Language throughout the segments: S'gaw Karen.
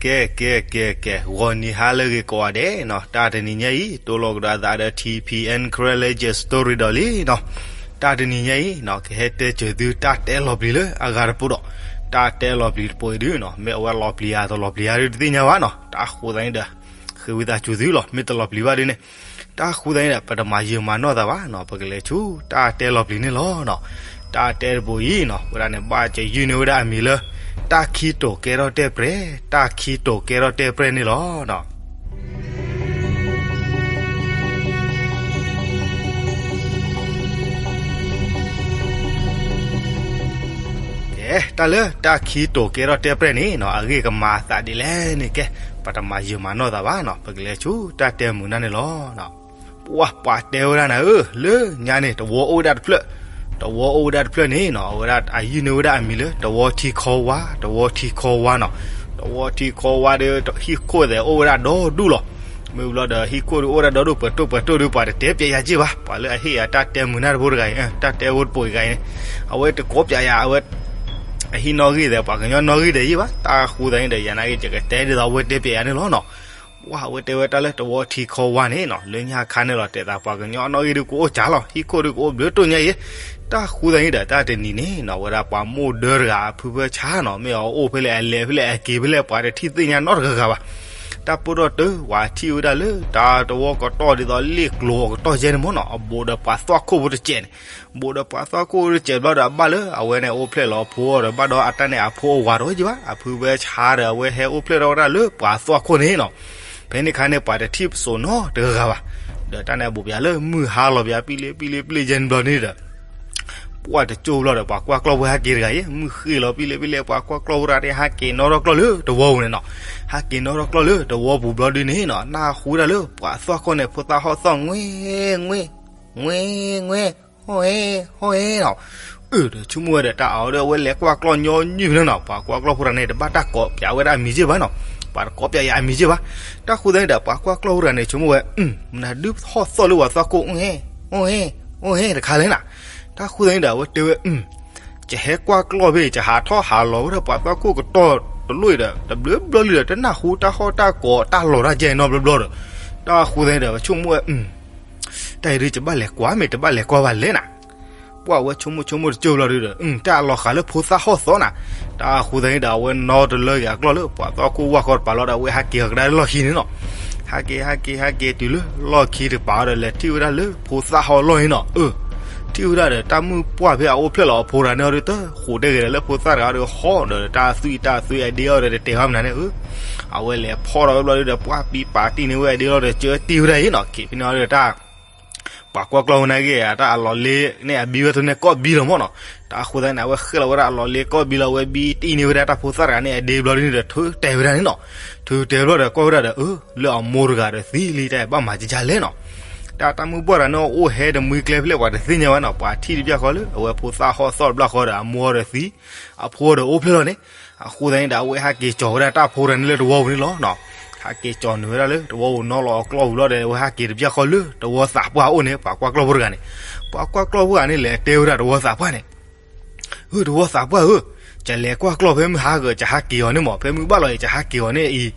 ကဲ ကဲ ကဲ ကဲ ဂီၤနံၤဟါလၢအဂ့ၤကိးဂၤဒဲးနီၤ, တၢ်တနံၤညါအံၤ တိၢ်လိာ်ကဒီးအသးဒီး ထံဖံအဲၣ် ခရဲလၢ Story ဒီးလံနီၤ. တၢ်တနံၤညါအံၤနီၤ ကဟဲတဲစၢၤသုတၢ်တဲလီၤပျံၤလၢအဂၤတပူၤဒီး တၢ်တဲလီၤပျံၤတပူၤအံၤဒုနီၤ မ့ၢ်အဝဲလီၤပျံၤဧါတလီၤပျံၤဧါဒုတသ့ၣ်ညါဘၣ်နီၤ. တၢ်ဃိသတးန့ၣ်ဒီး ဃ့ဝံသးစူၤသုလီၤ. မ့ၢ်တလီၤပျံၤဘၣ်ဒုန့ၣ် တၢ်ဃိသတးန့ၣ်ဒီး ပတမၤယံာ်မၤနီၢ်သးဘၣ်နီၤ, ပကလဲၤဆူတၢ်တဲလီၤပျံၤန့ၣ်လီၤနီၤ. တၢ်တဲတပူၤအံၤနီၤ ဝဲဒၣ်န့ၣ် ဘၣ်စၢၤယုၢ်န့ၢ်ဝဲဒၣ်အမံၤလၢ တၢ်ခံတိၤကဲထီၣ်တဲၣ်ပြဲၢ်, တၢ်ခံတိၤကဲထီၣ်တဲၣ်ပြဲၢ်န့ၣ်လီၤနီၤ. ကဲ တၢ်လၢတၢ်ခံတိၤကဲထီၣ်တဲၣ်ပြဲၢ်န့ၣ်နီၤ အဂ့ၢ်ကမၤအသးဒ်လဲၣ်န့ၣ် ကဲ ပတမၤယံာ်မၤနီၢ်သးဘၣ်နီၤ, ပကလဲၤဆူတၢ်တဲမုာ်နၢ်န့ၣ်လီၤ. ပှၤ ပှၤတဲဝဲဒၣ်နၤဧၢ, လၢညါန့ၣ် တဝီအိၣ်ဝဲဒၣ်တဖျၢၣ်, တဝီအိၣ်ဝဲဒၣ်တဖျၢၣ်န့ၣ်နီၤ အဝဲဒၣ်အယုၢ်န့ၢ်ဝဲဒၣ်အမံၤလၢ တဝီထံခီဝါ, တဝီထံခီဝါနီၤ. တဝီထံခီဝါဒီး ဟံၣ်ခိၣ်သဲးအိၣ်ဝဲဒၣ်ဒီဒူၣ်လီၤ. မ့ၢ်ဘျီဒီး ဟံၣ်ခိၣ်ဒုးအိၣ်ဝဲဒၣ်ဒီဒူၣ် ပှဲၤတိၢ်ပှဲၤတိၢ်ဒုး ပှၤတတဲပၠးယၤက့ၢ်ဘၣ်, ပှၤလၢအဟ့ၣ်ယၤတၢ်တဲမုာ်နၢ်တဖိတဂၤအံၤ, တၢ်တဲဖိတပူၤအံၤတဂၤအံၤန့ၣ် အဝဲတကိးပၠးယၤ, အဝဲ အဟံၣ်နီၣ်ဂံၢ်သဲး ပှၤကညီနီၣ်ဂံၢ်သဲးယ့ၢ်ဘၣ်. တၢ်ဃိသတးန့ၣ်ဒီး ယနာ်က့ ယကတဲဒ်သိးအဝဲတဲပၠးယၤန့ၣ်လီၤနီၤ. ပှၤ အဝဲတဲဝဲတၢ်လၢတဝီထံခီဝါန့ၣ်နီၤ လၢညါခါန့ၣ်လီၤ တဲသး ပှၤကညီနီၣ်ဂံၢ်ဒုးကအိၣ်ကၢ်လီၤ, ဟံၣ်ခိၣ်ဒုးကအိၣ်ဘျုးတိၢ်ညါအံၤ. တၢ်ဃိသတးန့ၣ်ဒီး တၢ်တနံၤန့ၣ်နီၤ ဝဲဒၣ်ပှၤမိၢ်ဒၢတဂၤအဖုဖၢဆါနီၤ မ့ၢ်အအိၣ်ဖဲလဲၣ် အလဲၤဖဲလဲၣ် အက့ၤဖဲလဲၣ် ပှၤတထံၣ်သ့ၣ်ညါနီတဂၤဂၤဘၣ်. တၢ်ပၢၢ်ထီၣ်တုၤ ပှၤထံၣ်ဝဲဒၣ်လၢ တၢ်တဝီကတီၢ်ဒ်သိးလ့ၣ်ကျိၤအကတီၢ်ယဲန့ၣ်မ့ၢ်နီၤ အဘူးဒီးပှၤသွၣ်ခိၣ်ဖိတစဲးန့ၣ်, ဘူးဒီးပှၤသွၣ်ခိၣ်တစဲးဘျီဒီး အဘၣ်လၢအဝဲန့ၣ်အိၣ်ဖျဲၣ်လီၤအဖိဒီး ဘၣ်ဒီးအတၢ်န့ၣ်အဖိအဝၤတအိၣ်က့ၢ်ဘၣ်, အဖုဖၢဆါဒီး အဝဲဟဲအိၣ်ဖျဲၣ်ထီၣ်ဝဲဒၣ်လၢပှၤသွၣ်ခိၣ်န့ၣ်နီၤ. ဖဲန့ၣ်ခါန့ၣ် ပှၤတထံၣ်စိနီတဂၤဂၤဘၣ်. ဒီးတၢ်န့ၣ်အဘူးပၠးလၢမုၢ်ဟါလီၤပၠး ပံလ့ပံလ့ပံလ့ယဲန့ၣ်ဘျီန့ၣ်ဒီး ပှၤတကၠိၢ်ဘျီဒီး ပှၤကွၢ်ကျီၢ်ဖိဟဲက့ၤတဂၤအံၤ မုၢ်ဃ့ၢ်လီၤပံလ့ပံလ့ ပှၤကွၢ်ကျီၢ်ဖိတဂၤန့ၣ် ဟဲက့ၤနီၣ်ထီၣ်ကျီၢ်လၢတဝီပူၤန့ၣ်နီၤ. ဟဲက့ၤနီၣ်ထီၣ်ကျီၢ်လၢတဝီပူၤဘျီဒုန့ၣ်နီၤ နၢ်ဟူဒၣ်လၢပှၤသွၣ်ခိၣ်န့ၣ် ဖိသၣ်ဟီၣ်သီၣ် ငွ့ ငွ့ ငွ့ ငွ့ ဟီၣ်ဟ့ ဟီၣ်ဟ့နီၤ. အၢ ဒီးဆိကမိၣ်ဝဲဒီး တၢ်အီၤဒီး အဝဲလဲၤကွၢ်ကျီၢ်ညီနုၢ်ဖဲန့ၣ်နီၤ ပှၤကွၢ်ကျီၢ်ဖိတဂၤန့ၣ် တဘၣ်တၢ်ကိးပၠးဝဲဒၣ်အမံၤက့ၢ်ဘၣ်နီၤ, ပှၤတကိးပၠးယၤအမံၤက့ၢ်ဘၣ်. တၢ်ဃိသတးန့ၣ်ဒီး ပှၤကွၢ်ကျီၢ်ဖိတဂၤန့ၣ် ဆိကမိၣ်ဝဲ မနုၤဒုးဟီၣ်သီၣ်လၢပှၤသွၣ်ခိၣ် အိၣ်ဟ့ အိၣ်ဟ့ အိၣ်ဟ့တခါလဲၣ်နီၤ. တၢ်ဃိသတးန့ၣ်ဒီး အဝဲတဲဝဲ ယဟဲကွၢ်ကျီၢ်ဖဲအံၤ ယဟးထီၣ်ဟးလီၤဝဲဒၣ်ပှၤသွၣ်ခိၣ်ကတီၢ်တလိၣ်အံၤဒီး တဘျုးဘျီလံဒီး တနၢ်ဟူတၢ်ဟီၣ်တၢ်ကိးတၢ်လီၤတၢ်ကဲနီတဘျီဘျီဒီး တၢ်ဃိသတးန့ၣ်ဒီး အဝဲဆိကမိၣ်ဝဲ တၢ်အံၤဒုး ယဘၣ်လဲၤကွၢ် မ့ၢ်တဘၣ်လဲၤကွၢ်ဘၣ်လဲၣ်နၤ. ပှၤဝဲဆိကမိၣ်ဆိကမိၣ်တကၠိၢ်ဘျီဒုဒီး တၢ်လီၤဃာ်လၢဖိသၣ်ဟီၣ်သီနၤ. တၢ်ဃိသတးန့ၣ်ဒီး အဝဲနီတလၢက့ၤအကျီၢ်လၢပှၤသွၣ်ခိၣ်ဝၢ်ဃီတပၤလီၤဒီး အဝဲဟဲက့ၤကဒါလၢလီၢ်ခံန့ၣ်နီၤ. ဟဲက့ၤ ဟဲက့ၤ ဟဲက့ၤတုၤလၢ လီၢ်ခံတပၤဒီး လဲၤထံၣ်ဝဲဒၣ်လၢဖိသၣ်ဟီၣ်လီၢ်န့ၣ်နီၤ. အၢ ထံၣ်ဝဲဒၣ်ဒီး တၢ်မုၣ်ပှၢ်ဖဲအအိၣ်ဖျဲၣ်လီၤအဖိတဂၤန့ၣ်အီၤဒီး တဃိးတဲဂ့ၤဒီး လၢဖိသၣ်တဂၤဒီးဟီၣ်ဒီး တၢ်သွံၣ်တၢ်သွံၣ်အဒ့အီၤဒီး တတဲာ်ဃီမနုၤန့ၣ် အၢ အဝဲလဲၤဖီၣ်ထီၣ်ဝဲဘျီဒုဒီး ပှၢ်ပံပာ်တံၢ်န့ၢ်ဝဲအဒ့လီၤဒီး ကၢတံၢ်ဝဲဒၣ်အံၤနီၤ. က့ၤဖဲန့ၣ်အီၤဒီး တၢ် ပှၤကွၢ်ကျီၢ်ဝဲနာ်က့ တၢ်အလီၢ်လ့န့ၣ် အဘံဝဲထူန့ၣ် ကိးဘံလီၤမ့ၢ်နီၤ. တၢ်ဃိသတးန့ၣ် အဝဲဃ့ၢ်လီၤဝဲဒၣ်အလီၢ်လ့ကိးဘံလီၤ အဝဲဘံတံၢ်န့ၢ်ဝဲဒၣ်တၢ်ဖိသၣ်တဂၤန့ၣ် အဒ့ဘျီဒုန့ၣ်ဒီး ထုတဲာ်ဝဲဒၣ်န့ၣ်နီၤ. ထုတဲာ်ဘျီဒီး ကွၢ်ဝဲဒၣ်ဒီး အၢ လၢအမိၢ်တဂၤဒီးသံလံ တၢ်ဘၣ်မၤကကလဲၣ်နီၤ. တၢ်တၢ်မုၣ်ပှၢ်တဂၤန့ၣ် အိၣ်ဟဲတမှံကျဲဖဲလဲၣ် ပှၤတသ့ၣ်ညါဘၣ်နီၤ. ပှၤထံၣ်တဘျီဃီလၢ အဝဲဖိသၣ်ဟီၣ်သီၣ်တဘျီဃီဒီး အမိၢ်ဒီးသံ အဖိဒီးအိၣ်ဖျဲၣ်လီၤန့ၣ်. အဃိသတးန့ၣ်ဒီး အဝဲဟဲက့ၤကၠီၤဝဲဒၣ်တၢ်ဖိတဂၤန့ၣ်လၢတဝီပူၤန့ၣ်လီၤနီၤ. ဟဲက့ၤကၠီၤနုာ်ဝဲဒၣ်လၢတဝီပူၤနီၤလီၤအကျီၢ်ပူၤလီၤဒီး အဝဲဟဲက့ၤတဘျီဃီလၢတဝီသးပှၢ်အိၣ်န့ၣ် ပှၤကွၢ်ကျီၢ်ဖိတဂၤန့ၣ်. ပှၤကွၢ်ကျီၢ်ဖိတဂၤန့ၣ် လဲၤတဲဝဲဒၣ်တဝီသးပှၢ်န့ၣ် ဧၢ တဝီသးပှၢ်ဧၢ, ယလဲၤကွၢ်ကျီၢ်ဖဲမုၢ်ဟါဂီၤ ယဟးက့ၤအီၤန့ၣ်မး ဖဲမုၢ်ဘၣ်လီၤအံၤ ယဟးက့ၤအီၤန့ၣ်အံၤ,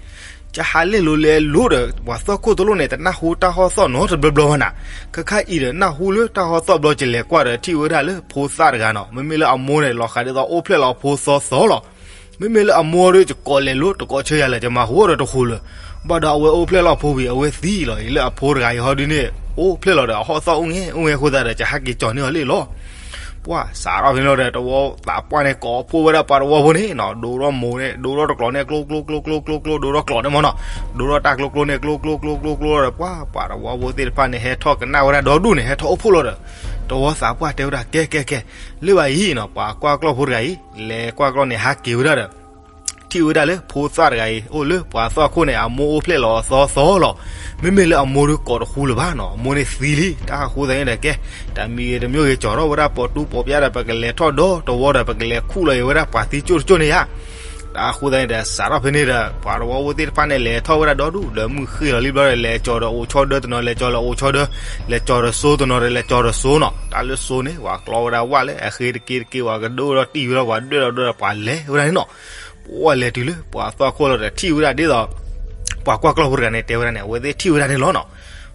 ယဟးလဲၤလိၤလဲၤလိၤဒီး ပှၤသွၣ်ခိၣ်တလိၣ်န့ၣ် တနၢ်ဟူတၢ်ဟီၣ်သီၣ်နီတဘျီဘျီဘၣ်နၤ. ခဲခါအံၤဒီး နၢ်ဟူလၢတၢ်ဟီၣ်သီၣ်ဘျီ ယလဲၤကွၢ်ဒီး ထံၣ်ဝဲဒၣ်လၢဖိသၣ်တဂၤနီၤ. မ့မ့ၢ်လၢအမိၢ်န့ၣ် လီၤဃာ်ဒ်သိးအိၣ်ဖျဲၣ်လီၤအဖိသီသီလီၤ. မ့မ့ၢ်လၢအမိၢ်ဒီး ယကိးလဲၤလိၤ တကိးဆၢယၤလၢ ယမၤဟူဒီးတဃိးလၢၤ. ဘၣ်ဒီးအဝဲအိၣ်ဖျဲၣ်လီၤအဖိဝံၤ အဝဲသံလီၤအံၤ လၢအဖိတဂၤအံၤဟီဒုန့ၣ် အိၣ်ဖျဲၣ်လီၤဒီး အဟီၣ်သီၣ်အိၣ်ငဲ အိၣ်ငဲအဃိသတးဒီး ယဟးက့ၤကၠီၤန့ၢ်အီၤလံလီၤ. ပှၤစးထီၣ်ဖဲန့ၣ်ဒီး တဝီသးပှၢ်န့ၣ် ကိးဖှိၣ်ဝဲဒၣ်ပှၤတဝီဖိန့ၣ်နီၤ ဒိထီၣ်မိၢ်န့ၣ် ဒိထီၣ်တကျိၤန့ၣ် ကျိကျိကျိကျိကျိကျိ ဒိထီၣ်ကျိၤန့ၣ်မ့ၢ်နီၤ ဒိထီၣ်တၢ်ကျိကျိန့ၣ် ကျိကျိကျိကျိကျိဒီး ပှၤ ပှၤတဝီဖိသ့ၣ်တဖၣ်န့ၣ် ဟဲထီၣ်ကနၣ်ဝဲဒၣ်ဒီဒူၣ်န့ၣ် ဟဲထီၣ်အိၣ်ဖှိၣ်လီၤဒီး တဝီသးပှၢ်တဲဝဲဒၣ် ကဲ ကဲ ကဲ လၢဘၣ်အံၤနီၤ ပှၤကွၢ်ကျီၢ်ဖိတဂၤအံၤ လဲၤကွၢ်ကျီၢ်န့ၣ် ဟးက့ၤဝဲဒၣ်ဒီး ထံၣ်ဝဲဒၣ်လၢဖိသၣ်တဂၤအံၤ အိၣ်လၢပှၤသွၣ်ခိၣ်န့ၣ် အမိၢ်အိၣ်ဖျဲၣ်လီၤအသီသီလီၤ. မ့မ့ၢ်လၢအမိၢ်ဒီးကိးတဃူလၢၤဘၣ်နီၤ အမိၢ်န့ၣ်သံလံ. တၢ်ဃိသတးန့ၣ်ဒီး ကဲ တၢ်မံၤဂ့ၤတမံၤဂ့ၤ ကၠီၤထီၣ်ဝဲဒၣ်ပိာ်တူၢ်ပိာ်ပျါဒီး ပကလဲၤထီၣ်ဒီတဝီဒီး ပကလဲၤခူၣ်လီၤအံၤဝဲဒၣ်ပှၤသံကၠိၣ်တကၠိၣ်န့ၣ်ယါ. တၢ်ဃိသတးန့ၣ်ဒီး စးထီၣ်ဖဲန့ၣ်ဒီး ပှၤတဝီဖိသ့ၣ်တဖၣ်န့ၣ် လဲၤထီၣ်ဝဲဒၣ်ဒီဒူၣ်ဒီး မုၢ်ဃ့ၢ်လီၤလံဘျီဒီး လဲၤကၠီၤဒီးအိၣ်ဆီဒၢတနီၤ လဲၤကၠီၤဒီးအိၣ်ဆီဒၢ လဲၤကၠီၤဒီးစိတနီၤဒီး လဲၤကၠီၤဒီးစိနီၤ. တၢ်လၢစိန့ၣ် ပှၤကျီဝဲဒၣ်ဝၣ်လၢအဃ့တက့တက့ ပှၤကဒိၣ်ဝဲဒီးတံၢ်ဝဲဒီး ပှၤဒွဲၣ်လီၤဒွဲၣ်ဒီး ပှၤလဲၤဝဲဒၣ်န့ၣ်နီၤ. ပှၢ်လဲၤတုၤလၢပှၤသီခိၣ်လီၤဒီးထံၣ်ဝဲဒၣ်ဒ်သိး ပှၤကွၢ်ကျီၢ်ဖိတဂၤန့ၣ် တဲဝဲဒၣ်န့ၣ် အဝဲသ့ၣ်ထံၣ်ဝဲဒၣ်န့ၣ်လီၤနီၤ.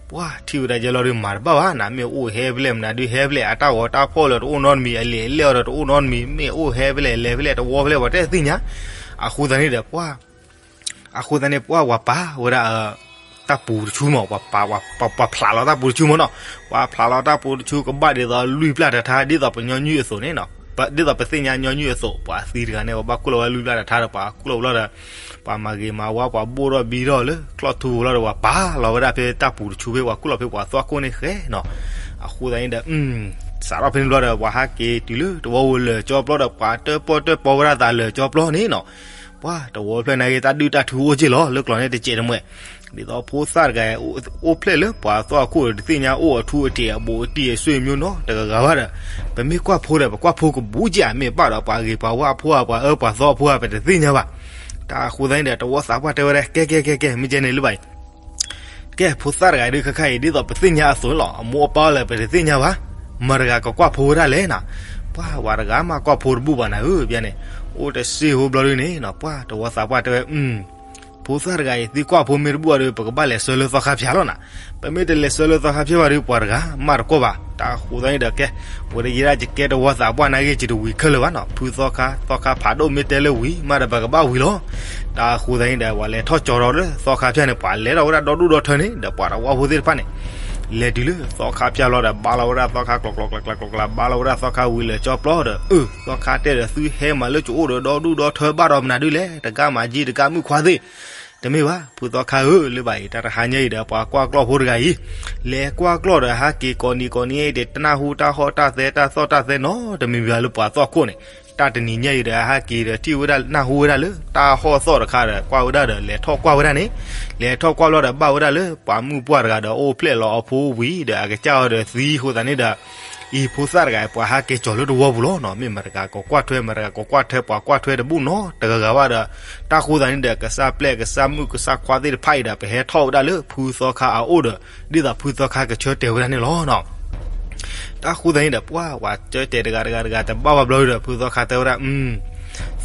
ပှၢ်ထံၣ်ဝဲဒၣ်ယဲလီၤဒီး မၤတဘၣ်ဘၣ် နမ့ၢ်အိၣ်ဟဲဖဲလဲၣ် မနုၤဒုးဟဲဖဲလဲၣ် အတၢ်ဂီၤတၢ်ဖီၣ်လၢတအိၣ်နီတမံၤ အလံာ်အလဲၢ်အီၤဒီးတအိၣ်နီတမံၤ မ့ၢ်အိၣ်ဟဲဖဲလဲၣ် လဲၤဖဲလဲၣ် တဝီဖဲလဲၣ် ပှၤတသ့ၣ်ညါ. အဃိသတးန့ၣ်ဒီးပှၢ် အဃိသတးန့ၣ် ပှၢ်ဝၤပာ်ဝဲဒၣ် တၢ်ပူၤတဆူမး ပှၤဖျးလီၤတၢ်ပူၤတဆူမးနီၤ. ပှၤဖျးလီၤတၢ်ပူၤတဆူကဘၣ်ဒ်သိးလွံၢ်ပျၢ်တထါ ဒ်သိးပညီနုၢ်အသိးန့ၣ်နီၤ. ဒ်သိးပသ့ၣ်ညါညီနုၢ်အသိး ပှၤသံတဂၤန့ၣ် ပှၤဘၣ်ကူၣ်လီၤဝဲလွံၢ်ပျၢ်တထါဒီး ပှၤကူၣ်လီၤဝဲလီၤဒီး ပှၤမၤဂ့ၤမၤဝါ ပှၤဘိၣ်ထီၣ်ဘံထီၣ်လၢကျီၢ်ထူပူၤလီၤဒီး ပှၤပာ်လီၤဝဲဒၣ်ဖဲတၢ်ပူၤတဆူဖဲ ပှၤကူၣ်လီၤဖဲပှၤသီခိၣ်န့ၣ်ဃဲနီၤ. အဃိသတးန့ၣ်ဒီး စးထီၣ်ဖဲန့ၣ်ဘျီဒီး ပှၤဟးက့ၤတုၤလၢတဝီပူၤလၢာ်ကၠီပျီဒီး ပှၤတၢၣ်ပီၣ်တၢၣ်ပီဝဲဒၣ်သးလၢာ်ကၠီပျီန့ၣ်နီၤ. ပှၢ်တဝီဖျၢၣ်နာ်က့ တၢ်ဒုၣ်တၢ်ထူအိၣ်က့ၢ်လီၤ လၢကျီၢ်န့ၣ်တစဲးတမှဲး ဒ်သိးဖိသၣ်တဂၤ အိၣ်ဖျဲၣ်လၢပှၤသီခိၣ်ဒီး တသ့ၣ်ညါအိၣ်အထူအတံၤ အဘူးအတံၢ် အဆွေမျိုးနီတဂၤဂၤဘၣ်ဒီး ပမ့ၢ်ကွၢ်ဖိဒီး ပကွၢ်ဖိကဘူးက့ၢ်ဧါ မ့ၢ်ဘၣ်ဒီးပှၤဂ့ၤပှၤဝါအဖိဧါ ပှၤအၢပှၤသီအဖိဧါ ပတသ့ၣ်ညါဘၣ်. တၢ်အဃိသတးန့ၣ်ဒီး တဝီသးပှၢ်တဲဝဲဒၣ် ကဲကဲကဲကဲ မ့ၢ်ကဲန့ၣ်လၢဘၣ်အံၤ ကဲဖိသၣ်တဂၤအံၤဒုးခဲခါအံၤ ဒ်သိးပသ့ၣ်ညါအသိးန့ၣ်လီၤ. အမိၢ်အပၢ်လၢပတသ့ၣ်ညါဘၣ်. မတၤတဂၤကကွၢ်ဖိဝဲဒၣ်လဲၣ်နီၤ. ပှၢ်ဝၤတဂၤမးကွၢ်ဖိတဘူၣ်ဘၣ်နၤဧၢ ပျဲန့ၣ် အိၣ်တစ့ဖိဘျီဒုန့ၣ်နီၤ ပှၢ်တဝီသးပှၢ်တဲဝဲ ဖိသၣ်တဂၤအံၤ သုကွၢ်ဖိမ့ၢ်တဘူၣ်အီၤဒီး ပကဘၣ်လဲၤဆှၢလၢသီခါဖၠါလီၤနၤ. ပမ့ၢ်တလဲၤဆှၢလၢသီခါဖၠါဘၣ်ဒီး ပှၤတဂၤမးတကွၢ်ဘၣ်. တၢ်အဃိသတးန့ၣ်ဒီး ကဲ ဝဲဒၣ်ယဲဒၣ်ယကဲတဝီသးပှၢ်နာ်က့ ယတဝံၤခဲလၢာ်ဘၣ်နီၤ. ဖုသီခါ သီခါဖးဒိၣ်မ့ၢ်တဲလၢဝံၤ မးဒီးပကဘၣ်ဝံၤလီၤ. တၢ်အဃိသတးန့ၣ်ဒီး ပှၤလဲၤထီၣ်ကၠီၤထီၣ်လၢသီခါဖၠါန့ၣ် ပှၤလဲၤထီၣ်ဝဲဒၣ်ဒီဒူၣ်ဒီထၢန့ၣ်ဒီး ပှၤတဝီဖိသ့ၣ်တဖၣ်န့ၣ် လဲၤတုၤလၢသီခါဖၠါလီၤဒီး ဘါလီၤဝဲဒၣ်သီခါကျိၤကျိၤကျဲကျဲကျဲကျိၤကျဲ ဘါလီၤဝဲဒၣ်သီခါဝံၤလၢာ်ကၠီပျီဒီး အၢ သီခါတဲဒီး သုဟဲမၤလၢကအိၣ်ဒီးဒီဒူၣ်ဒီထၢဘၣ်ဒီးမနုၤဒုလဲၣ် တကးမၤကံတကးမုၣ်ခွါသ့ၣ် တမ့ၢ်ဘၣ် ဖုသီခါဧၢ လၢဘၣ်အံၤ တၢ်တဟါညါအံၤဒီး ပှၤကွၢ်ကျီၢ်ဖိတဂၤအံၤ လဲၤကွၢ်ကျီၢ်ဒီး ဟးက့ၤကိးနံၤကိးနံၤအံၤ တနၢ်ဟူတၢ်ဟီၣ်တၢ်သဲတၢ်သီၣ်တၢ်သဲနီတမံၤဘၣ်လၢပှၤသီခိၣ်န့ၣ် တၢ်တနံၤညါအံၤဒီး ဟဲက့ၤဒီး ထံၣ်ဝဲဒၣ်နၢ်ဟူဝဲဒၣ်လၢ တၢ်ဟီၣ်သီၣ်တခါဒီး ကွၢ်ဝဲဒၣ်ဒီး လဲၤထီၣ်ကွၢ်ဝဲဒၣ်န့ၣ် လဲၤထီၣ်ကွၢ်ဘျီဒီး ဘၣ်ဝဲဒၣ်လၢ ပှၤမုၣ်ပှၢ်တဂၤဒီး အိၣ်ဖျဲၣ်လီၤအဖိဝံၤဒီး အကစၢ်အီၤဒီးသံအဃိသတးန့ၣ်ဒီး အံၤဖိသၣ်တဂၤအံၤ ပှၤဟးက့ၤကၠီၤလၢတဝီပူၤလီၤနီၤ. မ့ၢ်မတၤတဂၤကကွၢ်ထွဲ မတၤတဂၤကကွၢ်ထွဲ ပှၤကွၢ်ထွဲတဘူၣ်နီတဂၤဂၤဘၣ်ဒီး တၢ်ဃိသတးန့ၣ်ဒီး ကစၢ်ပျဲၢ်ကစၢ်မုၣ်ကစၢ်ခွါသ့ၣ်တဖၣ်အံၤဒီး ပဟဲထီၣ်ဝဲဒၣ်လၢဖုသီခါအအိၣ်ဒီး ဒ်သိးဖုသီခါကဆၢတဲာ်ဝဲဒၣ်န့ၣ်လီၤနီၤ. တၢ်ဃိသတးန့ၣ်ဒီး ပှၤ ပှၤဆၢတဲာ်တဂၤတဂၤတဂၤတဘၣ်ဘၣ်ဘျီဒီး ဖုသီခါတဲဝဲဒၣ်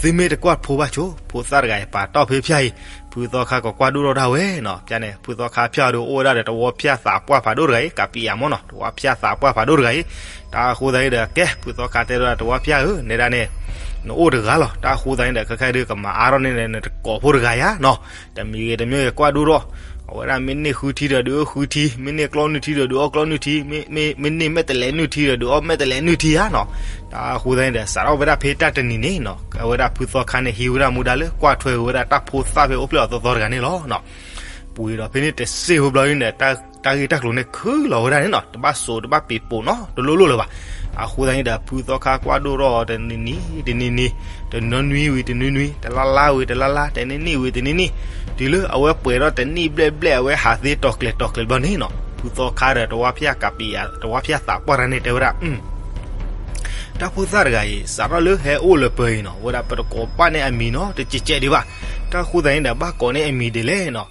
သုမ့ၢ်တကွၢ်ဖိဘၣ်ဆိ ဖိသၣ်တဂၤအံၤ ပာ်တီၢ်ဖဲဖၠါအံၤ ဖုသီခါကကွၢ်ဒိၣ်ထီၣ်ဒၣ်ဝဲနီၤ. ဖဲန့ၣ် ဖုသီခါဖၠါအီၤဒီး အိၣ်ဝဲဒၣ်ဒီးတဝီဖၠါသးပှၢ်ဖးဒိၣ်တဂၤအံၤ ကးပံးယၤမ့ၢ်နီၤ တဝီဖၠါသးပှၢ်ဖးဒိၣ်တဂၤအံၤ တၢ်အဃိသတးန့ၣ်ဒီး ကဲ ဖုသီခါတဲဝဲဒၣ် တဝီဖၠါဧၢ နဲဒၣ်န့ၣ် နအိၣ်တဂၤလီၤ. တၢ်အဃိသတးန့ၣ်ဒီး ခဲခါဒုးကမၤအါထီၣ်န့ၣ် နတကိးဖိတဂၤယါနီၤ. တမံၤဂ့ၤတမံၤဂ့ၤ ကွၢ်ဒိၣ်ထီၣ် အဝဲဒၣ်မ့ၢ်န့ၢ်ဃုထံဒီး ဒုးအီၣ်ဃုထံ, မ့ၢ်န့ၢ်ကျီနုၢ်ထံဒီး ဒုးအီၣ်ကျီနုၢ်ထံ, မ့ၢ်န့ၢ်မဲာ်တဲးလဲးနုၢ်ထံဒီး ဒုးအီၣ်မဲာ်တဲးလဲးနုၢ်ထံဧါနီၤ. တၢ်အဃိသတးန့ၣ်ဒီး စးထီၣ်ဝဲဒၣ်ဖဲတၢ်တနံၤန့ၣ်နီၤ အဝဲဒၣ်ဖုသီခါန့ၣ် ဟံးဝဲဒၣ်မူဒါလၢ ကွၢ်ထွဲက့ၤဝဲဒၣ်တၢ်ဖိသၣ်ဖဲအိၣ်ဖျဲၣ်အီၤသီသီတဂၤန့ၣ်လီၤနီၤ. ပှဲၤဒီးဖဲန့ၣ်တစ့ဖိဘျီန့ၣ်ဒီး တၢ်ဂ့ၢ်တၢ်ကျိၤန့ၣ်ခုလီၤဝဲဒၣ်န့ၣ်နီၤ တဘၣ်စိာ်တဘၣ်ပံးပိာ်နီတလိၣ်လိၣ်လၢၤဘၣ်. အဃိသတးန့ၣ်ဒီး ဖုသီခါကွၢ်ဒိၣ်ထီၣ်တနံၤနံၤ တနံၤနံၤ, တနွံနွံဝံၤတနွံနွံ, တလါလါဝံၤတလါလါ, တနံၣ်နံၣ်ဝံၤတနံၣ်နံၣ်, တုၤလၢအဝဲပှဲၤထီၣ်တနံၣ်ဘျဲၣ်ဘျဲၣ် အဝဲဟးသ့တီၤကျဲၤတီၤကျဲၤဘျီန့ၣ်နီၤ ဖုသီခါဒီးတဝီဖၠါကးပံးယၤ တဝီဖၠါသးပှၢ်တဂၤန့ၣ် တဲဝဲဒၣ် တၢ်ဖိသၣ်တဂၤအံၤ စးထီၣ်လၢဟဲအိၣ်လၢပၢၤအံၤနီၤ ဝဲဒၣ်ပတကိးဘၣ်န့ၢ်အမံၤနီတစဲးစဲးဒံးဘၣ်. တၢ်အဃိသတးန့ၣ်ဒီး ဘၣ်ကိးန့ၢ်အမံၤဒ်လဲၣ်နီၤ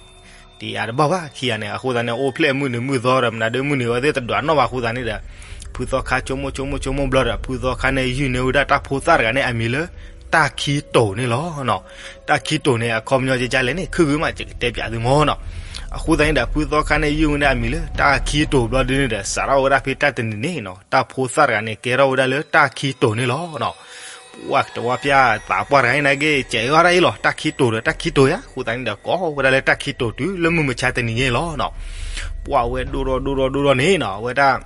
တယၤတဘၣ်ဘၣ် ခံဂၤန့ၣ် အဃိသတးန့ၣ် အိၣ်ဖျဲၣ်မုၢ်နုာ်မုၢ်သီဒီး မနုၤဒုးမုၢ်နုာ်ဝဲသ့ၣ်တဒွးနီၣ်ဘၣ်အဃိသတးန့ၣ်ဒီး ဖုသီခါဆိကမိၣ်ဆိကမိၣ်ဆိကမိၣ်ဘျီဒီး ဖုသီခါန့ၣ် ယုၢ်န့ၢ်ဝဲဒၣ်တၢ်ဖိသၣ်တဂၤန့ၣ် အမံၤလၢ တၢ်ခံတိၤန့ၣ်လီၤ. တၢ်ခံတိၤန့ၣ် အခီပညီကကလဲၣ်န့ၣ် ခုၣ်ဂုမး ယကတဲပၠးသုမ့ၢ်နီၤ. အဃိသတးန့ၣ်ဒီး ဖုသီခါန့ၣ် ယုၢ်ဝဲဒၣ်အမံၤလၢ တၢ်ခံတိၤဘျီဒုးန့ၣ်ဒီး စးထီၣ်ဝဲဒၣ်ဖဲတၢ်တနံၤန့ၣ်နီၤ တၢ်ဖိသၣ်တဂၤန့ၣ် ကဲထီၣ်ဝဲဒၣ်လၢတၢ်ခံတိၤန့ၣ်လီၤ. ပှၤတဝီဖၠါသးပှၢ်တဂၤန့ၣ်နာ်က့ စဲးအီၣ်ဒၣ်အံၤလီၤ တၢ်ခံတိၤဒီးတၢ်ခံတိၤယါ အဃိသတးန့ၣ်ဒီး ကိးဝဲဒၣ်လၢတၢ်ခံတိၤတုၤလၢမုၢ်မဆါတနံၤန့ၣ်လီၤ. ပှၤဝဲဒိၣ်ထီၣ်ဒိၣ်ထီၣ်ဒိၣ်ထီၣ်န့ၣ်နီၤ အဝဲဒၣ်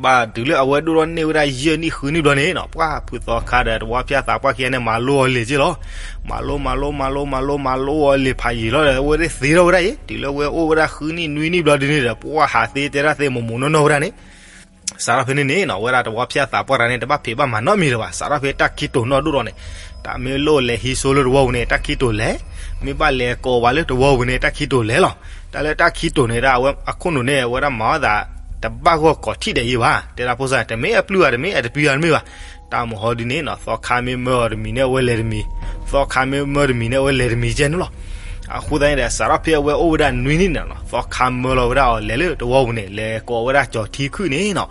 ဘၣ်တုၤလၢအဝဲဒိၣ်ထီၣ်န့ၢ်ဝဲဒၣ်ယဲၢ်နံၣ်ဃုနံၣ်ဘျီန့ၣ်နီၤ ပှၤဖုသီခါဒီးတဝီဖၠါသးပှၢ်ခံဂၤန့ၣ် မၤလိအီၤလံာ်က့လီၤ. မၤလိ မၤလိ မၤလိ မၤလိအီၤလံာ်ဖးယံာ်လီၤဒီး အဝဲသ့ၣ်သ့ထီၣ်ဝဲဒၣ်အံၤ တုၤလၢအဝဲအိၣ်ဝဲဒၣ်ဃုနံၣ်နွံနံၣ်ဘျီဒုးန့ၣ်ဒီး ပှၤဟးသ့တဲဒၣ်သ့မိၢ်မိၢ်နီၢ်နီၢ်ဝဲဒၣ်န့ၣ် စးထီၣ်ဖဲန့ၣ်န့ၣ်နီၤ အဝဲဒၣ်တဝီဖၠါသးပှၢ်တဂၤန့ၣ် တဘၣ်ဖံးဘၣ်မၤနီတမံၤလၢၤဘၣ် စးထီၣ်ဖဲတၢ်ခံတိၤနီၢ်ဒိၣ်ထီၣ်န့ၣ် တၢ်မ့ၢ်လိၣ်လဲၤဟံးစိလၢတဝီပူၤန့ၣ် တၢ်ခံတိၤလဲၤ, မ့ၢ်ဘၣ်လဲၤကိးဝဲလၢတဝီပူၤန့ၣ် တၢ်ခံတိၤလဲၤလီၤ. တၢ်လၢတၢ်ခံတိၤန့ၣ်ဒၣ် အဝဲအခိၣ်နူာ်န့ၣ် အဝဲဒၣ်မၤအီၣ်သး တဘၣ်ဂီၢ်ကိးထံၣ်ဒဲးယံၤဘၣ် တဲဒၣ်ဖိစၢ် တမ့ၢ်အပျုၢ်ဘၣ်တမ့ၢ်အတပျုၢ်ဘၣ်တမ့ၢ်ဘၣ် တၢ်မဟီဒ်န့ၣ်နီၤ သီခါမ့ၢ်မၢအီၤတမံၤန့ၣ် အဝဲလဲၤတမံၤ, သီခါမ့ၢ်မၢတမံၤန့ၣ် အဝဲလဲၤတမံၤကဲန့ၣ်လီၤ. အဃိသတးန့ၣ်ဒီး စးထီၣ်ဖဲအဝဲအိၣ်ဝဲဒၣ်နွံနံၣ်န့ၣ်နီၤ သီခါမၢလီၤဝဲဒၣ်အီၤလဲၤလၢတဝီပူၤန့ၣ် လဲၤကိးဝဲဒၣ်ကၠီၤထံခုၣ်န့ၣ်နီၤ.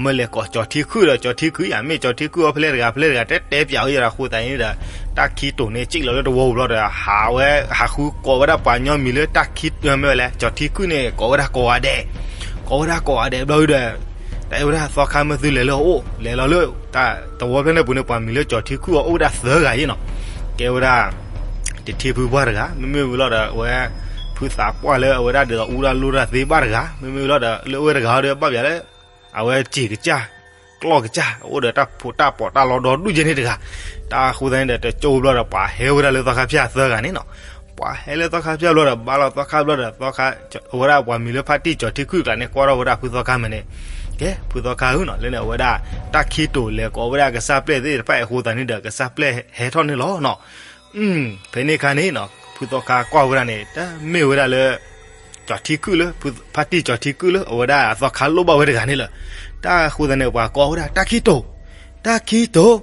မ့ၢ်လဲၤကိးကၠီၤထံခုၣ်ဒီး ကၠီၤထံခုၣ်ယၤ မ့ၢ်ကၠီၤထံခုၣ်အီၤဖဲလဲၣ်တဂၤ ဖဲလဲၣ်တဂၤ တဲတဲပၠးဝဲယၤဒီး အဃိသတးန့ၣ်ဒီး တၢ်ခံတိၤန့ၣ် စံၣ်လီၤလၢတဝီပူၤဘျီဒီး ဟးဝဲ ဟးဃုကိးဝဲဒၣ်ပှၤညီမံၤလၢတၢ်ခံ မ့ၢ်ဝဲလဲၣ် ကၠီၤထံခုၣ်န့ၣ် ကိးဝဲဒၣ်ကိးဂၤဒဲး ကိးဝဲဒၣ်ကိးဂၤဒဲးဘျီဒီး တၢ်အဲၣ်ဝဲဒၣ်သီခါမ့ၢ်သုလဲၤလၢအအိၣ် လဲၤလီၤလၢ တၢ်တဝီဖျၢၣ်န့ၣ်ပူၤန့ၣ် ပှၤမံၤလၢကၠီၤထံခုၣ်အီၤအိၣ်ဝဲဒၣ်သၢဂၤယ့ၣ်နီၤ ကဲဝဲဒၣ် တထံဖုပှၢ်တဂၤ မ့မ့ၢ်ဝံၤလီၤဒီး အဝဲ ဖုသးပှၢ်လၢအဝဲဒၣ်ဒ်သိးအူတၢ်လိၣ်တၢ်သ့ဘၣ်တဂၤ မ့မ့ၢ်ဝံၤလီၤဒီး လၢအဝဲတဂၤဒီးဘၣ်ပၠးလၢ အဝဲစံာ်ကစၢ် ကျီၢ်ကစၢ် အိၣ်ဒီးတၢ်ဖိတၢ်ပီးတၢ်လီဒီဒူၣ်ယဲၢ်န့ၣ်တဂၤ တၢ်အဃိသတးန့ၣ်ဒီး တကၠိဘျီဒီး ပှၤဟဲဝဲဒၣ်လၢသီခါဖၠၣ်သၢဂၤန့ၣ်နီၤ ပှၤဟဲလၢသီခါဖၠၣ်ဘျီဒီး ဘၣ်လီၤသီခါဘျီဒီး သီခါ အဝဲဒၣ်ပှၤမံၤလၢဖါတံၢ်ကၠီၤထံခုၣ်တကျါန့ၣ် ကွၢ်ထီၣ်ဝဲဒၣ်ဖုသီခါမဲာ်န့ၣ် ကဲ ဖုသီခါဧၢနီၤ လၢန့ၣ် အဝဲဒၣ် တၢ်ခံတိၤလဲၤကိးဝဲဒၣ်ကစၢ်ပျဲၢ်သ့ၣ်တဖၣ်အံၤအဃိသတးန့ၣ်ဒီး ကစၢ်ပျဲၢ်ဟဲထီၣ်န့ၣ်လီၤနီၤ ဖဲန့ၣ်အခါန့ၣ်နီၤ ဖုသီခါကွၢ်ဝဲဒၣ်န့ၣ် တၢ်မ့ၢ်ဝဲဒၣ်လၢ ကၠီၤထံခုၣ်လၢ ဖါတံၢ်ကၠီၤထံခုၣ်လၢ အဝဲဒၣ်အသီခါလိၣ်ဘၣ်ဝဲတဂၤန့ၣ်လီၤ. တၢ်အဃိသတးန့ၣ် ပှၤကိးဝဲဒၣ် တၢ်ခံတိၤ တၢ်ခံတိၤ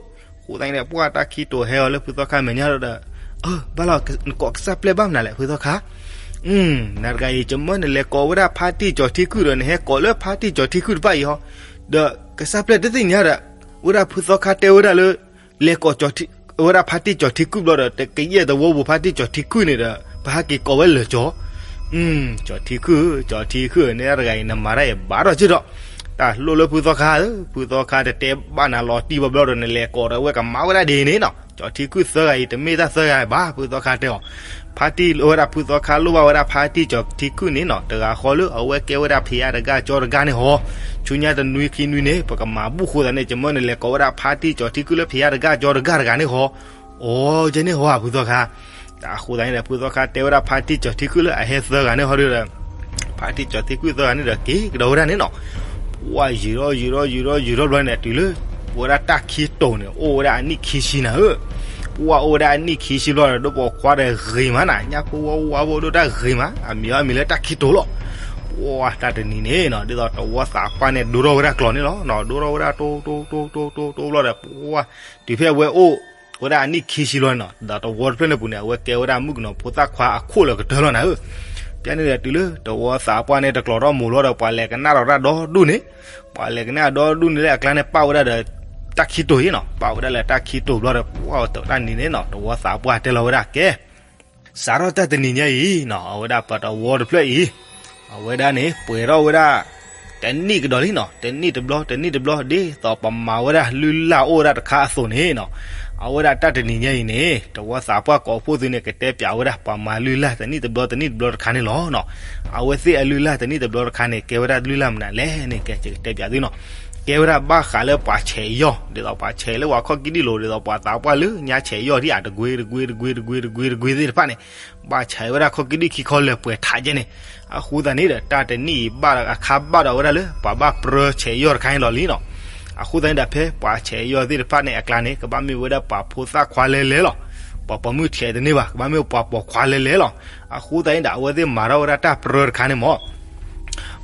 အဃိသတးန့ၣ် ပှၤတၢ်ခံတိၤဟဲအီၤလၢဖုသီခါမဲာ်ညါဒီး အၢ ဘၣ်လီၤ နကိးကစၢ်ပျဲၢ်ဘၣ်မနုၤလဲၣ် ဖုသီခါ နၤတဂၤအံၤ ကမၢနလဲၤကိးဝဲဒၣ်ဖါတံၢ်ကၠီၤထံခုၣ်ဒီး နဟဲကိးလၢဖါတံၢ်ကၠီၤထံခုၣ်တဖၣ်အံၤဟီ ဒီးကစၢ်ပျဲၢ်တသ့ၣ်ညါဒီး ဝဲဒၣ်ဖုသီခါတဲဝဲဒၣ်လၢ လဲၤကိးကၠီၤထံ ဝဲဒၣ်ဖါတံၢ်ကၠီၤထံခုၣ်ဘျီဒီး တကယဲၢ်တဝီပူၤဖါတံၢ်ကၠီၤထံခုၣ်န့ၣ်ဒီး ပဟဲက့ၤကိးဝဲလၢာ်ကၠီၤ ကၠီၤထံခုၣ် ကၠီၤထံခုၣ် နတဂၤအံၤ နမၤတၢ်အံၤဘၣ်ဒီးက့ဒီး တၢ်လိၣ်လၢဖုသီခါဧၢ ဖုသီခါတတဲဘၣ်နၤလီၤတံၢ်ဘၣ်ဘျီဒီး နလဲၤကိးဒီးဝဲကမၤဝဲဒၣ်ဒ်န့ၣ်နီၤ ကၠီၤထံခုၣ်သၢဂၤအံၤ တမ့ၢ်တၢ်သၢဂၤဘၣ် ဖုသီခါတဲအီၤ ဖါတံၢ်လၢဝဲဒၣ်ဖုသီခါ လိၣ်ဘၣ်ဝဲဒၣ်ဖါတံၢ်ကၠီၤထံခုၣ်န့ၣ်နီၤ တဂၤဃီလၢအဝဲကဲဝဲဒၣ်ဖံးယါတဂၤကၠီတဂၤန့ၣ်ဟီ ဆူညါတနွံခံနွံန့ၣ် ပကမၤဘူၣ်ဃိသးန့ၣ် ကမၢနလဲၤကိးဝဲဒၣ်ဖါတံၢ်ကၠီၤထံခုၣ်လၢဖံးယါတဂၤကၠီတဂၤတဂၤန့ၣ်ဟီ အိ ယဲန့ၣ်ဟီဧါ ဖုသီခါ တၢ်အဃိသတးန့ၣ်ဒီး ဖုသီခါတဲဝဲဒၣ်ဖါတံၢ်ကၠီၤထံခုၣ်လၢအဟဲသၢဂၤန့ၣ်ဟီဒီး ဖါတံၢ်ကၠီၤထံခုၣ်သၢဂၤန့ၣ်ဒီး က့ၤကဒီးဝဲဒၣ်န့ၣ်နီၤ ပှၤယံာ်ထီၣ်ယံာ်ထီၣ်ယံာ်ထီၣ်ယံာ်ထီၣ်ဘျီန့ၣ် တုၤလၢ ဝဲဒၣ်တၢ်ခံတိၤန့ၣ် အိၣ်ဝဲဒၣ်အနံၣ်ခံဆံနၤဧၢ ပှၤအိၣ်ဝဲဒၣ်အနံၣ်ခံဆံဘျီဒီး ဒိၣ်ပိာ်ခွါဒီးဂ့ၤမးနၤ ညၣ်ဖိဝါဝါဖိဒိၣ်တၢ်ဂ့ၤမး အမံၤအီၤအမံၤလၢတၢ်ခံတိၤလီၤ ပှၤတၢ်တနံၤန့ၣ်နီၤ ဒ်သိးတဝီသးပှၢ်န့ၣ် ဒိထီၣ်ဝဲဒၣ်ကျီၤန့ၣ်လီၤ ဒိထီၣ်ဝဲဒၣ်တိတိတိတိတိတိဘျီဒီး ပှၤ တုၤဖဲအဝဲအိၣ် ဝဲဒၣ်အနံၣ်ခံဆံလီၤန့ၣ်နီၤ ဒီးတဝီတဖျၢၣ်န့ၣ်ပူၤန့ၣ် အဝဲကဲဝဲဒၣ်မုၣ်ကနီၤဖိသၣ်ခွါအခိၣ်လၢကတၢၢ်လီၤနၤဧၢ ပျဲန့ၣ်ဒီးတုၤလၢတဝီသးပှၢ်န့ၣ် တကျိးထီၣ်မိၤလီၤဒီး ပှၤလဲၤကနၣ်ဒီးတၢ်ဒီဒူၣ်န့ၣ် ပှၤလဲၤကနၣ်ဒီဒူၣ်န့ၣ်လၢအကျါန့ၣ် ပာ်ဝဲဒၣ်ဒီး တၢ်ခံတိၤအံၤနီၤ ပာ်ဝဲဒၣ်လၢတၢ်ခံတိၤဘျီဒီး ပှၤတၢ်နံၤန့ၣ်နီၤ တဝီသးပှၢ်တဲလီၤဝဲဒၣ်ကဲ စးထီၣ်တၢ်တနံၤညါအံၤနီၤ အဝဲဒၣ်ပတဝီတဖျၢၣ်အံၤ အဝဲဒၣ်န့ၣ် ပှဲၤထီၣ်ဝဲဒၣ် တနံၣ်ကဒီးလံနီၤ တနံၣ်တဘျီ တနံၣ်တဘျီ ဒ်သိးပမၤဝဲဒၣ်လုၢ်လၢ်အိၣ်ဝဲဒၣ်တခါအသိးန့ၣ်နီၤ အဝဲဒၣ်တၢ်တနံၤညါအံၤန့ၣ် တဝီသးပှၢ်ကိးဖှိၣ်သုန့ၣ် ကတဲပၠးဝဲဒၣ် ပှၤမၤလုၢ်လၢ်တနံၣ်တဘျီ တနံၣ်တဘျီတခါန့ၣ်လီၤနီၤ အဝဲသ့ၣ်အလုၢ်လၢ်တနံၣ်တဘျီတခါန့ၣ် ကဲဝဲဒၣ်လုၢ်လၢ်မနုၤလဲၣ်န့ၣ် ကဲကတဲပၠးသုနီၤ ကဲဝဲဒၣ်ဘၣ်ဃးလၢပှၤဆဲးယီၢ် ဒ်သိးပှၤဆဲးလၢပှၤခီၣ်ကံၣ်ဒံၣ်လိၤ ဒ်သိးပှၤသးပှၢ်လၢညါဆဲးယီၢ်ဒ်အတကွ့တကွ့တကွ့တကွ့တကွ့တကွ့သ့ၣ်တဖၣ်န့ၣ် ဘၣ်ဆဲးဝဲဒၣ်ခီၣ်ကံၣ်ဒံၣ်ခံခီလၢာ်ပှဲၤထးကဲန့ၣ် အဃိသတးန့ၣ်ဒီး တၢ်တနံၣ်အံၤဘၣ်အခါဘၣ်ဒီးဝဲဒၣ်လၢ ပှၤဘၣ်ပြၢဆဲးယီၢ်တခါန့ၣ်လီၤလံနီၤ အဃိသတးန့ၣ်ဒီး ဖဲပှၤဆဲးယီၢ်သ့ၣ်တဖၣ်န့ၣ်အကျါန့ၣ် ကဘၣ်မ့ၢ်ဝဲဒၣ်ပှၤဖိသၣ်ခွါလဲၤလဲၤလီၤ ပှၤပိာ်မုၣ်ဆဲးတန့ၢ်ဘၣ် ကဘၣ်မ့ၢ်ပှၤပိာ်ခွါလဲၤလဲၤလီၤ အဃိသတးန့ၣ်ဒီး အဝဲသ့ၣ်မၤထီၣ်ဝဲဒၣ်တၢ်ပြၢတခါန့ၣ်မ့ၢ်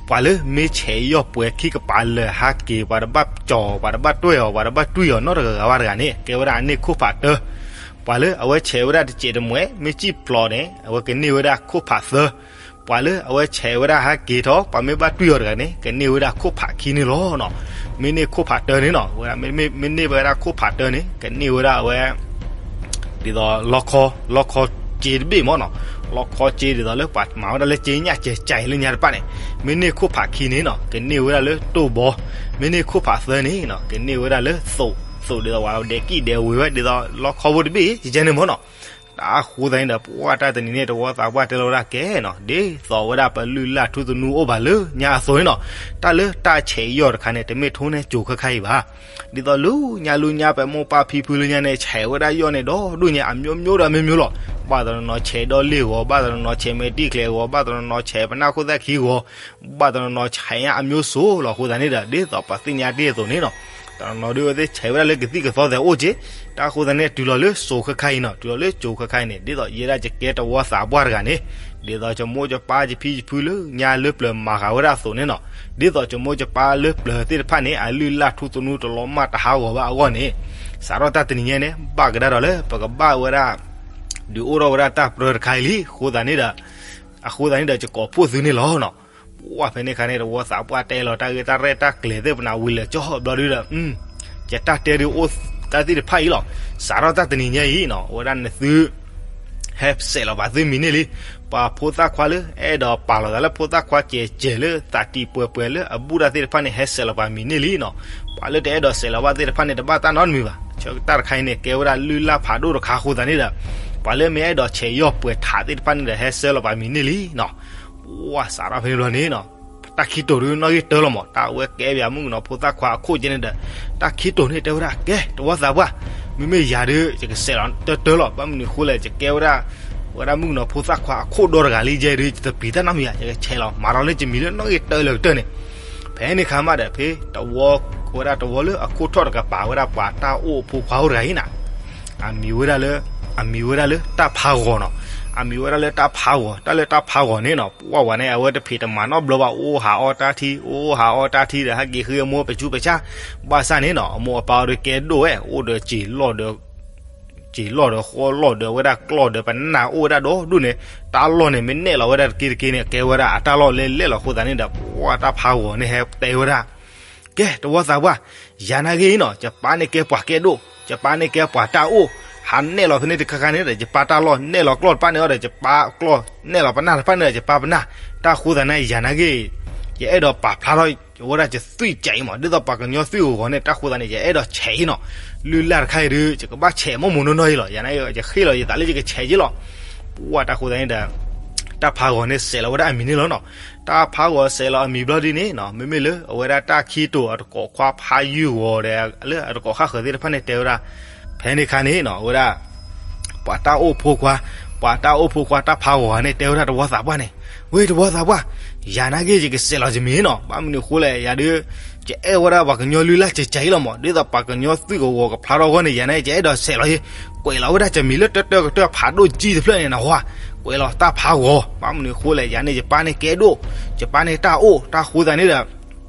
ပှၤလၢမ့ၢ်ဆဲးယီၢ်ပှဲၤခံကပၤလၢာ်ဟးက့ၤ ပှၤတဘၣ်ကၠီၤ ပှၤတဘၣ်တွဲၣ်အီၤ ပှၤတဘၣ်တွံၢ်အီၤနီတဂၤဂၤဘၣ်တဂၤန့ၣ် ကဲဝဲဒၣ်အန့ၢ်ခိၣ်ဖးတၢ ပှၤလၢအဝဲဆဲးဝဲဒၣ်တစဲးတမှဲး မ့ၢ်စံၣ်ဖျိးန့ၣ် အဝဲကန့ၢ်ဝဲဒၣ်ခိၣ်ဖးသၢ ပှၤလၢအဝဲဆဲးဝဲဒၣ်ဟးက့ၤထီၣ် ပှၤမ့ၢ်ဘၣ်တွံၢ်အီၤတဂၤန့ၣ် ကန့ၢ်ဝဲဒၣ်ခိၣ်ဖးခံန့ၣ်လီၤနီၤ. မ့ၢ်န့ၢ်ခိၣ်ဖးတၢန့ၣ်နီၤ ဝဲဒၣ်မ့မ့ၢ်န့ၢ်ဝဲဒၣ်ခိၣ်ဖးတၢန့ၣ် ကန့ၢ်ဝဲဒၣ်အဝဲ ဒ်သိး လီခီ လီခီစ့တဘ့ၣ်မ့ၢ်နီၤ, လီခီစ့ဒ်သိးလၢပှၤမၤဝဲဒၣ်လၢစ့ညၣ်စဲးကဲးလၢညါတဖၣ်န့ၣ်, မ့ၢ်န့ၢ်ခိၣ်ဖးခံန့ၣ်နီၤ ကန့ၢ်ဝဲဒၣ်လၢတိၢ်ဘီ, မ့ၢ်န့ၢ်ခိၣ်ဖးသၢန့ၣ်နီၤ ကန့ၢ်ဝဲဒၣ်လၢသိး, သိးဒ်သိးပှၤဒဲးကံၣ်ဒဲးဝ့ၤဝဲဒ်သိးလီခီဖိတဘ့ၣ်အံၤ ယဲန့ၣ်မ့ၢ်နီၤ. တၢ်ဃိသတးန့ၣ်ဒီး ပှၤတၢ်တနံၤန့ၣ် တဝီသးပှၢ်တဲလီၤဝဲဒၣ်ကဲနီၤ ဒ်သိးဝဲဒၣ်ပလုၢ်လၢ်ထူသနူအိၣ်ဘၣ်လၢညါအသိးန့ၣ်နီၤ, တၢ်လၢတၢ်ဆဲးယီၢ်တခါန့ၣ် တမ့ၢ်ထိၣ်န့ၢ်ကိၤခဲခါအံၤဘၣ်. ဒ်သိးလၢညါလၢညါပမိၢ်ပၢ်ဖံဖုလၢညါန့ၣ် ဆဲးဝဲဒၣ်ယီၢ်န့ၣ်ဒီဒူၣ်ညါ အမျိုးမျိုးဒီးအမျိုးမျိုးလီၤ. ဘၣ်တနီၤနီၤဆဲးဒီလ့ၢ်ဂီၤ, ဘၣ်တနီၤနီၤဆဲးမဲာ်တံၢ်ကျဲၤဂီၤ, ဘၣ်တနီၤနီၤဆဲးပနၢ်ခိၣ်သၣ်ခံဂီၤ, ဘၣ်တနီၤနီၤဆဲးညါအမျိုးမျိုးလီၤ. အဃိသတးန့ၣ်ဒီး ဒ်သိးပသ့ၣ်ညါတ့ၢ်အသိးန့ၣ်နီၤ, တနီၤနီၤဒ်ဝဲသ့ၣ်ဆဲးဝဲဒၣ်လၢကသံၣ်ကသီသဲးအိၣ်က့ၤ. တၢ်ဃိသတးန့ၣ် တုၤလီၤလၢကိၤခဲခါအံၤနီၤ, တုၤလီၤလၢကိၤခဲခါအံၤန့ၣ် ဒ်သိးယဲဒၣ်ယကဲတဝီသးပှၢ်တဂၤန့ၣ်, ဒ်သိးယမိၢ်ယပၢ်ယဖံယဖုလၢညါလၢပျၢၤမၤဃာ်ဝဲဒၣ်အသိးန့ၣ်နီၤ, ဒ်သိးယမိၢ်ယပၢ်လၢပျၢၤသ့ၣ်တဖၣ်န့ၣ် အလုၢ်အလၢ်ထူသနူတလီၤမၢ်တဟးဂီၤဘၣ်အဂီၢ်န့ၣ်, စးထီၣ်တၢ်တနံၤညါန့ၣ် ဘၣ်ကဒါဒီးလၢ ပကဘၣ်ဝဲဒၣ် ဒုးအိၣ်ထီၣ်ဝဲဒၣ်တၢ်ပြၢတခါအံၤလံ. အဃိသတးန့ၣ်ဒီး အဃိသတးန့ၣ်ဒီး ယကိးဖှိၣ်သုန့ၣ်လီၤနီၤ. ပှၢ်ဖဲန့ၣ်ခါန့ၣ် တဝီသးပှၢ်တဲလီၤတၢ်ဂ့ၢ်တၢ်ရဲၣ်တၢ်ကျဲၤသ့ၣ်ပနၢ်ဝံၤလၢာ်ကၠီဘျီဒုဒီး ကတၢ်တဲဒုးအိၣ်တၢ်သ့ၣ်တဖၣ်အံၤလီၤ. စးထီၣ်တၢ်တနံၤညါအံၤနီၤ အဝဲဒၣ်နသု ဟဲဆဲးလီၤပာ်သုမံၤန့ၣ်လံ. ပှၤဖိသၣ်ခွါလၢ အဲၣ်ဒိးပာ်လီၤသးလၢဖိသၣ်ခွါကဲးကဲးလၢသးတံာ်ပှဲၤပှဲၤလၢအဘူၣ်တၢ်သ့ၣ်တဖၣ်န့ၣ် ဟဲဆဲးလီၤပာ်မံၤန့ၣ်လံနီၤ. ပှၤလၢတအဲၣ်ဒိးဆဲးလီၤဘၣ်သ့ၣ်တဖၣ်န့ၣ် တဘၣ်တၢ်နီတမံၤဘၣ်. ဆၢကတီၢ်တခါအံၤန့ၣ် ကဲဝဲဒၣ်လုၢ်လၢ်ဖးဒိၣ်တခါအဃိသတးန့ၣ်ဒီး ပှၤလၢမ့ၢ်အဲၣ်ဒိးဆဲးယီၢ်ပှဲၤထးသ့ၣ်တဖၣ်န့ၣ်ဒီး ဟဲဆဲးလီၤပာ်မံၤန့ၣ်လံနီၤ. ပှၢ်စးထီၣ်ဖဲန့ၣ်ဘျီန့ၣ်နီၤ တၢ်ခံတိာ်ဒုးနီၣ်ဂံၢ်တၢလီၤမး တၢ်အဝဲကဲပယၤမုၣ်ကနီၤဖိသၣ်ခွါအခိၣ်ကဲန့ၣ်ဒီး တၢ်ခံတိာ်န့ၣ်တဲဝဲဒၣ် ကဲ တဝီသးပှၢ်, မ့မ့ၢ်ယၤဒုး ယကဆဲးလီၤတၢတၢလီၤ. ဘၣ်မနုၤအဃိလဲၣ် ယကဲဝဲဒၣ် ဝဲဒၣ်မုၣ်ကနီၤဖိသၣ်ခွါအခိၣ်ဒီတဂၤလံယဲဒုး ယတပျံၤတၢ်နီတမံၤဧါ, ယကဆဲးလီၤ မၤလီၤန့ၢ်ယမံၤလၢနီၣ်ဂံၢ်တၢလၢကတၢၢ်န့ၣ်. ဖဲန့ၣ်ခါမးဒီး ဖဲတဝီ ဝဲဒၣ်တဝီလၢအခိၣ်ထီၣ်တကပၤဝဲဒၣ်ပှၤတၢ်အိၣ်အဖိခွါအိၣ်တဂၤအံၤနီၤ အမံၤဝဲဒၣ်လၢ အမံၤဝဲဒၣ်လၢတၢ်ဖးဂီၤနီၤ. အမံၤဝဲဒၣ်လၢတၢ်ဖးဂီၤ, တၢ်လၢတၢ်ဖးဂီၤန့ၣ်နီၤ ပှၢ်ဝဲန့ၣ် အဝဲတဖံးတမၤနီတဘျီဘၣ် အိၣ်ဟးအီၣ်တၢ်ထံ အိၣ်ဟးအီၣ်တၢ်ထံဒီး ဟဲက့ၤဃ့အမိၢ်ပဆူပဆါ. ဘၣ်ဆၣ်န့ၣ်နီၤ အမိၢ်အပၢ်အီၤဒီးကဲဒိၣ်ဝဲ အိၣ်ဒီးစံာ်လီၢ်ဒီး စံာ်လီၢ်ဒီးဃီလီၢ်ဒီးဝဲဒၣ်ကျီၢ်ဒီးပနၢ်အိၣ်ဝဲဒၣ်ဒီဒူၣ်န့ၣ် တၢ်လီၢ်န့ၣ် မ့ၢ်နဲၣ်လီၤဝဲဒၣ်တက့တက့န့ၣ် ကဲဝဲဒၣ်အတၢ်လီၢ်လဲလဲၣ်လီၤအဃိသတးန့ၣ်ဒီး ပှၢ်တၢ်ဖးဂီၤန့ၣ်ဟဲတဲဝဲဒၣ် ကဲ တဝီသးပှၢ်, ယၤနာ်ဂ့ၢ်အံၤနီၤ ယပၢ်န့ၣ်ကဲပှၤကဲဒိၣ်, ယပၢ်န့ၣ်ကဲပှၤတၢ်အိၣ်, ဟးနဲၣ်လီၤဖဲန့ၣ်တခါခါန့ၣ်ဒီး ယပၢ်တၢ်လီၢ် နဲၣ်လီၤကျီၢ်တဖၣ်န့ၣ်အီၤဒီး ယပၢ်ကျီၢ်, နဲၣ်လီၤပနၢ်တဖၣ်န့ၣ်ဒီး ယပၢ်ပနၢ်, တၢ်ဃိသတးန့ၣ် ယၤနာ်ဂ့ၢ် ယအဲၣ်ဒိးပာ်ဖျါထီၣ်ဝဲဒၣ်ယသွံၣ်ကဲးအံၤမး ဒ်သိးပှၤကညီသွံၣ်ဂီၤဂီၤန့ၣ် တၢ်ဃိသတးန့ၣ် ယအဲၣ်ဒိးဆဲးအံၤနီၤ, လုၢ်လၢ်တခါအံၤဒုး ယကဘၣ်ဆဲးမိၢ်မိၢ်နီၢ်နီၢ်အံၤလီၤ. ယၤနာ်ဂ့ၢ် ယဃ့ၢ်လီၤယသးလၢယကဆဲးက့လီၤ. ပှၢ်တၢ်ဃိသတးန့ၣ်ဒီး တၢ်ဖးဂီၤန့ၣ်စဲးလီၤဝဲဒၣ်အမံၤန့ၣ်လီၤနီၤ. တၢ်ဖးဂီၤစဲးလီၤအမံၤဘျီဒ်န့ၣ်နီၤ မ့မ့ၢ်လၢအဝဲဒၣ်တၢ်ခံတိာ်အတကိးခွါဖးယုၢ်ဂီၤဒီး လၢအတကိးဃၣ်ဃၢၤသ့ၣ်တဖၣ်န့ၣ်တဲဝဲဒၣ်, ဖဲန့ၣ်ခါန့ၣ်နီၤ အဝဲဒၣ် ပှၤတၢ်အိၣ်ဖိခွါ, ပှၤတၢ်အိၣ်ဖိခွါတၢ်ဖးဂီၤန့ၣ် တဲဝဲဒၣ်တဝီသးပှၢ်န့ၣ်, ဝဲတဝီသးပှၢ်, ယၤနာ်ဂ့ၢ် ယကဆဲးလီၤယမံၤနီၤ, ဘၣ်မနုၤအဃိလဲၣ် ယၤဒုး ယအဲၣ်ဝဲဒၣ်ပှၤကညီလုၢ်လၢ်စဲးကဲးအံၤလီၤမး, ဒ်သိးပှၤကညီသွံၣ်ဂီၤဂီၤကဖျါထီၣ်အဂီၢ်န့ၣ် ယၤနာ်ဂ့ၢ် ယအဲၣ်ဒိးဆဲးလီၤယဲ, ကွဲးလီၤဝဲဒၣ်ယမံၤလၢတၢတၢကတၢၢ်ဖးဒိၣ်ကံတဖျၢၣ်န့ၣ်နဟီ, ကွဲးလီၤတၢ်ဖးဂီၤ, ဘၣ်မနုၤအဃိလဲၣ် ယၤန့ၣ် ယပၢ်န့ၣ်ကဲဒိၣ်, ယပၢ်န့ၣ်တၢ်အိၣ်, တၢ်ဃိသတးန့ၣ်ဒီး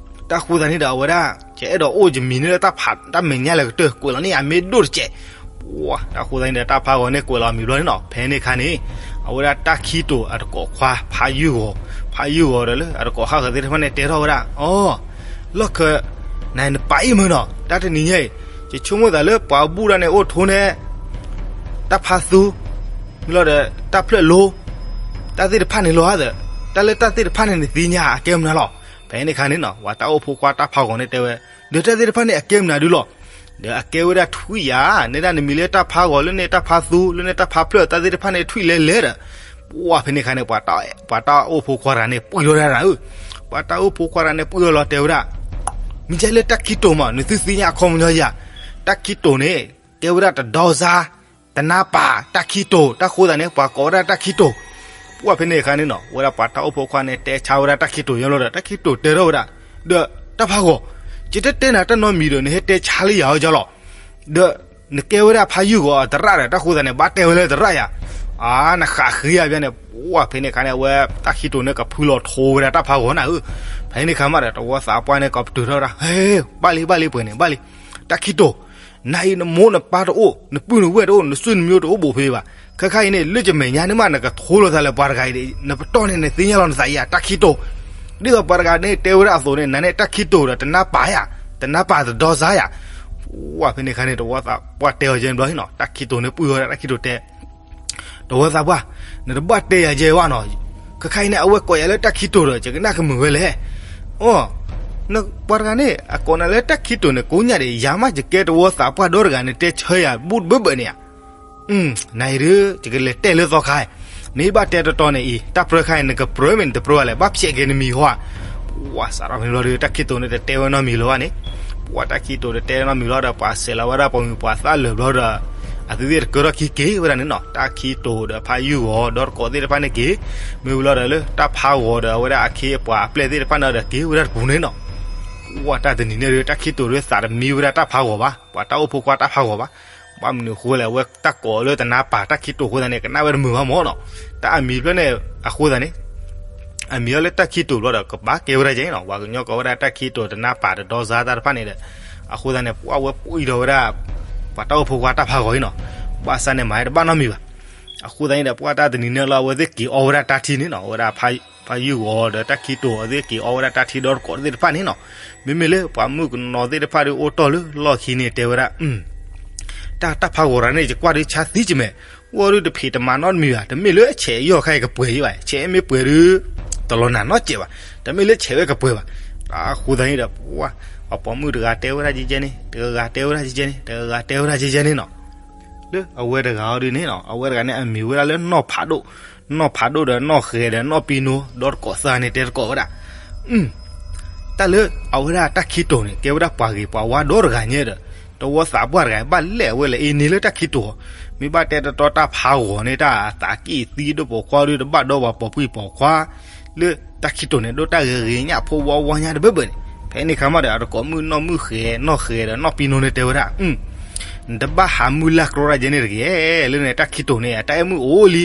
တၢ်ဃိသတးန့ၣ်ဒီး အဝဲဒၣ် ယအဲၣ်ဒိးအိၣ်ယမံၤန့ၣ်လၢတၢ်ဖးတၢ်မဲာ်ညါလၢကတၢၢ် ကွဲးလီၤန့ၢ်ယၤမ့ၢ်ဒိၣ်တစဲး. ပှၢ်တၢ်ဃိသတးန့ၣ်ဒီး တၢ်ဖးဂီၤန့ၣ်ကွဲးလီၤအမံၤဘျီန့ၣ်နီၤ, ဖဲန့ၣ်ခါန့ၣ် အဝဲဒၣ်တၢ်ခံတိာ်အတကိးခွါ ဖးယုၢ်ဂီၤ, ဖးယုၢ်ဂီၤဒီးလၢအတကိးဃၣ်ဃၢၤသ့ၣ်တဖၣ်န့ၣ်တဲထီၣ်ဝဲဒၣ်, အိ, လီၢ်ခၢ, နနပာ်အံၤမုၢ်နီၤ တၢ်တနံၤညါအံၤ ယဆိကမိၣ်သးလၢပှၤဘူၣ်တၢ်န့ၣ်အိၣ်ထိၣ်န့ၣ် တၢ်ဖးသူ, မ့ၢ်လီၤဒီး တၢ်ဖျၢၣ်လိ, တၢ်သ့ၣ်တဖၣ်န့ၣ်လီၤဧါသၢ, တၢ်လၢတၢ်သ့ၣ်တဖၣ်န့ၣ်နသ့ၣ်ညါအကဲမနုၤလီၤ. ဖဲန့ၣ်ခါန့ၣ်နီၤ ပှၤတၢ်အိၣ်ဖိခွါတၢ်ဖးဂီၤန့ၣ်တဲဝဲ, ဒီးတၢ်သ့ၣ်တဖၣ်န့ၣ်အကဲမနုၤဒုလီၤ. ဒီးအကဲဝဲဒၣ်ထွံၣ်ယၤ, နဲဒၣ်နမံၤလၢတၢ်ဖးဂီၤ လၢန့ၣ်တၢ်ဖးသူ လၢန့ၣ်တၢ်ဖးဖျၢၣ် တၢ်သ့ၣ်တဖၣ်န့ၣ်ထွံၣ်လဲၤလဲၤဒီး, ပှၢ်ဖဲန့ၣ်ခါန့ၣ် ပှၤတၢ်အိၣ်ဖိခွါတဂၤန့ၣ် ပှံၢ်ထီၣ်ဒၣ်နၤဧၢ, ပှၤတၢ်အိၣ်ဖိခွါတဂၤန့ၣ် ပှံၢ်ထီၣ်လီၤတဲဝဲဒၣ်, မ့ၢ်ကဲလၢတၢ်ခံတိာ်မး နသုသ့ၣ်ညါအခီပညီယၤ, တၢ်ခံတိာ်န့ၣ် ကဲဝဲဒၣ်တဒီဇါ, တနါပၢ်တၢ်ခံတိာ် တၢ်ဃိသတးန့ၣ် ပှၤကိးဝဲဒၣ်တၢ်ခံတိာ်. ပှၢ်ဖဲန့ၣ်အခါန့ၣ်နီၤ ဝဲဒၣ်ပှၤတၢ်အိၣ်ဖိခွါန့ၣ် တဲဆါဝဲဒၣ်တၢ်ခံတိာ်ညါလီၤဒီး တၢ်ခံတိာ်တဲထီၣ်ဝဲဒၣ်, ဒီးတၢ်ဖးဂီၤ, ယတတဲနၤတၢ်နီတမံၤဒီး နဟဲတဲဆါလၢယၤအီၤကလီၤ. ဒီးနကဲဝဲဒၣ်ဖးယုၢ်ဂီၤအသရၣ်ဒီး တၢ်ဃိသတးန့ၣ် ဘၣ်တဲဝဲလၢသရၣ်ယၤ, အါ နဃးဃ့ယၤဘၣ်န့ၣ်. ပှၢ်ဖဲန့ၣ်အခါန့ၣ် အဝဲတၢ်ခံတိာ်န့ၣ်ကဖုလီၤထိဝဲဒၣ်တၢ်ဖးဂီၤနၤဧၢ. ဖဲန့ၣ်အခါမးဒီး တဝီသးပှၢ်န့ၣ် ကပတုာ်ထီၣ်ဝဲဒၣ်, ဟဲ, ဘၣ်လံ ဘၣ်လံ ပှဲၤန့ၣ် ဘၣ်လံ. တၢ်ခံတိာ်, နအံၤနမိၢ်နပၢ်တအိၣ်, နပုၢ်နဝဲၢ်တအိၣ်, နဆွေနမျိုးတအိၣ်ဘိးဖဲဘၣ်. ခဲခါအံၤန့ၣ် လၢယမဲာ်ညါန့ၣ်မး နကထိလိာ်သးလၢပှၤတဂၤအံၤ, နပတီၢ်န့ၣ် နသ့ၣ်ညါလီၤနသးယၤ တၢ်ခံတိာ်. ဒ်သိးပှၤတဂၤန့ၣ်တဲဝဲဒၣ်အသိးန့ၣ် နၤန့ၣ်တၢ်ခံတိာ်ဒီးတနါပၢ်ယၤ, တနါပၢ်တဒီစါယၤ. ပှၢ်ဖဲန့ၣ်အခါန့ၣ် တဝီသးပှၢ်တဲအီၤယဲန့ၣ်ဘျီနီၤ, တၢ်ခံတိာ်န့ၣ်ပှံၢ်ဝဲဒၣ်တၢ်ခံတိာ်တဲ တဝီသးပှၢ်, နတဘၣ်တဲယၤယဲဘၣ်နီၤ. ခဲခါအံၤန့ၣ် အဝဲကိးယၤလၢတၢ်ခံတိာ်ဒီး ယကနၣ်ကမုာ်ဝဲလဲၣ်. အိ, ပှၤတဂၤန့ၣ် အကိးနၤလၢတၢ်ခံတိာ်န့ၣ် ကိးညါဒံး ယၤမး ယကဲတဝီသးပှၢ်ဒီတဂၤန့ၣ် တဲဆၢယၤဘူးတဘၢဘၢန့ၣ်ဧါ. နအံၤဒုး ယကလဲၤတဲလၢသီခါ, မ့ၢ်ဘၣ်တဲတတီၤန့ၣ်အံၤ တၢ်ပြၢခါအံၤ နကပြၢမ့ၢ်နတပြၢလဲၣ် ဘၣ်ဖျဲးက့ၤနမံၤဟီဧါ. ပှၢ်စးထီၣ်ဖဲန့ၣ်ဘျီဒီး တၢ်ခံတိာ်န့ၣ်တတဲဝဲနီတမံၤလၢၤဘၣ်န့ၣ်, ပှၢ်တၢ်ခံတိာ်တတဲနီတမံၤလီၤဒီး ပှၤဆဲးလီၤဝဲဒၣ်ပှၤမုၣ်ပှၤသၣ်လၢာ်ဘျီဒီး အသုသ့ၣ်တကၢထီၣ်ခံက့ၤဝဲဒၣ်န့ၣ်နီၤ, တၢ်ခံတိာ်ဒီးဖးယုၢ်ဂီၤဒီတကိးသ့ၣ်တဖၣ်န့ၣ်က့ၤ, မ့ၢ်ဝံၤလီၤဒီးလၢတၢ်ဖးဂီၤဒီးအဝဲဒၣ်အခ့အပှၤအပျဲၢ်သ့ၣ်တဖၣ်န့ၣ်ဒီးက့ၤဝဲဒၣ်တပူၤန့ၣ်နီၤ. ပှၢ်တၢ်တနံၤန့ၣ်ဒီး တၢ်ခံတိာ်ဒီးသးတမံဝဲဒၣ်တၢ်ဖးဂီၤဘၣ်, ပှၤတၢ်အိၣ်ဖိခွါတၢ်ဖးဂီၤဘၣ်. ဘၣ်မနုၤအဃိလဲၣ် အဝဲတၢ်ကိးလၢတနါပၢ်တၢ်ခံတိာ်အဃိသတးန့ၣ် ကနၣ်ဝဲတမုာ်ဘၣ်မၢ်နီၤ, တၢ်အမံၤဖျၢၣ်န့ၣ်အဃိသတးန့ၣ် အမံၤအီၤလၢတၢ်ခံတိာ်ဘျီဒီး ကဘၣ်ကဲဝဲဒၣ်ကဲနီၤ, ပှၤကညီကိးဝဲဒၣ်တၢ်ခံတိာ်တနါပၢ်တဒီစါတၢ်တဖၣ်န့ၣ်ဒီး အဃိသတးန့ၣ် ပှၢ်ဝဲပှံၢ်ထီၣ်ဝဲဒၣ် ပှၤတၢ်အိၣ်ဖိခွါတၢ်ဖးဂီၤအံၤနီၤ, ဘၣ်ဆၣ်န့ၣ်မၤတဘၣ်နီတမံၤဘၣ်. အဃိသတးန့ၣ်ဒီး ပှၢ်တၢ်တနံၤန့ၣ်လၢအဝဲသ့ၣ်က့ၤအီဝဲဒၣ်တၢ်ထံန့ၣ်နီၤ, အဝဲဒၣ်ဖး ဖါယုၢ်ဂီၤဒီးတၢ်ခံတိၤအီၤသ့ၣ်က့ၤအီဝဲဒၣ်တၢ်ထံဒီတကိးသ့ၣ်တဖၣ်န့ၣ်နီၤ. မ့မ့ၢ်လၢပှၤမုၣ်ကနီၤသ့ၣ်တဖၣ်ဒီးအိၣ်တီၢ်လၢလီၢ်ခံန့ၣ်တဲဝဲဒၣ်, တၢ်တၢ်ဖးဂီၤတၢ်န့ၣ် ယကွၢ်ဒုးဆါသံကမဲာ်, အိၣ်ဒုးတဖံးတမၤနီတမံၤဘၣ်, တမ့ၢ်လၢဆဲးယီၢ်ခါအံၤကပှဲၤယံၤဘၣ်, ဆဲးမ့ၢ်ပှဲၤဒုး တလီၤနၤနီတစဲးဘၣ်, တမ့ၢ်လၢဆဲးဝဲကပှဲၤဘၣ်. အဃိသတးန့ၣ်ဒီး ပှၤပိာ်မုၣ်တဂၤတဲဝဲဒၣ်ကဲကဲန့ၣ်, တဂၤတဲဝဲဒၣ်ကဲကဲန့ၣ်, တဂၤတဲဝဲဒၣ်ကဲကဲန့ၣ်နီၤ. လၢအဝဲတဂၤအီၤဒုးန့ၣ်နီၤ, အဝဲတဂၤန့ၣ်အမံၤဝဲဒၣ်လၢနီၢ်ဖးဒိၣ်, နီၢ်ဖးဒိၣ်ဒီးနီၢ်ဃဲၤဒီး နီၢ်ပံနိ ဒီတကိးသၢဂၤန့ၣ်တဲတကိးဝဲဒၣ်, တၢ်လၢအဝဲဒၣ်တၢ်ခံတိၤန့ၣ် ကဲဝဲဒၣ်ပှၤဂ့ၤပှၤဝါဒီတဂၤညါဒီး တဝီသးပှၢ်တဂၤဘၣ်လဲၣ်ဝဲလဲၣ်အံၤန့ၣ်လၢတၢ်ခံတိၤ, မ့ၢ်ဘၣ်တဲတတီတၢ်ဖးဂီၤန့ၣ် တၢ်သးကံၢ်သံဒိၣ်ပိာ်ခွါဒုး တဘၣ်ဒီးပှၤပိာ်ပှံၢ်ပိာ်ခွါ လၢတၢ်ခံတိၤန့ၣ် ဒိၣ်တၢ်ဂ့ၤဂ့ၤညၣ်ဖိဝါဝါညါတဘၢဘၢန့ၣ်, ဖဲန့ၣ်ခါမးဒီး အတကိးမုၣ်နီၢ်မုၣ်ဃဲၤ နီၢ်ဃဲၤဒီးနီၢ်ပံနိန့ၣ်တဲဝဲဒၣ်, နတဘၣ်ဟးမုၢ်လၢ်ကြီတၢ်ကဲန့ၣ်တဂ့ၤ, လၢန့ၣ်တၢ်ခံတိၤန့ၣ် အတၢ်အဲၣ်မုၣ်အိၣ်လံ,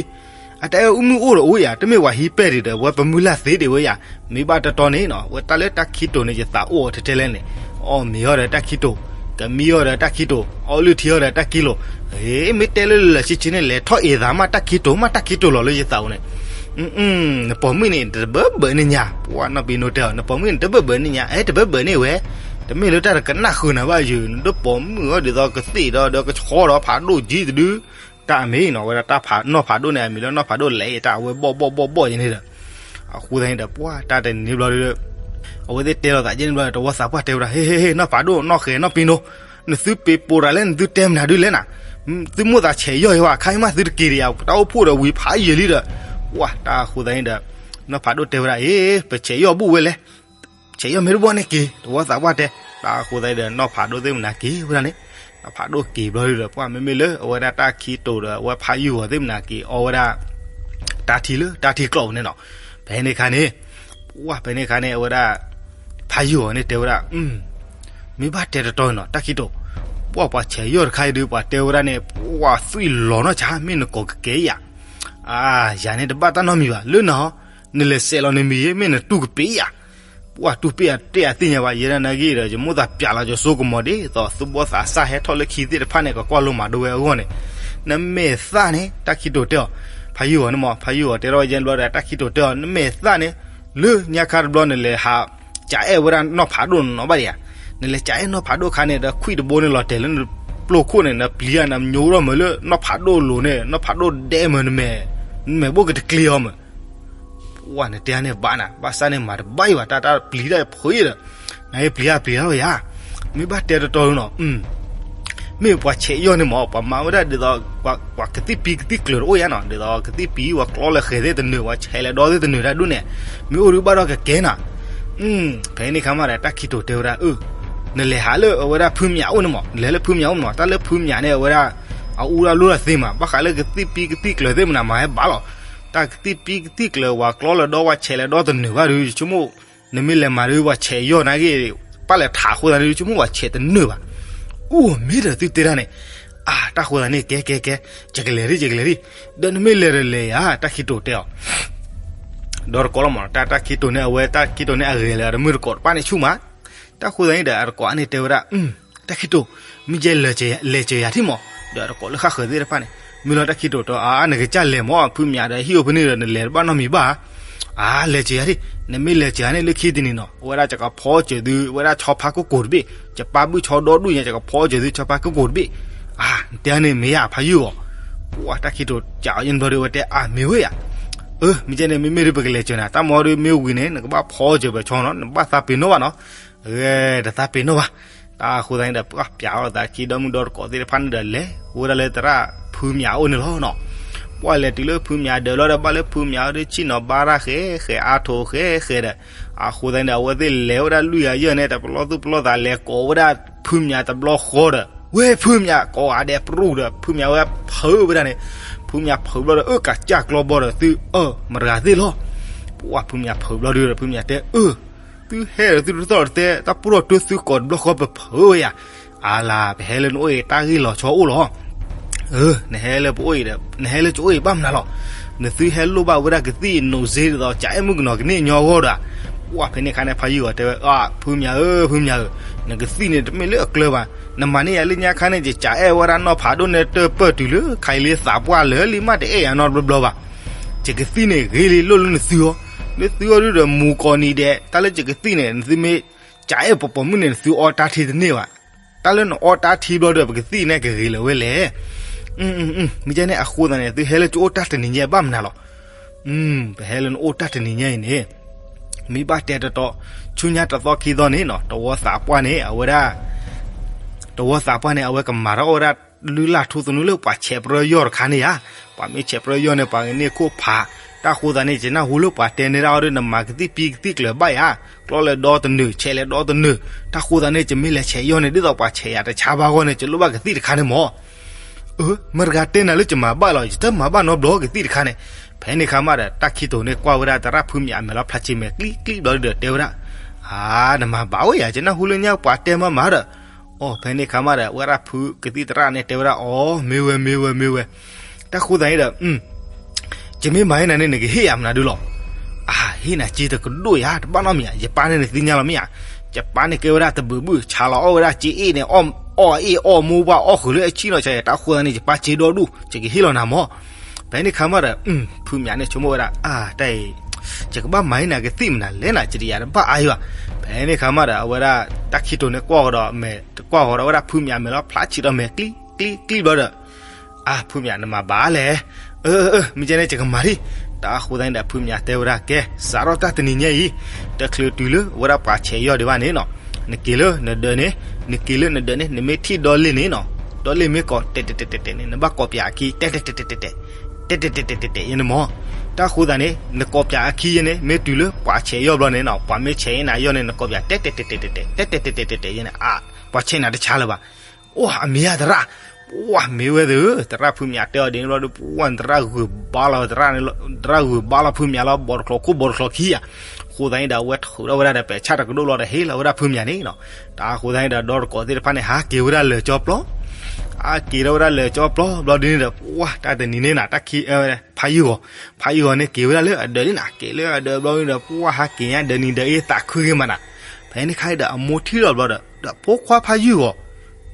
အတၢ်အဲၣ်မုၣ်အိၣ်ဒီးအိၣ်ယၤ, တမ့ၢ်ဝဲဟံးပဲာ်ဒံးဒီး ဝဲပမုၢ်လၢ်သ့ဒံးဝဲယၤ, မ့ၢ်ဘၣ်တတီန့ၣ်နီၤ ဝဲတၢ်လၢတၢ်ခံတိၤန့ၣ် ယသးအိၣ်အီၤထဲထဲလဲၣ်န့ၣ်, အီၣ်မ့ၤအီၤဒီးတၢ်ခံတိၤ, ကမံအီၤဒီးတၢ်ခံတိၤ, အီလုၢ်ထံအီၤဒီးတၢ်ခံတိၤ, မ့ၢ်တဲလၢလၢဆ့ဆ့န့ၣ် လဲၤထီၣ်အ့ၣ်သးမးတၢ်ခံတိၤ မးတၢ်ခံတိၤလီၤလၢယသးအိၣ်န့ၣ် နပိာ်မုၣ်န့ၣ် တဘၢဘၢန့ၢ်ညါ, ပှၤနီၢ်ပံနိတဲအီၤ နပိာ်မုၣ်န့ၣ် တဘၢဘၢန့ၢ်ညါ, အဲ တဘၢဘၢန့ၢ်ဝဲ, တမ့ၢ်လၢတၢ်တကနၣ်ဃုာ်နၤဘၣ်ယုာ်, နဒိၣ်ပိာ်မုၣ်အီၤဒ်သိးကသ့ၣ်ဒီး ဒီးကဆီဒီးဖးဒိၣ်ကံတဒု, တၢ်အမ့ၢ်နီၤ ဝဲဒၣ်တၢ်ဖးနီၢ်ဖးဒိၣ်န့ၣ် အမံၤလၢနီၢ်ဖးဒိၣ်လဲၤအံၤ တၢ်အဝဲဘီၣ်ဘီၣ်ဘီၣ်ဘီၣ်ယဲန့ၣ်ဒီး, အဃိသတးန့ၣ်ဒီး ပှၤတၢ်တနံၤဘျီဒီး အဝဲသ့ၣ်တဲလိာ်သးယဲန့ၣ်ဘျီဒီး တဝီသးပှၢ်တဲဝဲဒၣ် ဟ့ ဟ့ ဟ့ နီၢ်ဖးဒိၣ် နီၢ်ဃဲၤ နီၢ်ပံနိ, နသုပ့ၤပိာ်တၢ်လၢနသုတဲမနုၤဒုလဲၣ်နၤ, သုမိၣ်သးဆဲးယီၢ်ယဲဘၣ် ခါအံၤမးသုတက့ၤဒံးဧါ, တၢ်အိၣ်ဖှိၣ်ဒီးဝံၤဖးယံာ်လံဒီး, ပှၤတၢ်အဃိသတးန့ၣ်ဒီး နီၢ်ဖးဒိၣ်တဲဝဲဒၣ် အ့ ပဆဲးယီၢ်ဘူၣ်ဝဲလဲၣ်, ဆဲးယီၢ်မ့ၢ်တဘၣ်န့ၣ်က့ၤ တဝီသးပှၢ်တဲ, တၢ်အဃိသတးဒီး နီၢ်ဖးဒိၣ်သ့ၣ်မနၤက့ၤဝဲဒၣ်န့ၣ်, နီၢ်ဖးဒိၣ်က့ၤဘျီဒီး ပှၤမ့မ့ၢ်လၢအဝဲဒၣ်တၢ်ခံတိၤဒီး အဝဲဖးယုၢ်ဂီၤသ့ၣ်မနၤက့ၤ အီဝဲဒၣ် တၢ်ထံလၢတၢ်ထံကျိးန့ၣ်နီၤ, ဖဲန့ၣ်ခါန့ၣ်, ပှၤဖဲန့ၣ်ခါန့ၣ် အဝဲဒၣ် ဖးယုၢ်ဂီၤန့ၣ်တဲဝဲဒၣ် မ့ၢ်ဘၣ်တဲတတီနီၤ တၢ်ခံတိၤ, ပှၤပှၤဆဲးယီၢ်တခါအံၤဒုး ပှၤတဲဝဲဒၣ်န့ၣ် ပှၤသွံၣ်လီၤနီၢ်ဆါ မ့ၢ်နကိးကကဲယၤ, အါ ယၤန့ၣ်တဘၣ်တၢ်နီတမံၤဘၣ် လၢနဟီ, နလဲၤစဲးလီၤနမံၤ မ့ၢ်နတူၢ်ကပ့ၤယၤ, ပှၤတူၢ်ပ့ၤယၤတဲအသ့ၣ်ညါဘၣ် ယဲဒၣ်နာ်က့ဒီး ယမိၣ်သးပျးလီၤ ယစိကမီၤဒ်သိး သူၣ်ဘီၣ်သးစၢ်ဟဲထီၣ်လၢခံသ့ၣ်တဖၣ်န့ၣ် ကကွၢ်လိမၤဒိဝဲအဂီၢ်န့ၣ်, နမဲာ်သၣ်န့ၣ် တၢ်ခံတိၤတဲအီၤ, ဖးယုၢ်ဂီၤန့ၣ်မး ဖးယုၢ်ဂီၤတဲထီၣ်ဝဲယဲၢ်ဘျီဒီး တၢ်ခံတိၤတဲအီၤ နမဲာ်သၣ်န့ၣ် လၢညါခါတဘျီနလဲၤဟး ကအဲၣ်ဝဲဒၣ်နီၢ်ဖးဒိၣ်နီၤဘၣ်ဒံးဧါ, နလဲၤကအဲၣ်နီၢ်ဖးဒိၣ်ခါန့ၣ်ဒီး ခွံၣ်တဘိန့ၣ်လီၤတဲာ်လၢနပျိၢ်ခိၣ်န့ၣ် နပျံၤဧါ နညိထီၣ်မးလၢနီၢ်ဖးဒိၣ်လိၤန့ၣ် နီၢ်ဖးဒိၣ်ဒဲမး နမဲာ်, နမဲာ်ဘိၣ်ကတကျ့ၤအီၤမး ပှၤနတဲန့ၣ်ဘၣ်နၤ ဘၣ်ဆၣ်န့ၣ်မၤတဘၣ်အံၤဘၣ် တၢ်တၢ်ပျံၤတၢ်ဖုးအံၤဒီး, နပျံၤတၢ်ပျံၤတၢ်လီၤယၤ, မ့ၢ်ဘၣ်တဲတတီနီၤ, မ့ၢ်ပှၤဆဲးယီၢ်န့ၣ်မး ပှၤမၤဝဲဒၣ်ဒ်သိး ပှၤကသံၣ်ပံကသံၣ်ကျၢၤတအိၣ်ယၤနီၤ ဒ်သိးကသံၣ်ပံ ပှၤကျီလၢဃဲၤသ့ၣ်တနုာ် ပှၤဆဲးလဲၤဒီသ့ၣ်တနုာ်တၢ်ဒူၣ်န့ၣ်, မ့ၢ်အိၣ်ဒုးဘၣ်ဒီးကကဲနၤ, ဖဲန့ၣ်ခါမးဒီး တၢ်ခံတိၤတဲဝဲဒၣ် အၢ နလဲၤဟးလၢအဝဲဒၣ်ဖုမၠးအိၣ်န့ၣ်မး နလဲၤလၢဖုမၠးအိၣ်မး တၢ်လၢဖုမၠးန့ၣ် အဝဲဒၣ် အအူဒၣ်လိၣ်တၢ်သ့မး ဘၣ်ဃးလၢကသံၣ်ပံကသံၣ်ကျၢၤသ့ၣ်မနၤမၤဟဲဘၣ်လီၤ, တၢ်ကသံၣ်ပံကသံၣ်ကျၢၤ ပှၤကျီလၢဒီ ပှၤဆဲးလဲၤဒီတနုာ်ဘၣ်ဒီး ယဆိကမိၣ် နမ့ၢ်လဲၤမၤဒီး ပှၤဆဲးယီၢ်နာ်က့ ပၣ်လဲၤထးအဃိသတးန့ၣ် ယဆိကမိၣ်ပှၤဆဲးတနုာ်ဘၣ်, အိၣ်မ့ၢ်ဒီးသုတဲတၢ်န့ၣ်, အါ တၢ်ဃိသတးန့ၣ် ကဲကဲကဲ ယကလဲၤဒံး ယကလဲၤဒံး, ဒီးနမ့ၢ်လဲၤဒီးလဲၤယၤ တၢ်ခံတိၤတဲအီၤ ဒီတကိးလီၤမး တၢ်တၢ်ခံတိၤန့ၣ် အဝဲတၢ်ခံတိၤန့ၣ် အဂဲၤလၢအတမုၢ်တကိးတပၣ်န့ၣ်ဆူၣ်မး, တၢ်ဃိသတးန့ၣ်ဒီး အတကိးအါန့ၣ်တဲဝဲဒၣ် တၢ်ခံတိၤ, မ့ၢ်ယဲလဲၤစၢၤယၤထံၣ်မး, ဒီးအတကိးလၢဃၣ်ဃၢၤသ့ၣ်တဖၣ်န့ၣ်, မ့ၢ်လီၤတၢ်ခံတိၤတဲအီၤ အါ နကစၢ်လဲၤမး ဖုမၠးဒီးဟံၣ်အိၣ်ဖဲန့ၣ်ဒီး နလဲၤတဘၣ်နီတမံၤဘၣ်, အါ လဲၤစၢၤယၤထံၣ်, နမ့ၢ်လဲၤစၢၤယၤန့ၣ် လၢခံတနံၤနီၤ အဝဲဒၣ်ယကဖီစၢၤသု အဝဲဒၣ်ဆီဖါကိၢ်ကိၢ်တဘ့ၣ်, ယပၢ်ဘုၣ်ဆီဒီဒူၣ်ညါ ယကဖီစၢၤသု ဆီဖါကိၢ်ကိၢ်တဘ့ၣ်, အါ နတဲန့ၣ်မ့ၢ်ယၤ ဖးယုၢ်ဂီၤ, ပှၤတၢ်ခံတိၤ ကးအီၤယဲၢ်ဘျီဒီး အဝဲတဲအါမ့ၢ်ဝဲယၤ, အၢ မ့ၢ်ကဲန့ၣ် မ့မ့ၢ်ဒုးပကလဲၤစၢၤနၤ တၢ်မၤဒီးမ့ၢ်ဝံၤန့ၣ် နကဘၣ်ဖီစၢၤပှၤဆီနီၤ နဘၣ်သးပ့ၤနီၣ်ဘၣ်နီၤ, ဂဲၤတသးပ့ၤနီၣ်ဘၣ်, တၢ်ဃိသတးန့ၣ်ဒီး ပှၤပၠးအီၤသးခံဒီမုၢ်ဒီတကိးသ့ၣ်တဖၣ်န့ၣ်ဒီး လဲၤဝဲဒၣ်လၢသရၣ်ဖုမၠးအိၣ်န့ၣ်လီၤနီၤ, ပှၤလဲၤတုၤလၢဖုမၠးဒၢးလီၤဒီး ဘၣ်လၢဖုမၠးအီၤဒီး ဆ့ၣ်နီၤဘါရၣ်ဃဲဃဲ အါထိးဃဲဃဲဒီး, အဃိသတးန့ၣ်ဒီး အဝဲသ့ၣ်လဲၤဝဲဒၣ်လွံၢ်ဂၤယဲၢ်န့ၣ် တပလီၢ်သူၣ်ပလီၢ်သးလဲၤကိးဝဲဒၣ်ဖုမၠးတဘျီဃီဒီး ဝဲဖုမၠးကိးဂၤဒဲးပရူၢ်ဒီး ဖုမၠးဝဲဖုးဝဲဒၣ်န့ၣ်, ဖုမၠးဖုးဘျီဒီး အၢ ကးစၢ်ကျီဘီဒီး သုအၢ မတဂၤသ့ၣ်လီၤ, ပှၤဖုမၠးဖုးဘျီဒီး ဖုမၠးတဲ အၢ သုဟဲဒီးသုတသီၣ်တသဲ တၢ်ပရူၢ်တိသုကိးတဘျီဃီပဖုးဝဲယၤ, အါလါ ပဟဲလၢနအိၣ်အံၤတၢ်ဂ့ၢ်လီၤဆီအိၣ်လီၤ, အၢ နဟဲလၢပအိၣ်အံၤဒီး နဟဲလၢကအိၣ်အံၤဘၣ်မနုၤလီၤ, နသုဟဲလိၣ်ဘၣ်ဝဲဒၣ်ကသံၣ်နိးစ့ဒ်သိး ကအဲၣ်မုၣ်ကနီၤကန့ၢ်ညီအဂီၢ်ဒီး, ပှၤဖဲန့ၣ်ခါန့ၣ် ဖးယုၢ်ဂီၤတဲဝဲ အၢ ဖုမၠးဧၢ ဖုမၠးဧၢ, နကသံၣ်န့ၣ်တမ့ၢ်လၢအကျၢၤဘၣ်, နမၤန့ၢ်ယၤလၢညါခါန့ၣ် ယကးအဲၣ်ဝဲဒၣ်နီၢ်ဖးဒိၣ်န့ၣ်တပၢၢ်တုၤလၢခါအံၤလံသးပှၢ်လၢာ်လံမး တအဲၣ်ယၤနီတဘျီဘျီဘၣ်, ယကသံၣ်န့ၣ်ဂ့ၤလံလိၣ်လၢနသုအီၤ, လၢသုအီၤဒုဒီးမူၤကိးနံၤဒဲး, တၢ်လၢယကသံၣ်န့ၣ် နသုမ့ၢ်ကးအဲၣ်ပိာ်ပိာ်မုၣ်န့ၣ် နသုအီၣ်တၢ်ထံတန့ၢ်ဘၣ်. တၢ်လၢနအီၣ်တၢ်ထံဘျီဒီး ပကသံၣ်န့ၣ်ကဂ့ၤလၢၤဝဲလဲၣ်. မ့ၢ်ကဲန့ၣ်အဃိသတးန့ၣ် သုဟဲလၢကအိၣ်တၢ်တနံၤညါဘၣ်မနုၤလီၤ. ပဟဲလၢနအိၣ်တၢ်တနံၤညါအံၤန့ၣ် မ့ၢ်ဘၣ်တဲတတီ, ဆူညါတသီခံသီန့ၣ်နီၤ တဝီသးပှၢ်န့ၣ် အဝဲဒၣ် တဝီသးပှၢ်န့ၣ် အဝဲကမၤထီၣ်ဝဲဒၣ် လုၢ်လၢ်ထူသနူလၢပှၤဆဲးပြၢယီၢ်တခါန့ၣ်ဧါ. ပှၤမ့ၢ်ဆဲးပြၢယီၢ်န့ၣ် ပှၤကန့ၢ်ခိၣ်ဖး. တၢ်ဃိသတးန့ၣ် ယနၢ်ဟူလၢပှၤတဲန့ၢ်ဒၣ်အီၤဒီး နမၤကသံၣ်ပံကသံၣ်ကျၢၤဘၣ်ယၤ, ကျီၢ်လဲၤဒီတနုာ် ဆဲးလဲၤဒီတနုာ်. တၢ်ဃိသတးန့ၣ် ယမ့ၢ်လဲၤဆဲးယီၢ်န့ၣ် ဒ်သိးပှၤဆဲးယၤတဆါဘၣ်အဂီၢ်န့ၣ် ယလိၣ်ဘၣ်ကသံၣ်တခါန့ၣ်မၢ်. အၢ, မတၤတဂၤတဲနၤလၢယမၤဘၣ်လီၤ, ယတမၤဘၣ်နီတဘျီကသံၣ်တခါန့ၣ်. ဖဲန့ၣ်အခါမးဒီး တၢ်ခံတိၤန့ၣ်ကွၢ်ဝဲဒၣ်သရၣ်ဖုမၠးအမဲာ်လီၤဖျါဆံးမဲာ်ကျံကျံဘျီဒီးတဲဝဲဒၣ်, အါ, နမၤဘၣ်ဝဲယၤ, ယနၢ်ဟူလၢညါပှၤတဲမးမးဒီး. အိ, ဖဲန့ၣ်အခါမးဒီး အဝဲဒၣ်ဖုကသံၣ်သရၣ်န့ၣ်တဲဝဲဒၣ်, အိ, မ့ၢ်ဝဲ မ့ၢ်ဝဲ မ့ၢ်ဝဲ. တၢ်ဃိသတးန့ၣ်ဒီး ယမ့ၢ်မၤဟ့ၣ်နၤန့ၣ် နကဟ့ၣ်ယၤမနုၤဒုလီၤ. အါ, ဟ့ၣ်နၤစ့တကဒိၣ်ယၤ, တဘၣ်နီတမံၤဧါ, ယပၢ်န့ၣ်နသ့ၣ်ညါလီၤမ့ၢ်ဧါ. ယပၢ်န့ၣ်ကဲဝဲဒၣ်တဘုးဘုး, ဆါလီၤအီၣ်ဝဲဒၣ်စ့အ့ၣ်န့ၣ်, အီၣ်အ့ၣ်အီၣ်မိၢ်ပှၢ်အီၣ်ဃုာ်လၢအဆံၣ်နီၤ, တၢ်ဃိသတးန့ၣ်ယပၢ်စ့ဒီဒူၣ်, ယကဟ့ၣ်လီၤနၤမၢ်. ဖဲန့ၣ်အခါမးဒီး ဖုမၠးန့ၣ်ဆိကမိၣ်ဝဲဒၣ်, အါ, တၢ်အံၤ ယကဘၣ်မၤဟ့ၣ်နၤကသံၣ်မနုၤလဲၣ်နၤ, စ့တယၤတဘၣ်အါယၤဘၣ်. ဖဲန့ၣ်အခါမးဒီး အဝဲဒၣ်တၢ်ခံတိၤန့ၣ်ကွၢ်ဃီၤဒီးမဲာ်, ကွၢ်ဃီၤဒီးဝဲဒၣ်ဖုမၠးမဲာ်လီၤဖျါဆံးဒီးမဲာ်ကျံကျံကျံဘျီဒီး အါ, ဖုမၠးနမၤဘၣ်လဲၣ်. အၢ, မ့ၢ်ကဲန့ၣ် ယကမၤဒံး. တၢ်ဃိသတးန့ၣ်ဒီး ဖုမၠးတဲဝဲဒၣ်, ကဲ, စးထီၣ်တၢ်တနံၤညါအံၤ, တချုးတုၤလၢအဝဲဒၣ်ပှၤဆဲးယီၢ်ဒံးဘၣ်န့ၣ်နီၤ, နက့ၤလၢနဒၢးန့ၣ်, နက့ၤလၢနဒၢးန့ၣ် နမ့ၢ်ထံၣ်ဒီလ့ၣ်န့ၣ်နီၤ, ဒီလ့ၣ်မ့ၢ်ကိးတဲာ်တဲာ်တဲာ်တဲာ်န့ၣ် နဘၣ်ကိးပၠးအခံ တဲာ်တဲာ်တဲာ်တဲာ်တဲာ် တဲာ်တဲာ်တဲာ်တဲာ်တဲာ်တဲာ်ယဲန့ၣ်မၢ်. တၢ်ဃိသတးန့ၣ် နကိးပၠးအခံယဲန့ၣ် မ့ၢ်တုၤလၢပှၤဆဲးယီၢ်ဘျီန့ၣ်နီၤ, ပှၤမ့ၢ်ဆဲးအ့ၣ်နၤယီၢ်န့ၣ် နကိးပၠး တဲာ်တဲာ်တဲာ်တဲာ်တဲာ်တဲာ် တဲာ်တဲာ်တဲာ်တဲာ်တဲာ်ယဲန့ၣ်, ပှၤဆဲးနၤတဆါလၢၤဘၣ်. အိၣ်, အမ့ၢ်ယၤသရၣ်, ပှၤမ့ၢ်ဝဲသ့ၣ်ဧၢ, သရၣ်ဖုမၠးတဲအီၤဒ်န့ၣ်ဘျီဒီး ပှၤသရၣ်ဂုာ်ဘါလီၤ, သရၣ်ဂုာ်ဘါလီၤဖုမၠးလီၤ, ဘီတချီးခိၣ်ဘီတချီးခံဧါ. အဃိသတးန့ၣ်ဒီး အဝဲထုးထီၣ်ဝဲဒၣ်ဒီးပဲာ်ဆၣ်တကဒိၣ်လီၤဒီး ဟ့ၣ်လီၤဝဲဒၣ်ဖုမၠးန့ၣ်နီၤ. တၢ်ဃိသတးန့ၣ်ဒီး ဒီတကိးသ့ၣ်တဖၣ်န့ၣ် ဟးက့ၤဝဲဒၣ်လၢာ်ကၠီပျီ, ဟးက့ၤထီၣ်ဝဲဒၣ်လၢာ်ကၠီပျီဘျီဒ်န့ၣ်ဒီး ပှၤတၢ်တနံၤန့ၣ်နၤ, ဖးယုၢ်ဂီၤ, ဖးယုၢ်ဂီၤန့ၣ်က့ၤဝဲဒၣ်လၢအဒၢးန့ၣ်နၤ, က့ၤလၢအဒၢးဘျီန့ၣ်ဒီး ပှၤဟးက့ၤညါဒၢးနံၤဒၢးအ့ၣ်သးခုဂ့ၤမးနၤ. ဖဲန့ၣ်ခါဒီး အမိၢ်ထံၣ်လီၤဘျီဒီး, ဒီးဖိခွါဖးယုၢ်ဂီၤ,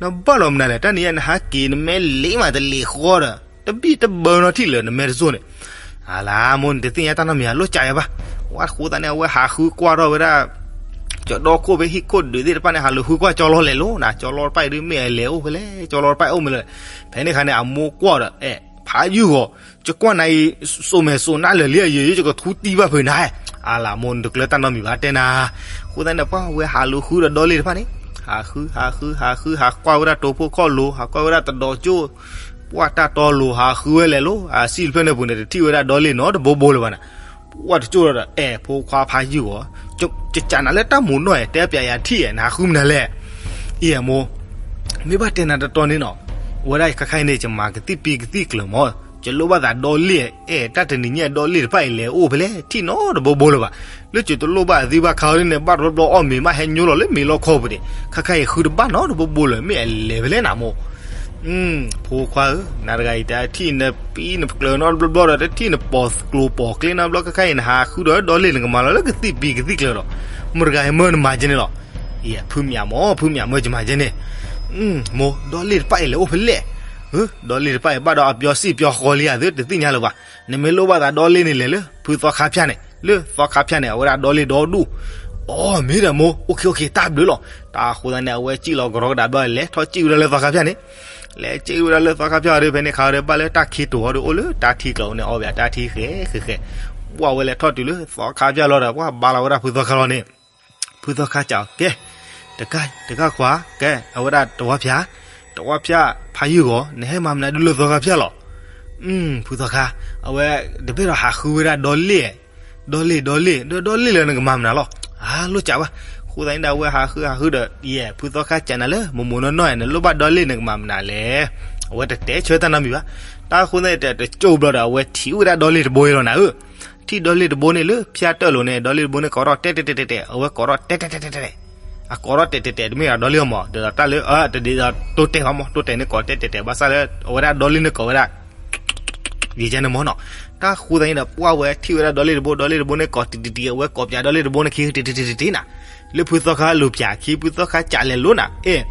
နဘၣ်လီၤမနုၤလဲၣ်, တၢ်နံၤညါနဟးက့ၤ နမဲာ်လ့ၤမးတလ့ၤဃီဒီး တဘံၣ်တဘၢနီထံၣ်လၢနမဲာ်တစိၢ်န့ၣ်. အလၤမိၢ် နတသ့ၣ်ညါတၢ်နီတမံၤဧါ, လိၣ်ကးယၤဘၣ်. ဝဲတဃိသတးန့ၣ် အဝဲဟးဃုကွၢ်ထီၣ်ဝဲဒၣ် ကၠီဒီခိၣ်ဖဲဟံၣ်ခိၣ်ဒုးသ့ၣ်တဖၣ်န့ၣ် ဟးလူၤဃုကွၢ်ကၠီလီၤလဲၤလိၤနၤ, ကၠီလီၤတဖၣ်အံၤဒုးမ့ၢ်အလဲၤအိၣ်ဖဲလဲၣ်, ကၠီလီၤတဖၣ်အံၤအိၣ်မ့ၢ်လၢ. ဖဲန့ၣ်ခါန့ၣ် အမိၢ်ကွၢ်ဒီး အဲၣ်, ဖးယုၢ်ဂီၤ, ယကွၢ်နၤအံၤ စိာ်မဲာ်စိာ်နါလၢာ်လံအယံၤ, ယကထူတံၢ်ဘၣ်ဖုးနၤ. အလၤမိၢ် နတကျၢၤတၢ်နီတမံၤဘၣ်တဲနၤ. အဃိသတးန့ၣ် ပှၤဝဲဟးလူၤဃုဒီးဒီလ့ၣ်တဖၣ်န့ၣ်, ဟးဃု ဟးဃု ဟးဃု ဟးကွၢ်ဝဲဒၣ်တိၤဖိခီၣ်လိၤ, ဟးကွၢ်ဝဲဒၣ်တဒီးကၠိ, ပှၤတၢ်တီလိၤ ဟးဃုဝဲလဲၤလိၤ, အစံၣ်တဖျၢၣ်န့ၣ်ပူၤန့ၣ် တထံၣ်ဝဲဒၣ်ဒီလ့ၣ်နီတဘိဘိလၢၤဘၣ်နၤ. ပှၤတကၠိဒီး အဲၣ် ဖိခွါဖးယုၢ်ဂီၤ, ယကးနၤလၢတၢ်မူးနီၢ်ဧါ, တဲပၠးယၤထံၣ်ဧါ, နဟးဃုမနုၤလဲၣ်. အံၤအမိၢ်, မ့ၢ်ဘၣ်တဲနၤတတီန့ၣ်နီၤ, ဝဲဒၣ်ခါခါအံၤန့ၣ် ယမၤကသံၣ်ပံကသံၣ်ကျၢၤမၢ်, ယလိၣ်ဘၣ်သးဒီလ့ၣ်, အဲၣ် တၢ်တနံၤညါဒီလ့ၣ်တဖၣ်အံၤလဲၤအိၣ်ဖဲလဲၣ် ထံၣ်နီတဘိဘိလၢၤဘၣ်. လၢယတလိၣ်ဘၣ်အသံဘၣ်ခါအီၤဒ်န့ၣ် ဘၣ်တဘျီဘျီအီၣ်မ့ၤမး ဟဲညိလီၤလၢမ့ၤလီၢ်ခီပူၤန့ၣ်, ခါခါအံၤဃုတဘၣ်နီတဘိဘိလၢၤ, မ့ၢ်အလဲၤဖဲလဲၣ်နၤမိၢ်. ဖိခွါဧၢ, နၤတဂၤအံၤ တထံၣ်နပံနကျၢၤနီတဘျီဘျီဒီး တထံၣ်နပိာ်ကျိၤပိာ်ကျဲနီတဘျီ, ခါခါအံၤ နဟးဃုဒီးဒီလ့ၣ် နကမၤလီၤလၢကသံၣ်ပံကသံၣ်ကျၢၤလီၤ. မတၤတဂၤအံၤမၢနမၤကဲန့ၣ်လီၤ. အံၤ ဖုမၠးမၢ်, ဖုမၠးမၢယမၤကဲန့ၣ်. မိၢ်, ဒီလ့ၣ်တဖၣ်အံၤလဲၤအိၣ်ဖဲလဲၣ်. ဒီလ့ၣ်တဖၣ်အံၤဘၣ်ဒီးအပျီစံၣ်ပျီဃီလံဧါ, သုတသ့ၣ်ညါလၢၤဘၣ်. နမ့ၢ်လိၣ်ဘၣ်သးဒီလ့ၣ်န့ၣ် လဲၤလၢဖုသီခါဖၠၣ်န့ၣ်, လၢသီခါဖၠၣ်န့ၣ် အဝဲဒၣ်ဒီလ့ၣ်ဒီဒူၣ်. အိ, မ့ၢ်ဒီးမိၢ်, အိၣ်ခ့အိၣ်ခ့ တၢ်ဘျုးလီၤ. တၢ်အဃိသတးန့ၣ် အဝဲစံၣ်လီၤကရီကဒါဘျီ လဲၤထီၣ်စံၣ်ဝဲဒၣ်လၢသီခါဖၠၣ်န့ၣ်, လဲၤစံၣ်ဝဲဒၣ်လၢသီခါဖၠၣ်ဒီး ဖဲန့ၣ်ခါဒီး ဘၣ်လၢတၢ်ခံတိၤအီၤဒီး အိၣ်လၢတၢ်ထံကျိၤန့ၣ် အီၣ်ဘၣ်တၢ်ထံဃဲဃဲဃဲ, ပှၤဝဲလဲၤထီၣ်တုၤလၢသီခါဖၠၣ်လီၤဒီး ပှၤဘါလီၤဝဲဒၣ်ဖုသီခါလီၤန့ၣ်. ဖုသီခါစံးအီၤ, ကဲ, တကးခွါ, ကဲ, အဝဲဒၣ်တဝီဖၠၣ်, တဝီဖၠၣ်ဖးယုၢ်ဂီၤ, နဟဲမၤမနုၤဒ်လၢသီခါဖၠၣ်လီၤ. ဖုသီခါ, အဝဲတဘ့ၣ်ဒီးဟးဃုဝဲဒၣ်ဒီလ့ၣ်, ဒီလ့ၣ်ဒီလ့ၣ်, ဒီလ့ၣ်လၢနကမၤမနုၤလီၤ. အါ, လိၣ်ကးဘၣ်. အဃိသတးန့ၣ်ဒီး အဝဲဟးဃုဟးဃုဒီး ယဲၢ် ဖုသီခါစံးနၤလၢ မိၢ်မိၢ်နီၢ်နီၢ် နလိၣ်ဘၣ်ဒီလ့ၣ်နကမၤမနုၤလဲၣ်. အဝဲတတဲဆၢတၢ်နီတမံၤဘၣ်. တၢ်အဃိသတးန့ၣ် တကၠိဘျီဒီး အဝဲထံၣ်ဝဲဒၣ်ဒီလ့ၣ်တဘိအံၤလီၤနၤဧၢ. ထံၣ်ဒီလ့ၣ်တဘိန့ၣ်လၢဖၠၣ်တၢၢ်လိၤန့ၣ် ဒီလ့ၣ်တဘိန့ၣ်ကိးထီၣ်တဲာ်တဲာ်တဲာ်တဲာ်တဲာ်, အဝဲကိးထီၣ်တဲာ်တဲာ်တဲာ်တဲာ်တဲာ်, အကိးထီၣ်တဲာ်တဲာ်တဲာ် တမ့ၢ်ဒီးဒီလ့ၣ်အီၤမၢ်, ဒီးတၢ်လၢ တဒ်သိးတိတဲာ်ဘၣ်မၢ်, တိတဲာ်န့ၣ်ကိးတဲာ်တဲာ်တဲာ် ဘၣ်ဆၣ်လၢ အဝဲဒၣ်ဒီလ့ၣ်န့ၣ်ကိးဝဲဒၣ် ယကဲန့ၣ်မၢ်နီၤ. တၢ်ဃိသတးန့ၣ်ဒီး ပှၤဝဲထံၣ်ဝဲဒၣ်ဒီလ့ၣ်တဘိ, ဒီလ့ၣ်တဘိန့ၣ်ကိးတံၢ်တံၢ်တံၢ်, အဝဲကိးပၠးဒီလ့ၣ်တဘိန့ၣ်ခံတံၢ်တံၢ်တံၢ်တံၢ်နၤ, လၢဖုသီခါလိၤပၠးခံ ဖုသီခါစံးလဲၤလိၤနၤ, အဲၣ်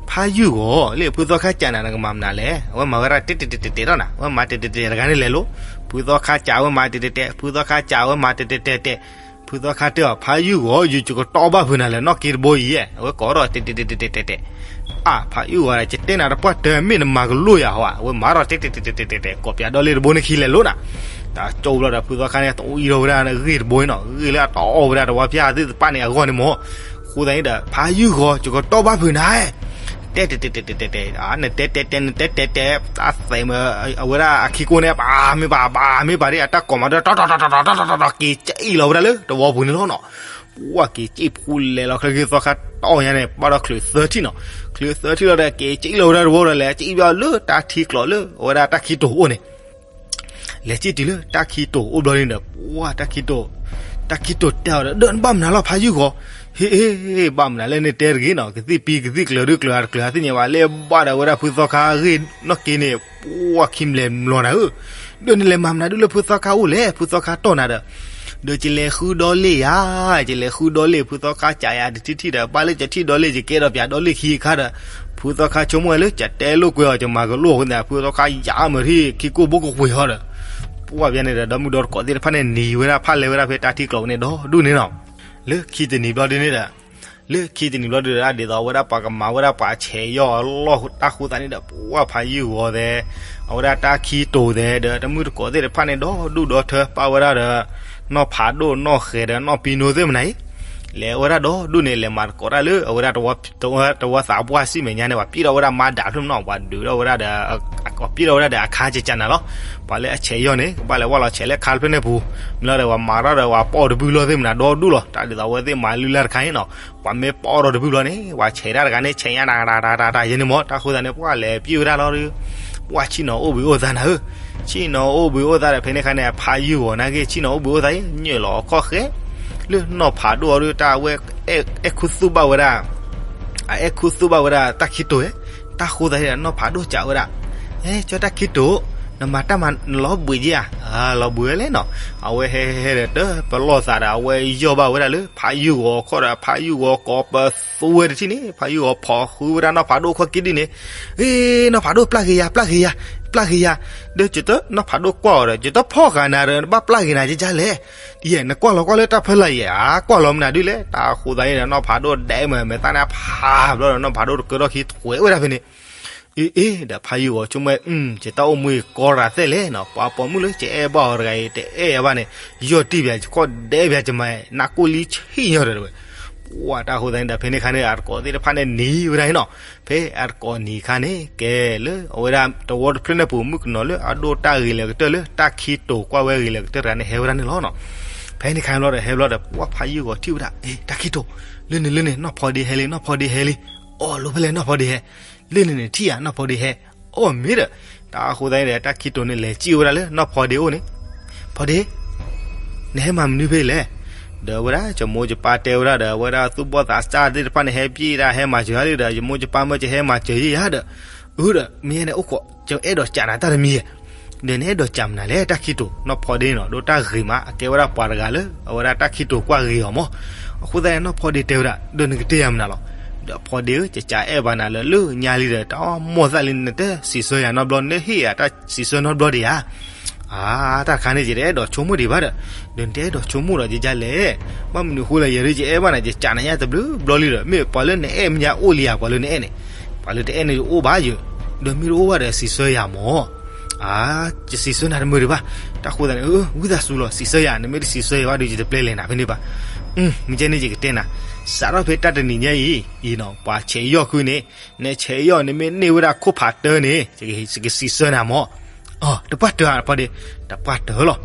ဖးယုၢ်ဂီၤ, လၢဖုသီခါစံးနၤ နကမၤမနုၤလဲၣ်. အဝဲမၤဝဲဒၣ်တဲာ်တဲာ်တဲာ်တဲာ်တဲာ်လီၤနၤ, အဝဲမၤတဲာ်တဲာ်တဲာ်တဂၤန့ၣ်လဲၤလိၤ, ဖုသီခါစံးဝဲမၤတဲာ်တဲာ်တဲာ်, ဖုသီခါစံးဝဲမၤတဲာ်တဲာ်တဲာ်တဲာ်, ဖုသီခါတဲအီၤ ဖးယုၢ်ဂီၤ ယကတီၢ်ဘၣ်ဖုးနၤလဲၣ် နီၢ်က့တဘိအံၤဧၢ, အဝဲကိးထီၣ်တဲာ်တဲာ်တဲာ်တဲာ်တဲာ်တဲာ်, အါ ဖးယုၢ်ဂီၤ ယတဲနၤတပှၢ်တၢၢ် မ့ၢ်နမၤကလိာ်ယၤဟီဧါ, အဝဲမၤထီၣ်တဲာ်တဲာ်တဲာ်တဲာ်တဲာ်တဲာ် ကိးပၠးဒီလ့ၣ်တဘိန့ၣ်ခံလဲၤလိာ်နၤ, တၢ်ကၠိဘျီဒီး ဖုသီခါန့ၣ် တအီထီၣ်ဝဲဒၣ်ဂ့ၢ်တဘိအံၤနီၤ, ဂ့ၢ်လၢအတအီၣ်ဝဲဒၣ်တဝီဖၠၣ်သ့ၣ်တဖၣ်န့ၣ်အဂီၢ်န့ၣ်မ့ၢ်, အဃိသတးန့ၣ်ဒီး ဖးယုၢ်ဂီၤ ယကတီၢ်ဘၣ်ဖုးနၤ တဲာ်တဲာ်တဲာ်တဲာ်တဲာ်တဲာ်, နတဲတဲာ်တဲာ် နတဲတဲာ်တဲာ်, တၢ်သဲးမး အဝဲဒၣ်အခ့ကိၣ်န့ၣ် ပာ်မ့ၢ်ပာ် ပာ်မ့ၢ်ပာ်ဒ်အတၢ်ကိးမးဒီး တီတီတီတီတီတီတီတီ က့ၤကၠံၣ်လီၤဝဲဒၣ်လၢတဝီပူၤန့ၣ်လီၤနီၤ, ပှၢ်က့ၤကၠံၣ်ဖူလဲၤလီၤ ချၢဂ့ၢ်သီခါတီၢ်ညါန့ၣ် ဘၣ်ဒီးချုးသၢထံၣ်နီၤ, ချုးသၢထံၣ်လီၤဒီး က့ၤကၠံၣ်လီၤဝဲဒၣ်တဝီဒီး လဲၤကၠံၣ်ဘၣ်လၢတၢ်ထံကျိးလၢ အဝဲဒၣ်တၢ်ခံတိၤအိၣ်န့ၣ် လဲၤကၠံၣ်တုၤလၢတၢ်ခံတိၤအိၣ်ဘျီန့ၣ်ဒီး ပှၢ်တၢ်ခံတိၤ, တၢ်ခံတိၤတဲအီၤဒီး ဒီးနဘၣ်မနုၤလီၤ ဖးယုၢ်ဂီၤ, ဟ့ၣ် ဘၣ်မနုၤလၢနတဲတဂ့ၤနီၤ, ကသံၣ်ပံကသံၣ်ကျၢၤဒုကျၢၤတကျၢၤသ့ၣ်ညါဘၣ် လဲၤဘၣ်ဒီးဝဲဒၣ်ဖုသီခါဂ့ၢ်နီၢ်က့န့ၣ် ပှၢ်ခံဘျဲၣ်မျီနၤဧၢ, ဒီးနလဲၤမၤမနုၤဒုလၢဖုသီခါအိၣ်လဲၣ်, ဖုသီခါတီၢ်နၤဒီး ဒီးယလဲၤဃုဒီလ့ၣ်ယၤ, ယလဲၤဃုဒီလ့ၣ် ဖုသီခါစံးယၤတထံၣ်ထံၣ်ဒီး ဘၣ်လၢယထံၣ်ဒီလ့ၣ် ယကဲဒီးပၠးဒီလ့ၣ်ခံအခါဒီး ဖုသီခါဆိကမိၣ်ဝဲလၢ ယတဲလိာ်ကွဲအီၤ ယမၤကလိအီၤအဃိန့ၣ် ဖုသီခါယၤမုာ်ထံၣ်ခံကိၢ်ဘိကကွံာ်ဟီဒီး ပှၢ်ပၠးန့ၣ်ဒီး ဒီမုၢ်ဒီတကိးသ့ၣ်တဖၣ်န့ၣ် နံၤဝဲဒၣ်ဖးလဲၤဝဲဒၣ်ဖဲတၢ်ထံကျိးန့ၣ်ဒီဒူၣ်န့ၣ်နီၤ, လၢခံတနံၤဘျီဒုန့ၣ်ဒီး လၢခံတနံၤဘျီဒုဒီး ဒ်သိးအဝဲဒၣ်ပှၤကမၤဝဲဒၣ်ပှၤဆဲးယီၢ်အလီၢ်တၢ်ဃိသးန့ၣ်ဒီး ပှၢ်ဖးယုၢ်ဂီၤသဲး, အဝဲဒၣ်တၢ်ခံတိၤသဲးဒီး တမုၢ်တကိးသ့ၣ်တဖၣ်န့ၣ်ဒီဒူၣ်ဒီထၢပာ်ဝဲဒၣ်ဒီး နီၢ်ဖးဒိၣ်နီၢ်ဃဲၤဒီးနီၢ်ပံနိသ့ၣ်မနၤအံၤ, လဲၤဝဲဒၣ်ဒီဒူၣ်န့ၣ် လဲၤမၤသကိးတၢ်လၢအဝဲဒၣ် တဝီသးပှၢ်စံၣ်မဲာ်ညါန့ၣ် ပှၤပျံၢ်ထီၣ်ဝဲဒၣ်မါဒးဖျၢၣ်မနီၤ ပှၤဒုးထီၣ်ဝဲဒၣ်ဒီး ပှၤပျံၢ်ထီၣ်ဝဲဒၣ်ဒီးအခါကကနၤလီၤ, ပှၤလၢအဆဲးယီၢ်န့ၣ် ကဘၣ်လဲၤဝၢ်လီၤဆဲးလၢခါတဖျၢၣ်န့ၣ်ပူၤ, မ့ၢ်လီၤဒီးပှၤမၤထီၣ်ဒီးပှၤပီၣ်တဘုလီၤသ့ၣ်မနၤဒီဒူၣ်လီၤ, တၢ်ဒ်သိးအဝဲသ့ၣ်မၤလုၢ်လၢ်တခါန့ၣ်နီၤ, ပှၤမ့ၢ်ပီၣ်ထီၣ်တဘုဘျီန့ၣ် ပှၤဆဲးတၢ်တဂၤန့ၣ် ဆဲးညါတဂၤတဂၤတဂၤတဂၤယဲန့ၣ်မ့ၢ် တၢ်ဃိသးန့ၣ် ပှၢ်လဲၤပျံၢ်ဝဲဒၣ်လီၤဒီး ပှၢ်ဆံၣ်နီၤအိၣ်ဘှံးအိၣ်သါနၤဧၢ, ဆံၣ်နီၤအိၣ်ဘှံးအိၣ်သါဒီး ဖဲန့ၣ်ခါန့ၣ် ဖးယုၢ်ဂီၤနာ်က့ ဆံၣ်နီၤအိၣ်ဘှံးအိၣ်သါ ညၣ်လီၤအခီၣ်ဃဲ လၢနီၢ်ဖးဒိၣ်အီၤဒီး တၢ်အဝဲအဲၣ်ခူသူၣ်ဘၣ်ဝဲဒၣ်, အအဲၣ်ခူသူၣ်ဘၣ်ဝဲဒၣ်တၢ်ခံတိၤဧၢ, တၢ်ဃိသးဒီး နီၢ်ဖးဒိၣ်စံးဝဲဒၣ်, အဲ ကၠီတၢ်ခံတိၤ, နမၤတၢ်မၤနလီၤဘှံးက့ဧါ, လီၤဘှံးဝဲလဲၣ်နီၤ, အဝဲဟဲဟဲဒီးတပလီၢ်သးဒီး အဝဲယီၢ်ဘၣ်ဝဲဒၣ်လၢဖးယုၢ်ဂီၤအခီၣ်ဒီး ဖးယုၢ်ဂီၤကိးပသူဝဲတထံၣ်န့ၣ် ဖးယုၢ်ဂီၤဖီၣ်ဃုဝဲဒၣ်နီၢ်ဖးဒိၣ်ခီၣ်က့ဒ်န့ၣ်, အ့ နီၢ်ဖးဒိၣ်ပျၢ်က့ၤယၤ ပျၢ်က့ၤယၤ, ပျၢ်က့ၤယၤ, ဒီးကၠီတ နီၢ်ဖးဒိၣ်ကွၢ်အီၤဒီး ကၠီတဖီၣ်ဃာ်နၤဒီး နဘၣ်ပျၢ်က့ၤနၤကကလဲၣ်, ယဲ နကွၢ်လီၤကွၢ်လၢတၢ်ဖီလာ်ယဲ အကွၢ်လီၤမနုၤဒ်လဲၣ်, တၢ်ဃိသးန့ၣ်ဒီး နီၢ်ဖးဒိၣ်ဒဲးမး မဲာ်သၣ်န့ၣ်ဖးဘျီဒီး နီၢ်ဖးဒိၣ်တကၢထီၣ်ခံတကွဲးဝဲဒၣ်ဖဲန့ၣ် အ့ အ့ ဒီးဖးယုၢ်ဂီၤဆိကမိၣ်ဝဲ ယတၢ်အိၣ်မူအံၤကီရၤသဲလဲၣ်နီၤ, ပှၤပိာ်မုၣ်လၢယအဲၣ်ဘၣ်အီၤတဂၤအံၤ တအဲၣ်အဘၣ်န့ၣ် ယီၢ်တံၢ်ပၠး ယခီၣ်ဒဲးပၠး ယမၤ နးကိၢ်လံဆံၣ်ညီဒီးဝဲ, ပှၢ်တၢ်ဃိသးန့ၣ်ဒီး ဖဲန့ၣ်ခါန့ၣ် အတကိးသ့ၣ်တဖၣ်န့ၣ်နံၤဝဲဒၣ်န့ၣ်နီၤ, ဖဲအတကိးနံၤခါန့ၣ် ကဲလၢအဝဲဒၣ်တဝီတဖျၢၣ်န့ၣ်ပူၤ မုၣ်ကနီၤလၢအဒိၣ်တၢ်ဂ့ၤလၢကတၢၢ်လၢ တၢ်ခံတိၤကွၢ်ဝဲဂ့ၤလၢကတၢၢ်တဂၤန့ၣ် ဟဲဝဲဒၣ်န့ၣ်လီၤနီၤ, ဖဲန့ၣ်ခါဘျီဒီး ဟဲဘျီဒီး ပှၢ်ဖးယုၢ်ဂီၤထံၣ်ဝဲဒၣ် အ့ တၢ်ခံတိၤ, လၢန့ၣ်လၢန့ၣ် နီၢ်ဖီဒ့ဟဲလံ နီၢ်ဖီဒ့ဟဲလံ, အီၣ်လိာ်ဖဲလဲၣ် နီၢ်ဖီဒ့ဟဲ လၢန့ၣ်န့ၣ်ထံၣ်ဧါ နီၢ်ဖီဒ့ဟဲ, အီၣ်မ့ၢ်ဒီး, တၢ်ဃိသးန့ၣ်ဒီး တၢ်ခံတိၤန့ၣ် လဲၤစံၣ်ဝဲဒၣ်လၢနီၢ်ဖီဒ့အိၣ်န့ၣ်, ဖီဒ့, နဟဲမၤမနုၤဖဲလဲၣ်, ဒီးဝဲဒၣ် ယမိၢ်ယပၢ်တဲဝဲဒၣ်ဒီး အဝဲဒၣ်သူၣ်ဘီၣ်သးစၢ်သ့ၣ်တဖၣ်န့ၣ် ဟဲပျံၤတၢ်ဟဲမၤစၢၤယၤလံဒီး ယမိၢ်ယပၢ်မၢယဟဲမၤစၢၤယၤဒီး, အၢဒီး မ့ၢ်ယဲန့ၣ်အိၣ်ခိး ယအဲၣ်ဒိးစံးနၤတၢ်တမံၤဧါ, ဒီးနအဲၣ်ဒိးစံးမနုၤလဲၣ် တၢ်ခံတိၤ, နီၢ်ဖီဒ့နီၤ ဒိးတၢ်ဂ့ၤမး အကဲဝဲဒၣ်ပှၤတဂၤလၢ အဝဲဒၣ်တၢ်ခံတိၤကွၢ်ဂ့ၤအီၤမး, အဃိသတးန့ၣ် နီၢ်ဖီဒ့တဲဝဲဒၣ် ဒီးနကတဲယၤမနုၤလီၤ, ဒီးဖီဒ့ဧၢ ယစံးအဲၣ်ဘၣ်နၤလၢလၢညါလံဒီး တၢ်မိၣ်သၣ်လံ နတစံးဆၢယၤနီတဘျီ နဟ့ၣ်ယၤတၢ်စံးဆၢနီတဘျီဒံးဧါ, အါ တၢ်တခါန့ၣ် ယတအဲၣ်ဒိးဆိကမိၣ်ဒံးဘၣ်ဒီး, ဒီးနတအဲၣ်ဒိးဆိကမိၣ်ဒီးယကလဲၣ်, ဘၣ်မနုၤဃိလဲၣ် ယၤဒ်ယအဲၣ်ဘၣ်နၤ ယစံးနၤညါတဘျုးဘျီလံဒီး မ့ၢ်ပှၤလၢနအဲၣ်မ့ၢ်ညါအိၣ်လံဧါ ပှၤလၢနအဲၣ်န့ၣ်, ပှၤလၢတအဲၣ်န့ၣ်ယအိၣ်ဘၣ်ယၤ, ဒီးမ့ၢ်တအိၣ်ဘၣ်ဒီးစံးဆၢယၤမး အါ ယစံးဆၢနၤတမုာ်ဒံးဘၣ်, တၢ်ဃိသတးန့ၣ် ဝံသးစူၤလီၤ စံးဆၢယၤ နမ့ၢ်တစံးဆၢယၤဘၣ်ဒီး ယတပျဲလဲၤနၤဖဲန့ၣ်ဘၣ်, မ့ၢ်ကဲန့ၣ် ယကတဲနၤ, စးထီၣ်ဖဲတၢ်တနံၤညါအံၤ အံၤနီၤ ပှၤဆဲးယီၢ်ခုန့ၣ်, နဆဲးယီၢ် နမ့ၢ်န့ၢ်ဝဲဒၣ်ခိၣ်ဖးတၢန့ၣ် ယကစံးဆၢနၤမး အ တပှၢ်တၢၢ်ဧါ ဖီဒ့, တပှၢ်တၢၢ်လီၤ,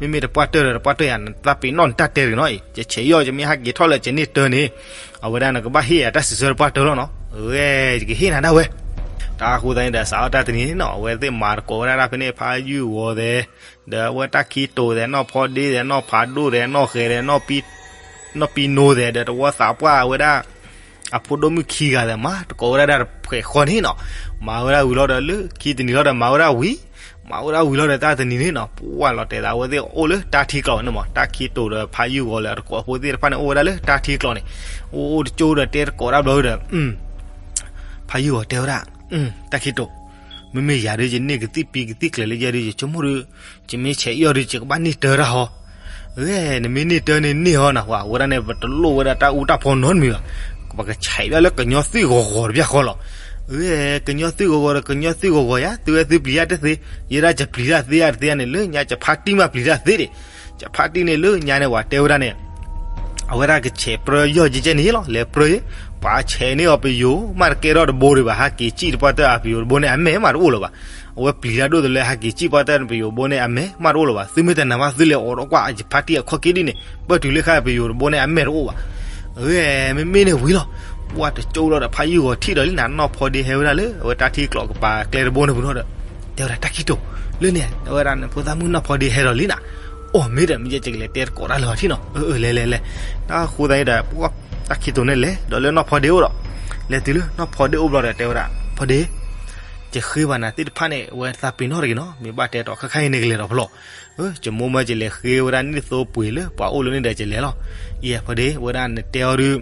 မ့မ့ၢ်တပှၢ်တၢၢ်ဒီး တပှၢ်တၢၢ်ယၤ နသးပ့ၤနီၣ်နတၢ်တဲတဂ့ၤနီၤအံၤ ယဆဲးယီၢ် ယမ့ၢ်ဟးက့ၤထီၣ်လၢကန့ၢ်တၢန့ၣ်, အဝဲဒၣ်နကဘၣ်ဟ့ၣ်ယၤတၢ်စံးဆၢတပှၢ်တၢၢ်လီၤနီၤ, ဝဲ ယကဟ့ၣ်နၤဒၣ်ဝဲ, တၢ်ဃိသတးန့ၣ်ဒီး စးထီၣ်တၢ်တနံၤန့ၣ်နီၤ အဝဲသ့ၣ်မၤသကိးဝဲဒၣ်ဖဲန့ၣ် ဖးယုၢ်ဂီၤသဲး, ဒီးအဝဲတၢ်ခံတိၤသဲး နီၢ်ဖီဒ့သဲး နီၢ်ဖးဒိၣ်သဲး နီၢ်ဃဲၤသဲး နီၢ်ပံနိသဲး ဒီးတဝီသးပှၢ်ဝဲဒၣ် အဖိဒိၣ်မုၣ်ခံဂၤသဲး မၤသကိးဝဲဒၣ်ဒီးဖှဲးဃီန့ၣ်နီၤ, မၤဝဲဒၣ်ဝံၤလီၤဒီး လၢခံတနံၤလီၤဒီး မၤဝဲဒၣ်ဝံၤ, မၤဝဲဒၣ်ဝံၤလီၤဒီး တၢ်တနံၤန့ၣ်နီၤ ပှၢ်လီၤတဲာ်သး အဝဲသ့ၣ်အိၣ်လၢတၢ်ထံကျိးန့ၣ်မး တၢ်ခံတိၤဒီးဖးယုၢ်ဂီၤလၢအတကိးဖိသ့ၣ်တဖၣ်န့ၣ် အိၣ်ဝဲဒၣ်လၢတၢ်ထံကျိးန့ၣ်, အိၣ်အိၣ်တကၠိဒီးတဲသကိးတၢ်ဘျီဒီး ဖးယုၢ်ဂီၤတဲဝဲဒၣ်, တၢ်ခံတိၤ, မ့မ့ၢ်ယၤဒုး ယန့ၢ်ကသံၣ်ပံကသံၣ်ကျဲၤလၢယဲဒုး ယဆိကမိၣ်ဒုး ယမ့ၢ်ဆဲးယီၢ်ဒုး ယကဘၣ်န့ၢ်တၢတၢ်ဟီ, ဂ့ၤ နမ့ၢ်န့ၢ်တၢန့ၣ်န့ၢ်ဟီနီၤ, ဝဲဒၣ်န့ၣ် ပတလိၣ်ဝဲဒၣ်တၢ်အူတၢ်ဖီနီတမံၤဘၣ်, ပကဆဲးဘၣ်လၢကညီသွံၣ်ဂီၤဂီၤတဘျီဃီလီၤ. ဂ့ၤ ကညီသွံၣ်ဂီၤဂီၤဒီး ကညီသွံၣ်ဂီၤဂီၤယၤ သုဝဲသုပျံၤတၢ်တသ့, ယဲဒၣ်ယပျံၤတၢ်သ့ဧါတသ့ဧါန့ၣ် လၢညါယဖါတံၢ်မးပျံၤတၢ်သ့ဒံး, ယဖါတံၢ်န့ၣ်လၢညါန့ၣ် ပှၤတဲဝဲဒၣ်န့ၣ် အဝဲဒၣ်ကဆဲးပြၢယီၢ်ကဲကဲန့ၣ်လီၤ, လဲၤပြၢယ့ၣ်, ပှၤဆဲးန့ၢ်အီၤပယိၤ မးတကဲထီၣ်တဘိဒံးဘၣ်, ဟးက့ၤစံၣ်တပှၢ်တၢၢ် ပယိၤတဘိန့ၣ်အမဲာ်မးတအိၣ်လၢၤဘၣ်. အဝဲပျံၤတၢ်ဒိၣ်တလၢ ဟးက့ၤစံၣ်ပှၢ်တၢၢ်န့ၣ် ပယိၤတဘိန့ၣ်အမဲာ်မးတအိၣ်လၢၤဘၣ်. သုမ့ၢ်တနာ်ဘၣ် သုလဲၤအိးထီၣ်ကွၢ် ယဖါတံၢ်အခီၣ်က့ဒ်န့ၣ် ပၢၢ်တုၤလၢခါ ပယိၤတဘိန့ၣ်အမဲာ်တအိၣ်ဘၣ်. ဂ့ၤ မ့မ့ၢ်န့ၣ်ဝံၤလီၤ, ပှၢ်တကၠိလီၤဒီး ဖးယုၢ်ဂီၤထံၣ်ဒီးလံနၤ, နီၢ်ဖီဒ့ဟဲဝဲဒၣ်လၢ အဝဲတၢ်ထံကျိးကပၤကျဲတဘိန့ၣ်ပူၤနီၤဒီး တဲဝဲဒၣ် တၢ်ခံတိၤ လၢန့ၣ် အဝဲဒၣ်နဖိသၣ်မုၣ်နီၢ်ဖီဒ့ဟဲဒီးလံနၤ, အိၣ်မ့ၢ်ဒီး မ့ၢ်ယဲကလဲၤတဲတကိးတၢ်လၢၤထံၣ်နီၤ, အၢ အၢ လဲၤ လဲၤ လဲၤ. တၢ်ဃိသတးန့ၣ်ဒီး ပှၢ်တၢ်ခံတိၤန့ၣ်လဲၤဒီးလၢနီၢ်ဖီဒ့အိၣ်ဒီး လဲၤတုၤလၢနီၢ်ဖီဒ့အိၣ်ဘျီဒီး တဲဝဲဒၣ် ဖီဒ့ ယဃ့ဘၣ်နၤသ့ၣ်တဖၣ်န့ၣ် အဝဲသးပ့ၤနီၣ်တဂ့ၤနီၤ, မ့ၢ်ဘၣ်တဲတီခါခါအံၤန့ၣ် ကလဲၤဒီးဖဲလီၤ. ယမိၢ်မၢယလဲၤဃ့ဝဲဒၣ်နံၣ်သိပှ့ၤလၢပှၤအိၣ်လၢန့ၣ်ဒီးယလဲၤလီၤ. ယဲ ဖီဒ့ ဝဲဒၣ်နတဲအီၤဒုး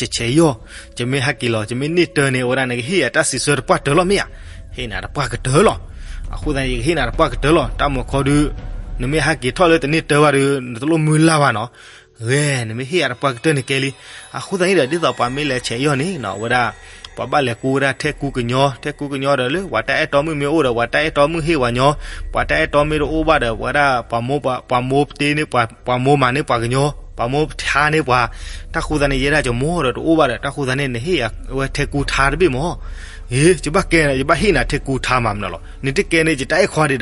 ယဆဲးယီၢ်, ယမ့ၢ်ဟးက့ၤလီၤ ယမ့ၢ်န့ၢ်တၢန့ၣ် အဝဲဒၣ်နကဟ့ၣ်ယၤတၢ်စံးဆၢတပှၢ်တၢၢ်လီၤမ့ၢ်ဧါ, ဟ့ၣ်နၤတပှၢ်ကတၢၢ်လီၤ. အဃိသတးန့ၣ် ယကဟ့ၣ်နၤတပှၢ်ကတၢၢ်လီၤ. တၢ်မုၢ်ခီဒုး နမ့ၢ်ဟးက့ၤထီၣ်လၢတန့ၢ်တၢဘၣ်ဒီး နတလိၣ်မုၢ်လၢ်ဘၣ်နီၤ. ဂ့ၤ နမ့ၢ်ဟ့ၣ်ယၤတပှၢ်ကတၢၢ်န့ၣ်ကဲလံ. အဃိသတးန့ၣ်ဒီး ဒ်သိးပှၤမ့ၢ်လဲၤဆဲးယီၢ်န့ၣ်နီၤ အဝဲဒၣ် ပှၤဘၣ်လဲၤကူဝဲဒၣ်ထဲကူကညီ, ထဲကူကညီဒီး လၢပှၤတၢ်အဲၣ်တီမုၣ်မ့ၢ်အိၣ်ဒီး ပှၤတၢ်အဲၣ်တီမုၣ်ဟ့ၣ်ပှၤညီ, ပှၤတၢ်အဲၣ်တီမ့ၢ်တအိၣ်ဘၣ်ဒီး ပှၤဒၣ် ပှၤမိၢ်ပှၤ, ပှၤမိၢ်တ့န့ၢ်ပှၤ, ပှၤမိၢ်မၤန့ၢ်ပှၤကညီ, ပှၤမိၢ်ထါန့ၢ်ပှၤ. တၢ်ဃိသတးန့ၣ် ယဲဒၣ်ယမိၢ်ဒီးတအိၣ်ဘၣ်ဒီး တၢ်ဃိသတးန့ၣ် နဟ့ၣ်ယၤဝဲထဲကူထါတဘ့ၣ်မး. ဂ့ၤ ယဘၣ်ကဲ ယဘၣ်ဟ့ၣ်နၤထဲကူထါမးမနုၤလီၤ. နတကဲန့ၣ် ယတၢ်အဲၣ်ခွါဒံးဒီး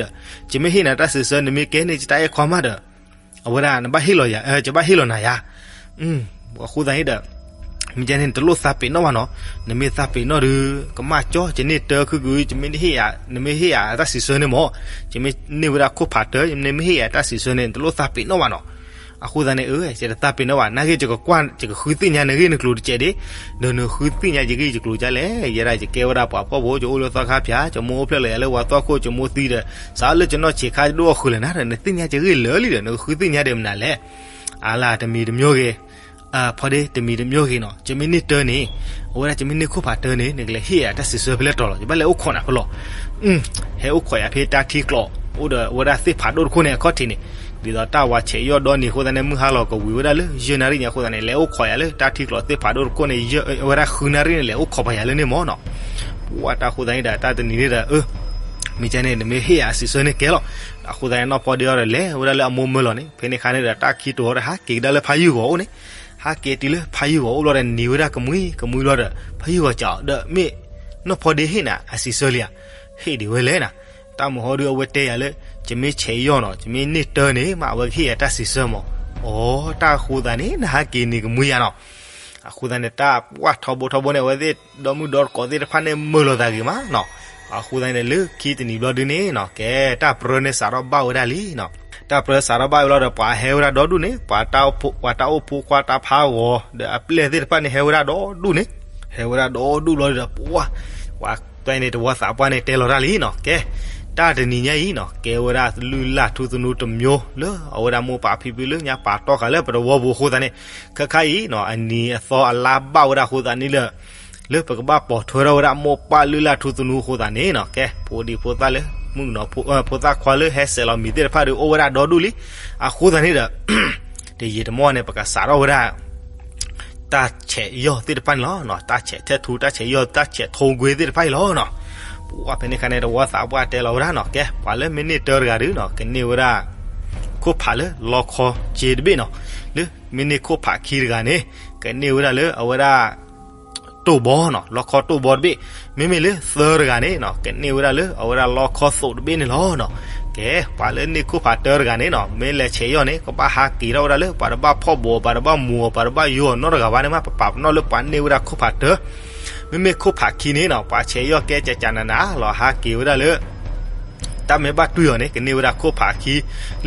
ယမ့ၢ်ဟ့ၣ်နၤတၢ်စံးဆၢ နမ့ၢ်ကဲန့ၣ်ယတၢ်အဲၣ်ခွါမးဒီး အဝဲဒၣ် နဘၣ်ဟ့ၣ်လီၤယၤ, ယဘၣ်ဟ့ၣ်လီၤနၤယၤ. အဃိသတးန့ၣ်ဒီး မ့ၢ်ကဲန့ၣ် နတလိၣ်သးပ့ၤနီၣ်ဘၣ်နီၤ. နမ့ၢ်သးပ့ၤနီၣ်ဒီး ကမၣ်ကၠီ ယန့ၢ်တၢခုကု ယမ့ၢ်ဟ့ၣ်ယၤ, နမ့ၢ်ဟ့ၣ်ယၤတၢ်စံးဆၢန့ၣ်မး, ယမ့ၢ်န့ၢ်ဝဲဒၣ်ခိၣ်ဖးတၢ နမ့ၢ်ဟ့ၣ်ယၤတၢ်စံးဆၢန့ၣ် နတလိၣ်သးပ့ၤနီၣ်ဘၣ်နီၤ. အဃိသတးန့ၣ် အၢ ယတသးပ့ၤနီၣ်ဘၣ်, နာ်က့ ယကကွၢ် ယကဃုသ့ၣ်ညါနဂ့ၢ်နကျိၤတကဲးဒံး, ဒီးနဃုသ့ၣ်ညါယဂ့ၢ်ယကျိၤဒ်လဲၣ်. ယဲဒၣ်ယကဲဝဲဒၣ်ပှၤဖှီၣ်ဖိ ယအိၣ်လၢသီခါဖၠး, ယမိၢ်အိၣ်ဖျဲၣ်လီၤယၤလၢဝၤသီခိၣ်, ယမိၢ်သံဒီး စးလၢယနီၢ်ဆံးခါယဒိၣ်အီၣ်ဃုာ်လၢၤနၤဒီး နသ့ၣ်ညါယဂ့ၢ်လၢာ်လံဒီး နကဃုသ့ၣ်ညါဒံးမနုၤလဲၣ်. အါလၢတမံၤတမံၤဂ့ၤ, ဖီဒ့ တမံၤတမံၤဂ့ၤနီၤ, ယမ့ၢ်န့ၢ်တၢန့ၣ် အဝဲဒၣ်ယမ့ၢ်န့ၢ်ခိၣ်ဖးတၢန့ၣ် နကလဲၤဟ့ၣ်ယၤတၢ်စံးဆၢဖဲလဲၣ်တီၤလီၤ. ယဘၣ်လဲၤအိၣ်ခိးနၤဖဲလဲၣ်. ဟဲအိၣ်ခိးယၤဖဲတၢ်ထံကျိး အိၣ်ဒီးအဝဲဒၣ်သ့ၣ်ဖးဒိၣ်တခိၣ်န့ၣ်အခီၣ်ထံးန့ၣ်, ဒ်သိးတၢ်ဝၤဆဲးယီၢ်ဒီနံၤအဃိသတးန့ၣ် မုၢ်ဟါလီၤကဝံၤဝဲဒၣ်လၢယဲၢ်နၣ်ရံၣ်ညါအဃိသတးန့ၣ် လဲၤအိၣ်ခိးယၤလၢတၢ်ထံကျိးသ့ၣ်ဖးဒိၣ်တခိၣ်န့ၣ်, အဝဲဒၣ်ဃုနၣ်ရံၣ်န့ၣ် လဲၤအိၣ်ခိးပှၤယၤလၢန့ၣ်မးနီၤ. ပှၢ်တၢ်ဃိသတးန့ၣ်ဒီး တၢ်တနံၤန့ၣ်ဒီး အၢ မ့ၢ်ကဲန့ၣ် နမ့ၢ်ဟ့ၣ်ယၤအစံးဆၢန့ၣ်ကဲလီၤ. အဃိသတးန့ၣ် နီၢ်ဖီဒ့အီၤဒီး လဲၤဝဲဒၣ်လၢအမိၢ်မၢလီၤန့ၣ်, ဖဲန့ၣ်အခါန့ၣ်ဒီး တၢ်ခံတိၤဒီး ဟးက့ၤကဒါလၢဖးယုၢ်ဂီၤအိၣ်န့ၣ်, ဟးက့ၤတုၤလၢဖးယုၢ်ဂီၤအိၣ်ဘျီဒီး နံၤဝဲဒၣ်ကမှံကမှံဘျီဒီး ဖးယုၢ်ဂီၤစးအီၤဒီး မ့ၢ်နီၢ်ဖီဒ့ဟ့ၣ်နၤအစံးဆၢလံဧါ, ဟ့ၣ်ဒံးဝဲလဲၣ်နၤ. တၢ်မုၢ်ဟီဒုးအဝဲတဲယၤလၢ ယမ့ၢ်ဆဲးယီၢ်နီၤ, ယမ့ၢ်န့ၢ်တၢန့ၣ် မ့ၢ်အဝဲကဟ့ၣ်ယၤတၢ်စံးဆၢမး. အိ တၢ်ဃိသတးန့ၣ် နဟးက့ၤနံၤကမှံယၤနီၤ. အဃိသတးန့ၣ် တၢ်ပှၢ်ထီဘိထီဘိန့ၣ် အဝဲသ့ၣ်ဒီမုၣ်ဒီတကိးသ့ၣ်တဖၣ်န့ၣ် မၢလီၤသးဂ့ၤမးနီၤ. အဃိသတးန့ၣ် လၢခံတနံၤဘျီဒုန့ၣ်နီၤ ကဲ တၢ်ပြၢန့ၣ်စးထီၣ်ဘၣ်ဝဲဒၣ်လံနီၤ. တၢ်ပြၢစးထီၣ်ဘၣ်ဝဲလီၤဒီး ပှၤဟဲဝဲဒၣ်ဒီဒူၣ်န့ၣ်, ပှၤတၢ်အိၣ်ဖှိၣ် ပှၤတၢ်အိၣ်ဖှိၣ်ခွါတၢ်ဖးဂီၤ ဒီးအပျဲၢ်သ့ၣ်တဖၣ်န့ၣ် ဟဲဝဲဒၣ်ဒီဒူၣ်န့ၣ်, ဟဲဝဲဒၣ်ဒီဒူၣ်ဘျီဒီး ပှၢ် ပှၤတဲန့ၣ် တဝီသးပှၢ်န့ၣ် တဲလီၤတၢ်လံနီၤ. ကဲ တၢ်တနံၤညါအံၤနီၤ ကဲဝဲဒၣ်လုၢ်လၢ်ထူသနူတမျိုးလၢ အဝဲဒၣ်မိၢ်ပၢ်ဖံဖုလၢညါပာ်တီၢ်ဃာ်လၢပတဝီပူၤအဃိသတးန့ၣ်, ခဲခါအံၤနီၤ အနံၤအသီအလါဘၣ်ဝဲဒၣ်အဃိသတးန့ၣ်လၢ လၢပကဘၣ်ပိာ်ထွဲထီၣ်ဝဲဒၣ်မိၢ်ပၢ်လုၢ်လၢ်ထူသနူအဃိသတးန့ၣ်နီၤ, ကဲ ဖိဒံဖိသၣ်လၢ မုၣ်ကနီၤ ဖိသၣ်ခွါလၢဟဲစဲးလီၤမံၤသ့ၣ်တဖၣ်ဒီး အိၣ်ဝဲဒၣ်ဒီဒူၣ်လံ. အဃိသတးန့ၣ်ဒီး တယံာ်တမီၢ်န့ၣ် ပကစးထီၣ်ဝဲဒၣ် တၢ်ဆဲးယီၢ်သ့ၣ်တဖၣ်န့ၣ်လီၤ. တၢ်ဆဲးထဲထူ တၢ်ဆဲးယီၢ် တၢ်ဆဲးထိကွ့သ့ၣ်တဖၣ်အံၤလီၤနီၤ. ပှၢ်ဖဲန့ၣ်အခါန့ၣ် တဝီသးပှၢ်တဲလီၤဝဲဒၣ်နီၤ, ကဲ ပှၤလၢမ့ၢ်န့ၢ်တၢတဂၤဒီးနီၤ ကန့ၢ်ဝဲဒၣ် ခိၣ်ဖးလၢလီခီစ့တဘ့ၣ်နီၤ. လၢမ့ၢ်န့ၢ်ခိၣ်ဖးခံတဂၤန့ၣ် ကန့ၢ်ဝဲဒၣ်လၢအဝဲဒၣ် တိၢ်ဘီနီၤ လီခီတိၢ်ဘီတဘ့ၣ်, မ့မ့ၢ်လၢသၢတဂၤန့ၣ်နီၤ ကန့ၢ်ဝဲဒၣ်လၢအဝဲဒၣ်လီခီသိးတဘ့ၣ်န့ၣ်လီၤနီၤ. ကဲ ပှၤလၢန့ၢ်ခိၣ်ဖးတၢတဂၤန့ၣ်နီၤ မ့ၢ်လဲၤဆဲးယီၢ်န့ၣ် ကဘၣ်ဟးက့ၤထီၣ်ဝဲဒၣ်လၢ ပှၤတဘၣ်ဖီၣ်ဘိး ပှၤတဘၣ်မူအီၤ ပှၤတဘၣ်ယိအီၤနီတဂၤဘၣ်န့ၣ်မး ပပာ်ပနီၣ်လၢပှၤန့ၢ်ဝဲဒၣ်ခိၣ်ဖးတၢ. မ့မ့ၢ်ခိၣ်ဖးခံန့ၣ်နီၤ ပှၤဆဲးယီၢ်ကဲကကနးနးလီၤ ဟးက့ၤဝဲဒၣ်လၢ တၢ်မ့ၢ်ဘၣ်တွံၢ်အီၤန့ၣ် ကန့ၢ်ဝဲဒၣ်ခိၣ်ဖးခံ,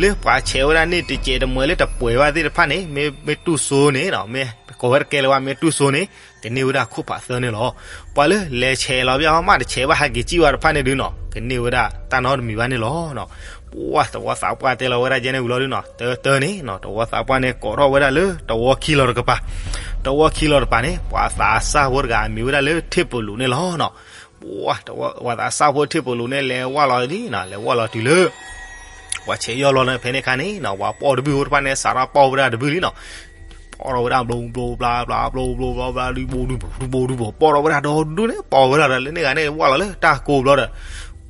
လၢပှၤဆဲးဝဲဒၣ်န့ၣ် တစဲးတမှဲလၢတပှဲၤဘၣ်သ့ၣ်တဖၣ်န့ၣ် မ့ၢ်မ့ၢ်တူၢ်စိန့ၣ်နီၤ မ့ၢ်ကိးဝဲတကဲလၢၤဘၣ် မ့ၢ်တူၢ်စိန့ၣ် ကန့ၢ်ဝဲဒၣ်ခိၣ်ဖးသၢန့ၣ်လီၤ. ပှၤလၢလဲၤဆဲးလီၤဘၣ်အီၤမး တဆဲးဘၣ်ဟးက့ၤစံၣ်ဝဲတဖၣ်န့ၣ်ဒုးနီၤ ကန့ၢ်ဝဲဒၣ်တၢ်နီတမံၤဘၣ်န့ၣ်လီၤနီၤ. ပှၢ်တဝီသးပှၢ်တဲလီၤဝဲဒၣ်ကဲန့ၣ်ဝံၤလီၤဒုးနီၤ တၢတၢန့ၣ်နီၤ တဝီသးပှၢ်န့ၣ် ကိးထီၣ်ဝဲဒၣ်လၢတဝီခံလီၤတကပၤ, တဝီခံလီၤတပၤန့ၣ် ပှၤသးစၢ်ဖိတဂၤအမံၤဝဲဒၣ်လၢထ့ၣ်ပလူးန့ၣ်လီၤနီၤ. ပှၢ် ပှၤသးစၢ်ဖိထံၣ်ပလူးန့ၣ် လဲၤဝၢ်လီၤလံနီၤ, လဲၤဝၢ်လီၤတုၤလၢ ပှၤဆဲးယီၢ်လီၤန့ၣ် ဖဲန့ၣ်ခါန့ၣ်နီၤ ပှၤပီၢ်တဘုၣ်ဖိတဖၣ်န့ၣ် စးထီၣ်ပီၢ်ဝဲဒၣ်တဘုၣ်လံနီၤ, ပီၢ်ထီၣ်ဝဲဒၣ် ဘျိဘျိဘျါဘျါ ဘျိဘျိဘျါဘျါ ဒုဘိဒုဘိ ဒုဘိဒုဘိ ပီၢ်ထီၣ်ဝဲဒၣ်ဒီဒူၣ်န့ၣ် ပီၢ်ဝဲဒၣ်ဒီး လၢန့ၣ်ဂၤန့ၣ် ဝၢ်လီၤလၢတၢ်ကိးဘျီဒီး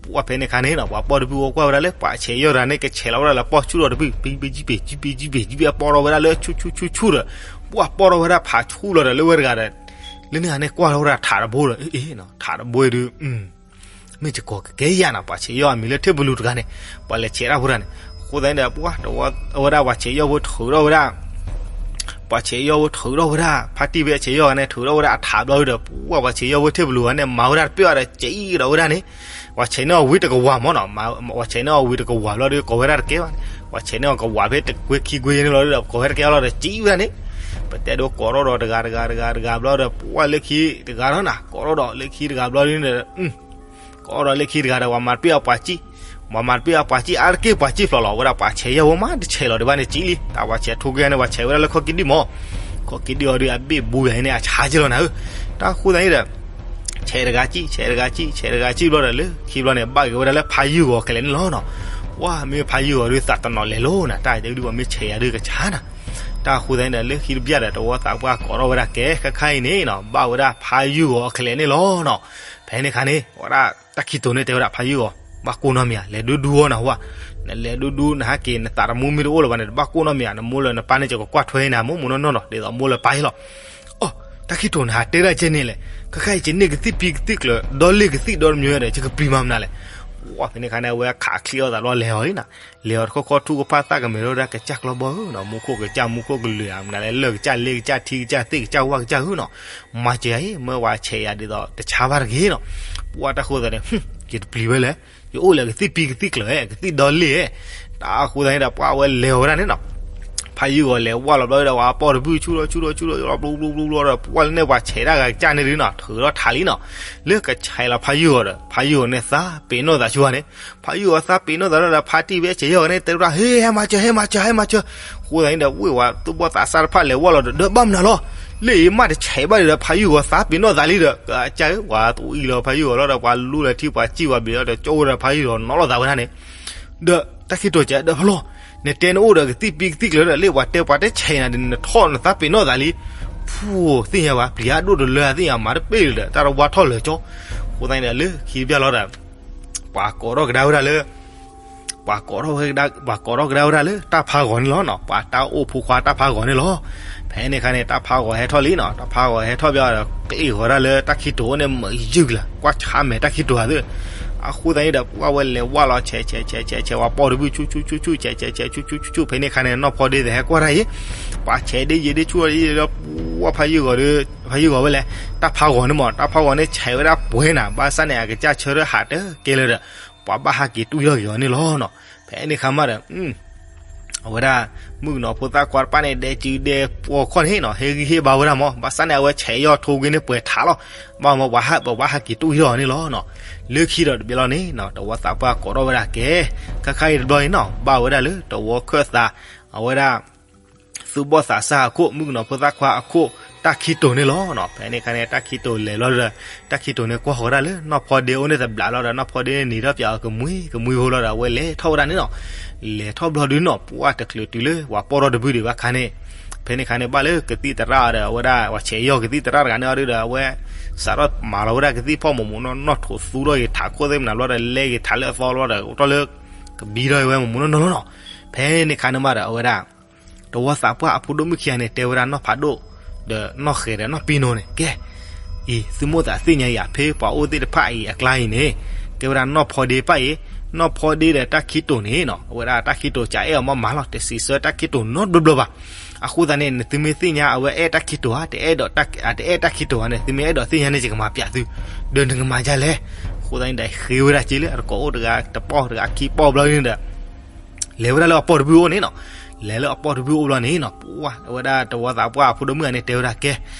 ပှၤဖဲန့ၣ်ခါန့ၣ်နီၤ ပှၤပီၢ်တဘုၣ်ဖိကွၢ်ဝဲဒၣ်လၢ ပှၤဆဲးယီၢ်တဂၤန့ၣ် ကဆဲးလီၤဝဲဒၣ်လၢပီၢ်ဆူၣ်ထီၣ်တဘုၣ် ပံပံ ပံပံ ပံပံ ပီၢ်ထီၣ်ဝဲဒၣ်လၢဆူၣ်ဆူၣ်ဆူၣ်ဆူၣ်ဒီး ပှၤပီၢ်ထီၣ်ဝဲဒၣ်ဖးဆူၣ်လီၤဒီး လၢဝဲတဂၤဒီး လၢန့ၣ်ဂၤန့ၣ် ကွၢ်ထီၣ်ဝဲဒၣ်ထးတဘိဒီး အ့ ထးတဘိဒုး မ့ၢ်ကကီၤကကဲယၤနီၤ ပှၤဆဲးယီၢ်အမံၤလၢထံၣ်ပလူးတဂၤန့ၣ် ပှၤလဲၤဆဲးတၢ်ဖိတဂၤန့ၣ်, အဃိသတးန့ၣ်ဒီး ပှၤတဝီ အဝဲဒၣ်ပှၤဆဲးယီၢ်ဖိထုးထီၣ်ဝဲဒၣ် ပှၤဆဲးယီၢ်ဖိထုးထီၣ်ဝဲဒၣ် ဖါတံၢ်ဖဲဆဲးယီၢ်ဂၤန့ၣ် ထုးထီၣ်ဝဲဒၣ်အထးဘျီဒုးဒီး ပှၤပှၤဆဲးယီၢ်ဖိထံၣ်ပလူးဂၤန့ၣ် မၤဝဲဒၣ်တပ့ၢ်အီၤဒီး စံးကဒီးဝဲဒၣ်န့ၣ်, ပှၤဆဲးန့ၢ်အီၤဝံၤတကဝၤမၢ်နီၤ, ပှၤဆဲးန့ၢ်အီၤဝံၤတကဝၤဘျီဒုး ကိးဝဲဒၣ်တကဲဘၣ်န့ၣ်, ပှၤဆဲးန့ၢ်အီၤကဝၤဖဲတကွဲခံကွဲန့ၣ်လီၤဒီး ကိးဝဲတကဲအီၤလီၤဒီး စံးဝဲဒၣ်န့ၣ်, ပတဲဒိကိးထီၣ်ဒီးတဂၤတဂၤတဂၤတဂၤဘျီဒီး ပှၤလၢခံတဂၤလီၤနီၤ ကိးထီၣ်ဒီးလၢခံတဂၤဘျီဒုးန့ၣ် ကိးထီၣ်လၢခံတဂၤဒီး ပှၤမၤတပ့ၢ်အီၤပှၤစံၣ်, ပှၤမၤတပ့ၢ်အီၤပှၤစံၣ် အါတက့ၢ်ပှၤစံၣ်ဖျိးလီၤ ဝဲဒၣ်ပှၤဆဲးယီၢ်ဖိမး တဆဲးလီၤဒံးဘၣ်န့ၣ်စံၣ်လံ, တၢ်ပှၤဆဲးထိကွံာ်န့ၣ် ပှၤဆဲးဝဲဒၣ်လၢခီၣ်ကံဒံၣ်မၢ်, ခီၣ်ကံဒံၣ်အီၤဒုး အဘ့ၣ်ဘူးယၤန့ၣ် အဆါက့လီၤနၤဧၢ, တၢ်ဃိသတးန့ၣ်ဒီး ဆဲးတဂၤစံၣ် ဆဲးတဂၤစံၣ် ဆဲးတဂၤစံၣ်ဘျီဒီး လၢခံဘျီန့ၣ် ဘၣ်က့ၤဝဲဒၣ်လၢဖါယုၢ်ဂီၤခဲလၢာ်န့ၣ်လီၤနီၤ, ပှၤမ့ၢ်ဖါယုၢ်ဂီၤဒုး သးတနီၤလဲၤလိၤနၤ တၢ်အံၤဒုး ပှၤမ့ၢ်ဆဲးယၤဒုးကဆါနၤ, တၢ်ဃိသတးန့ၣ်ဒီး လၢခံတဘျီဒီး တဝီသးပှၢ်ကိးထီၣ်ဝဲဒၣ်ကဲ ခဲခါအံၤန့ၣ်နီၤ ဘၣ်ဝဲဒၣ်ဖါယုၢ်ဂီၤအီၤခဲလၢာ်န့ၣ်လီၤနီၤ, ဖဲန့ၣ်ခါန့ၣ် အဝဲဒၣ်တၢ်ခံတိၤန့ၣ်တဲဝဲဒၣ်ဖါယုၢ်ဂီၤ ဘၣ်ကိၢ်နီတမံၤဧါ လဲၤဒူဒူအီၤနၤဟူဧါ, နလဲၤဒူဒူနဟဲက့ၤ နသးတမူမ့ၢ်တအိၣ်လၢၤဘၣ်န့ၣ် တဘၣ်ကိၢ်နီတမံၤဧါ, နမိၢ်လၢနပၢ်န့ၣ် ကကွၢ်ထွဲနၤ မိၢ်မိၢ်နီၢ်နီၢ်ဒီး ဒ်သိးမိၢ်လၢပၢ်အံၤလီၤ. အိ တၢ်ခံတိၤနဟးတဲဒၣ်ကဲန့ၣ်လဲၣ်, ခဲခါအံၤ ယန့ၢ်ကသံၣ်ပံကသံၣ်ကျၢၤ ဒီလ့ၢ်ကသံၣ်ဒီတမံၤဒီး ယကပျံၤမၤမနုၤလဲၣ်. ဝဲဖဲန့ၣ်ခါန့ၣ် အဝဲခးချံအီၣ်သးဘျီလဲၤအီၤလံနီၤ, လဲၤအီၤတခီခီ ထူၣ်ကဖၣ်သၣ်ကမဲာ်ထီၣ်ဝဲဒၣ် ကစၢ်ကျီဘီဧၢနီၤ, မူခိၣ်ကစၢ် မူခိၣ်ကလုာ်ဧါ မနုၤလဲၣ်, လၢၢ်ကစၢ် လ့ကစၢ် ထံကစၢ် သ့ၣ်ကစၢ် ဝၣ်ကစၢ်ဧၢနီၤ, မၤစၢၤယၤအံၤ မၢဝဲဆဲးယၤဒ်သိးတဆါဘၣ်တဂ့ၤနီၤ. ပှၤတၢ်ဃိသတးန့ၣ် ယတပျံၤဝဲလဲၣ်, ယအိၣ်လၢကသံၣ်ပံကသံၣ်ကျၢၤ ကသံၣ်ဒီလ့ၢ်, တၢ်ဃိသတးန့ၣ်ဒီး ပှၤဝဲလဲၤအီၤဝဲဒၣ်န့ၣ်နီၤ. ဖါယုၢ်ဂီၤလဲၤဝၢ်လီၤဘျီဒီး ပှၤပီၢ်တဘုၣ်ဆူၣ်ထီၣ်ဆူၣ်ထီၣ်ဆူၣ်ထီၣ် ဘျီဘျီဘျီဘျီဒီး ပှၤလၢန့ၣ်ပှၤဆဲးတၢ်ဂၤကစၢ်န့ၣ်ဒုးနီၤ ထုးထီၣ်ထးလံနီၤ, လၢကဆဲးလီၤဖါယုၢ်ဂီၤဒီး ဖါယုၢ်ဂီၤန့ၣ်သးပ့ၤနီၣ်သးဆူၣ်ဧါန့ၣ်, ဖါယုၢ်ဂီၤသးပ့ၤနီၣ်သးဒီး ဖါတံၢ်ဖဲဆဲးယီၢ်ဂၤန့ၣ် တဲဝဲဒၣ် ဟ့ ဟဲမၤစၢၤ ဟဲမၤစၢၤ ဟဲမၤစၢၤ, အဃိသတးန့ၣ်ဒီး ဝ့ၢ်ဝဲသူၣ်ဘီၣ်သးစၢ်တဖၣ်လဲၤဝၢ်လီၤဒီး ဒီးဘၣ်မနုၤလီၤ, လၢအံၤမ့ၢ်တဆဲးဘၣ်ဒီး ဖါယုၢ်ဂီၤသးပ့ၤနီၣ်သးလံဒီး ကစၢ်ဧၢ ပှၤသူၣ်အံၣ်လီၤ ဖါယုၢ်ဂီၤလီၤဒီး ပှၤလူလၢထံပှၤစံၣ်ပှၤဘျံးလီၤဒီး ကၠိဝဲဒီးဖါယုၢ်ဂီၤနီၤလိာ်သးဝဲဒၣ်န့ၣ်, ဒီးတၢ်ခံတိၤကဲဒီးဖလီၢ်, နတဲနအိၣ်ဒီးကသံၣ်ပံကသံၣ်ကျၢၤဒီး လၢပှၤတဲပှၤတဲဆဲးနၤဒီး နထီၣ်နသးပ့ၤနီၣ်သးလံ, ဖူသ့ၣ်ညါဘၣ် ပျံၤအဒိၣ်တလၢသ့ၣ်ညါ မၤတပ့ၢ်လၢၤဒီး တၢ်တဝါထီၣ်လၢာ်ကၠီ, အဃိသတးန့ၣ်ဒီး လၢခံတဘျီလီၤဒီး ပှၤကိးထီၣ်ကဒါဝဲဒၣ်လၢ ပှၤကိးထီၣ်ဝဲ ပှၤကိးထီၣ်ကဒါဝဲဒၣ်လၢတၢ်ဖးဂီၤန့ၣ်လီၤနီၤ, ပှၤတၢ်အိၣ်ဖိခွါတၢ်ဖးဂီၤန့ၣ်လီၤ. ဖဲန့ၣ်ခါန့ၣ် တၢ်ဖးဂီၤဟဲထီၣ်လံနီၤ, တၢ်ဖးဂီၤဟဲထီၣ်ဘၣ်ဒီး ကျ့ၣ်ဂီၤဒၣ်လၢတၢ်ခံတိၤန့ၣ် မုာ်ယုၢ်လၢၤ ကွၢ်ဆါမဲာ်တၢ်ခံတိၤဧါသ့ၣ်, အဃိသတးန့ၣ်ဒီး ပှၤဝဲလဲၤဝၢ်လီၤဆဲးဆဲးဆဲးဆဲးဆဲး ပှၤပီၢ်တဘုၣ်ဆူၣ်ဆူၣ်ဆူၣ်ဆူၣ် ဆဲးဆဲးဆဲးဆူၣ်ဆူၣ်ဆူၣ်ဆူၣ် ဖဲန့ၣ်ခါန့ၣ် နီၢ်ဖီဒ့သ့ၣ်ဟဲကွၢ်တၢ်အံၤ, ပှၤဆဲးဒ့ယံာ်ဒ့ဆူၣ်ဒ့ဒီး ပှၤဖးယုၢ်ဂီၤဒီး ဖးယုၢ်ဂီၤဝဲလဲၣ်, တၢ်ဖးဂီၤန့ၣ်မး တၢ်ဖးဂီၤန့ၣ်ဆဲးဝဲဒၣ်ပှဲၤနၤ ဘၣ်ဆၣ်န့ၣ် အကစၢ်ဆၢထၢၣ်ဟးတကဲလၢၤဒီး ပှၤဘၣ်ဟးက့ၤတွံၢ်ထီၣ်က့ၤအီၤန့ၣ်လီၤနီၤ. ဖဲန့ၣ်ခါမးဒီး အဝဲဒၣ် မုၣ်ကနီၤဖိသၣ်ခွါတဖၣ်န့ၣ် ဒဲကၠူဒဲပှီၢ်ခီၣ်န့ၣ်နီၤ ဟ့ၣ်ဂံၢ်ဟ့ၣ်ဘါဝဲဒၣ်မး ဘၣ်ဆၣ်န့ၣ် အဝဲဆဲးယီၢ်ထိကွံာ်န့ၣ်ပှဲၤထးလီၤ, ဘၣ်မး ပှၤဟး ပှၤဟးက့ၤတွံၢ်ထီၣ်အီၤန့ၣ်လီၤနီၤ. လၢခံဒီးတဘျီလီၤန့ၣ်နီၤ တဝီသးပှၢ်ကိးထီၣ်ဝဲဒၣ်ကဲ ခါခါအံၤတဘျီန့ၣ်နီၤ ဘၣ်ဝဲဒၣ်လၢတဝီခၢၣ်သး အဝဲဒၣ် သူၣ်ဘီၣ်သးစၢ်အခိၣ် မုၣ်ကနီၤဖိသၣ်ခွါအခိၣ် တၢ်ခံတိၤန့ၣ်လီၤနီၤ. ဖဲန့ၣ်ခါန့ၣ် တၢ်ခံတိၤလဲၤလီၤဒီး တၢ်ခံတိၤန့ၣ်ကွၢ်ဃီၤဒၣ်လၢ နီၢ်ဖီဒ့အိၣ်န့ၣ်တဘျးလီၤဒီး နီၢ်ဖီဒ့န့ၣ်နံၤထီၣ်ပၠးအီၤကမှံကမှံဖိလီၤဒီး အဝဲလဲၤထီၣ်ဝဲဒၣ်န့ၣ်နီၤ. လဲၤထီၣ်ဘျီဒုးနီၤ ပှၢ်တချုးတုၤလၢ ပှၤပီၢ်ထီၣ်တဘုၣ်ဒံးဘၣ်ခါန့ၣ် ဖဲန့ၣ်ခါန့ၣ် ဘၣ်လၢကသံၣ်သရၣ်ဒီး အဝဲဒၣ် ပှၤဆဲးယီၢ်ကသံၣ်သရၣ်တဂၤန့ၣ်အီၤဒုးဒီး အဝဲ စးထီၣ်မၤလီၤဝဲဒၣ်ကသံၣ်ဖီၣ်မိၢ်မိၢ်နီၢ်နီၢ် ထိးသူထီၣ်က့ၤထးခိၣ်သ့ၣ်မနုၤဘျီဒီး လဲက့ၤထးလၢအသီဘျီဒီး အိၣ်ထီၣ်လၢ ကဘံထီၣ်ဝဲမိၢ်မိၢ်နီၢ်နီၢ်လီၤနီၤ. ဖဲန့ၣ်ခါန့ၣ်မးဒီး အဝဲဒၣ် တဝီသးပှၢ်အဖိဒိၣ်မုၣ်ခံဂၤန့ၣ် တဲဝဲဒၣ်နီၢ်ဖးဒိၣ် ဒီးနီၢ်ဃဲၤဒီးနီၢ်ပံနိန့ၣ် ကဲ အံၤ သုမိၣ်သးသ့ၣ်ညါယၤ ဖဲပှၤအိၣ်သ့ၣ်တဖၣ်အံၤအကျါအံၤန့ၣ် ကဲဝဲဒၣ်နီၢ်ဖီဒ့တဖၣ်အံၤ နီၢ်ဖီဒ့ဒီးတၢ်ခံတိၤန့ၣ်နီၤ အဝဲဒၣ်တၢ်ခံတိၤကအဲၣ်အီၤမးမးလီၤ တစံးဆၢတၢ်ခံတိၤနီတဘျီဘျီဘၣ်. အဃိသတးန့ၣ် နသုမ့ၢ်သ့ၣ်ညါအဝဲအဲၣ်တၢ်ခံတိၤဧါ တအဲၣ်ဒိးတၢ် တအဲၣ်တၢ်ခံတိၤဧါန့ၣ် သုမ့ၢ်အဲၣ်ဒိးသ့ၣ်ညါန့ၣ် ယကမၤပၠးသု ဒီးနကမၤဒ်လဲၣ်. အဃိသတးန့ၣ်ဒီး ဃ့ဝဲဒၣ်က့လၢအတကိးအိၣ်တဂၤတပီၢ်တဂၤခံပီၢ်ဘျီန့ၣ်ဒီး လဲၤဝဲဒၣ်လၢအပီၢ်တဘုၣ်အိၣ်န့ၣ်နီၤ. လဲၤလၢအပီၢ်တဘုၣ်အိၣ်ဘျီန့ၣ်နီၤ ပှၤ အဝဲဒၣ်တဝီသးပှၢ်အဖိဒိၣ်မုၣ်ဂၤန့ၣ် တဲဝဲဒၣ်ကဲ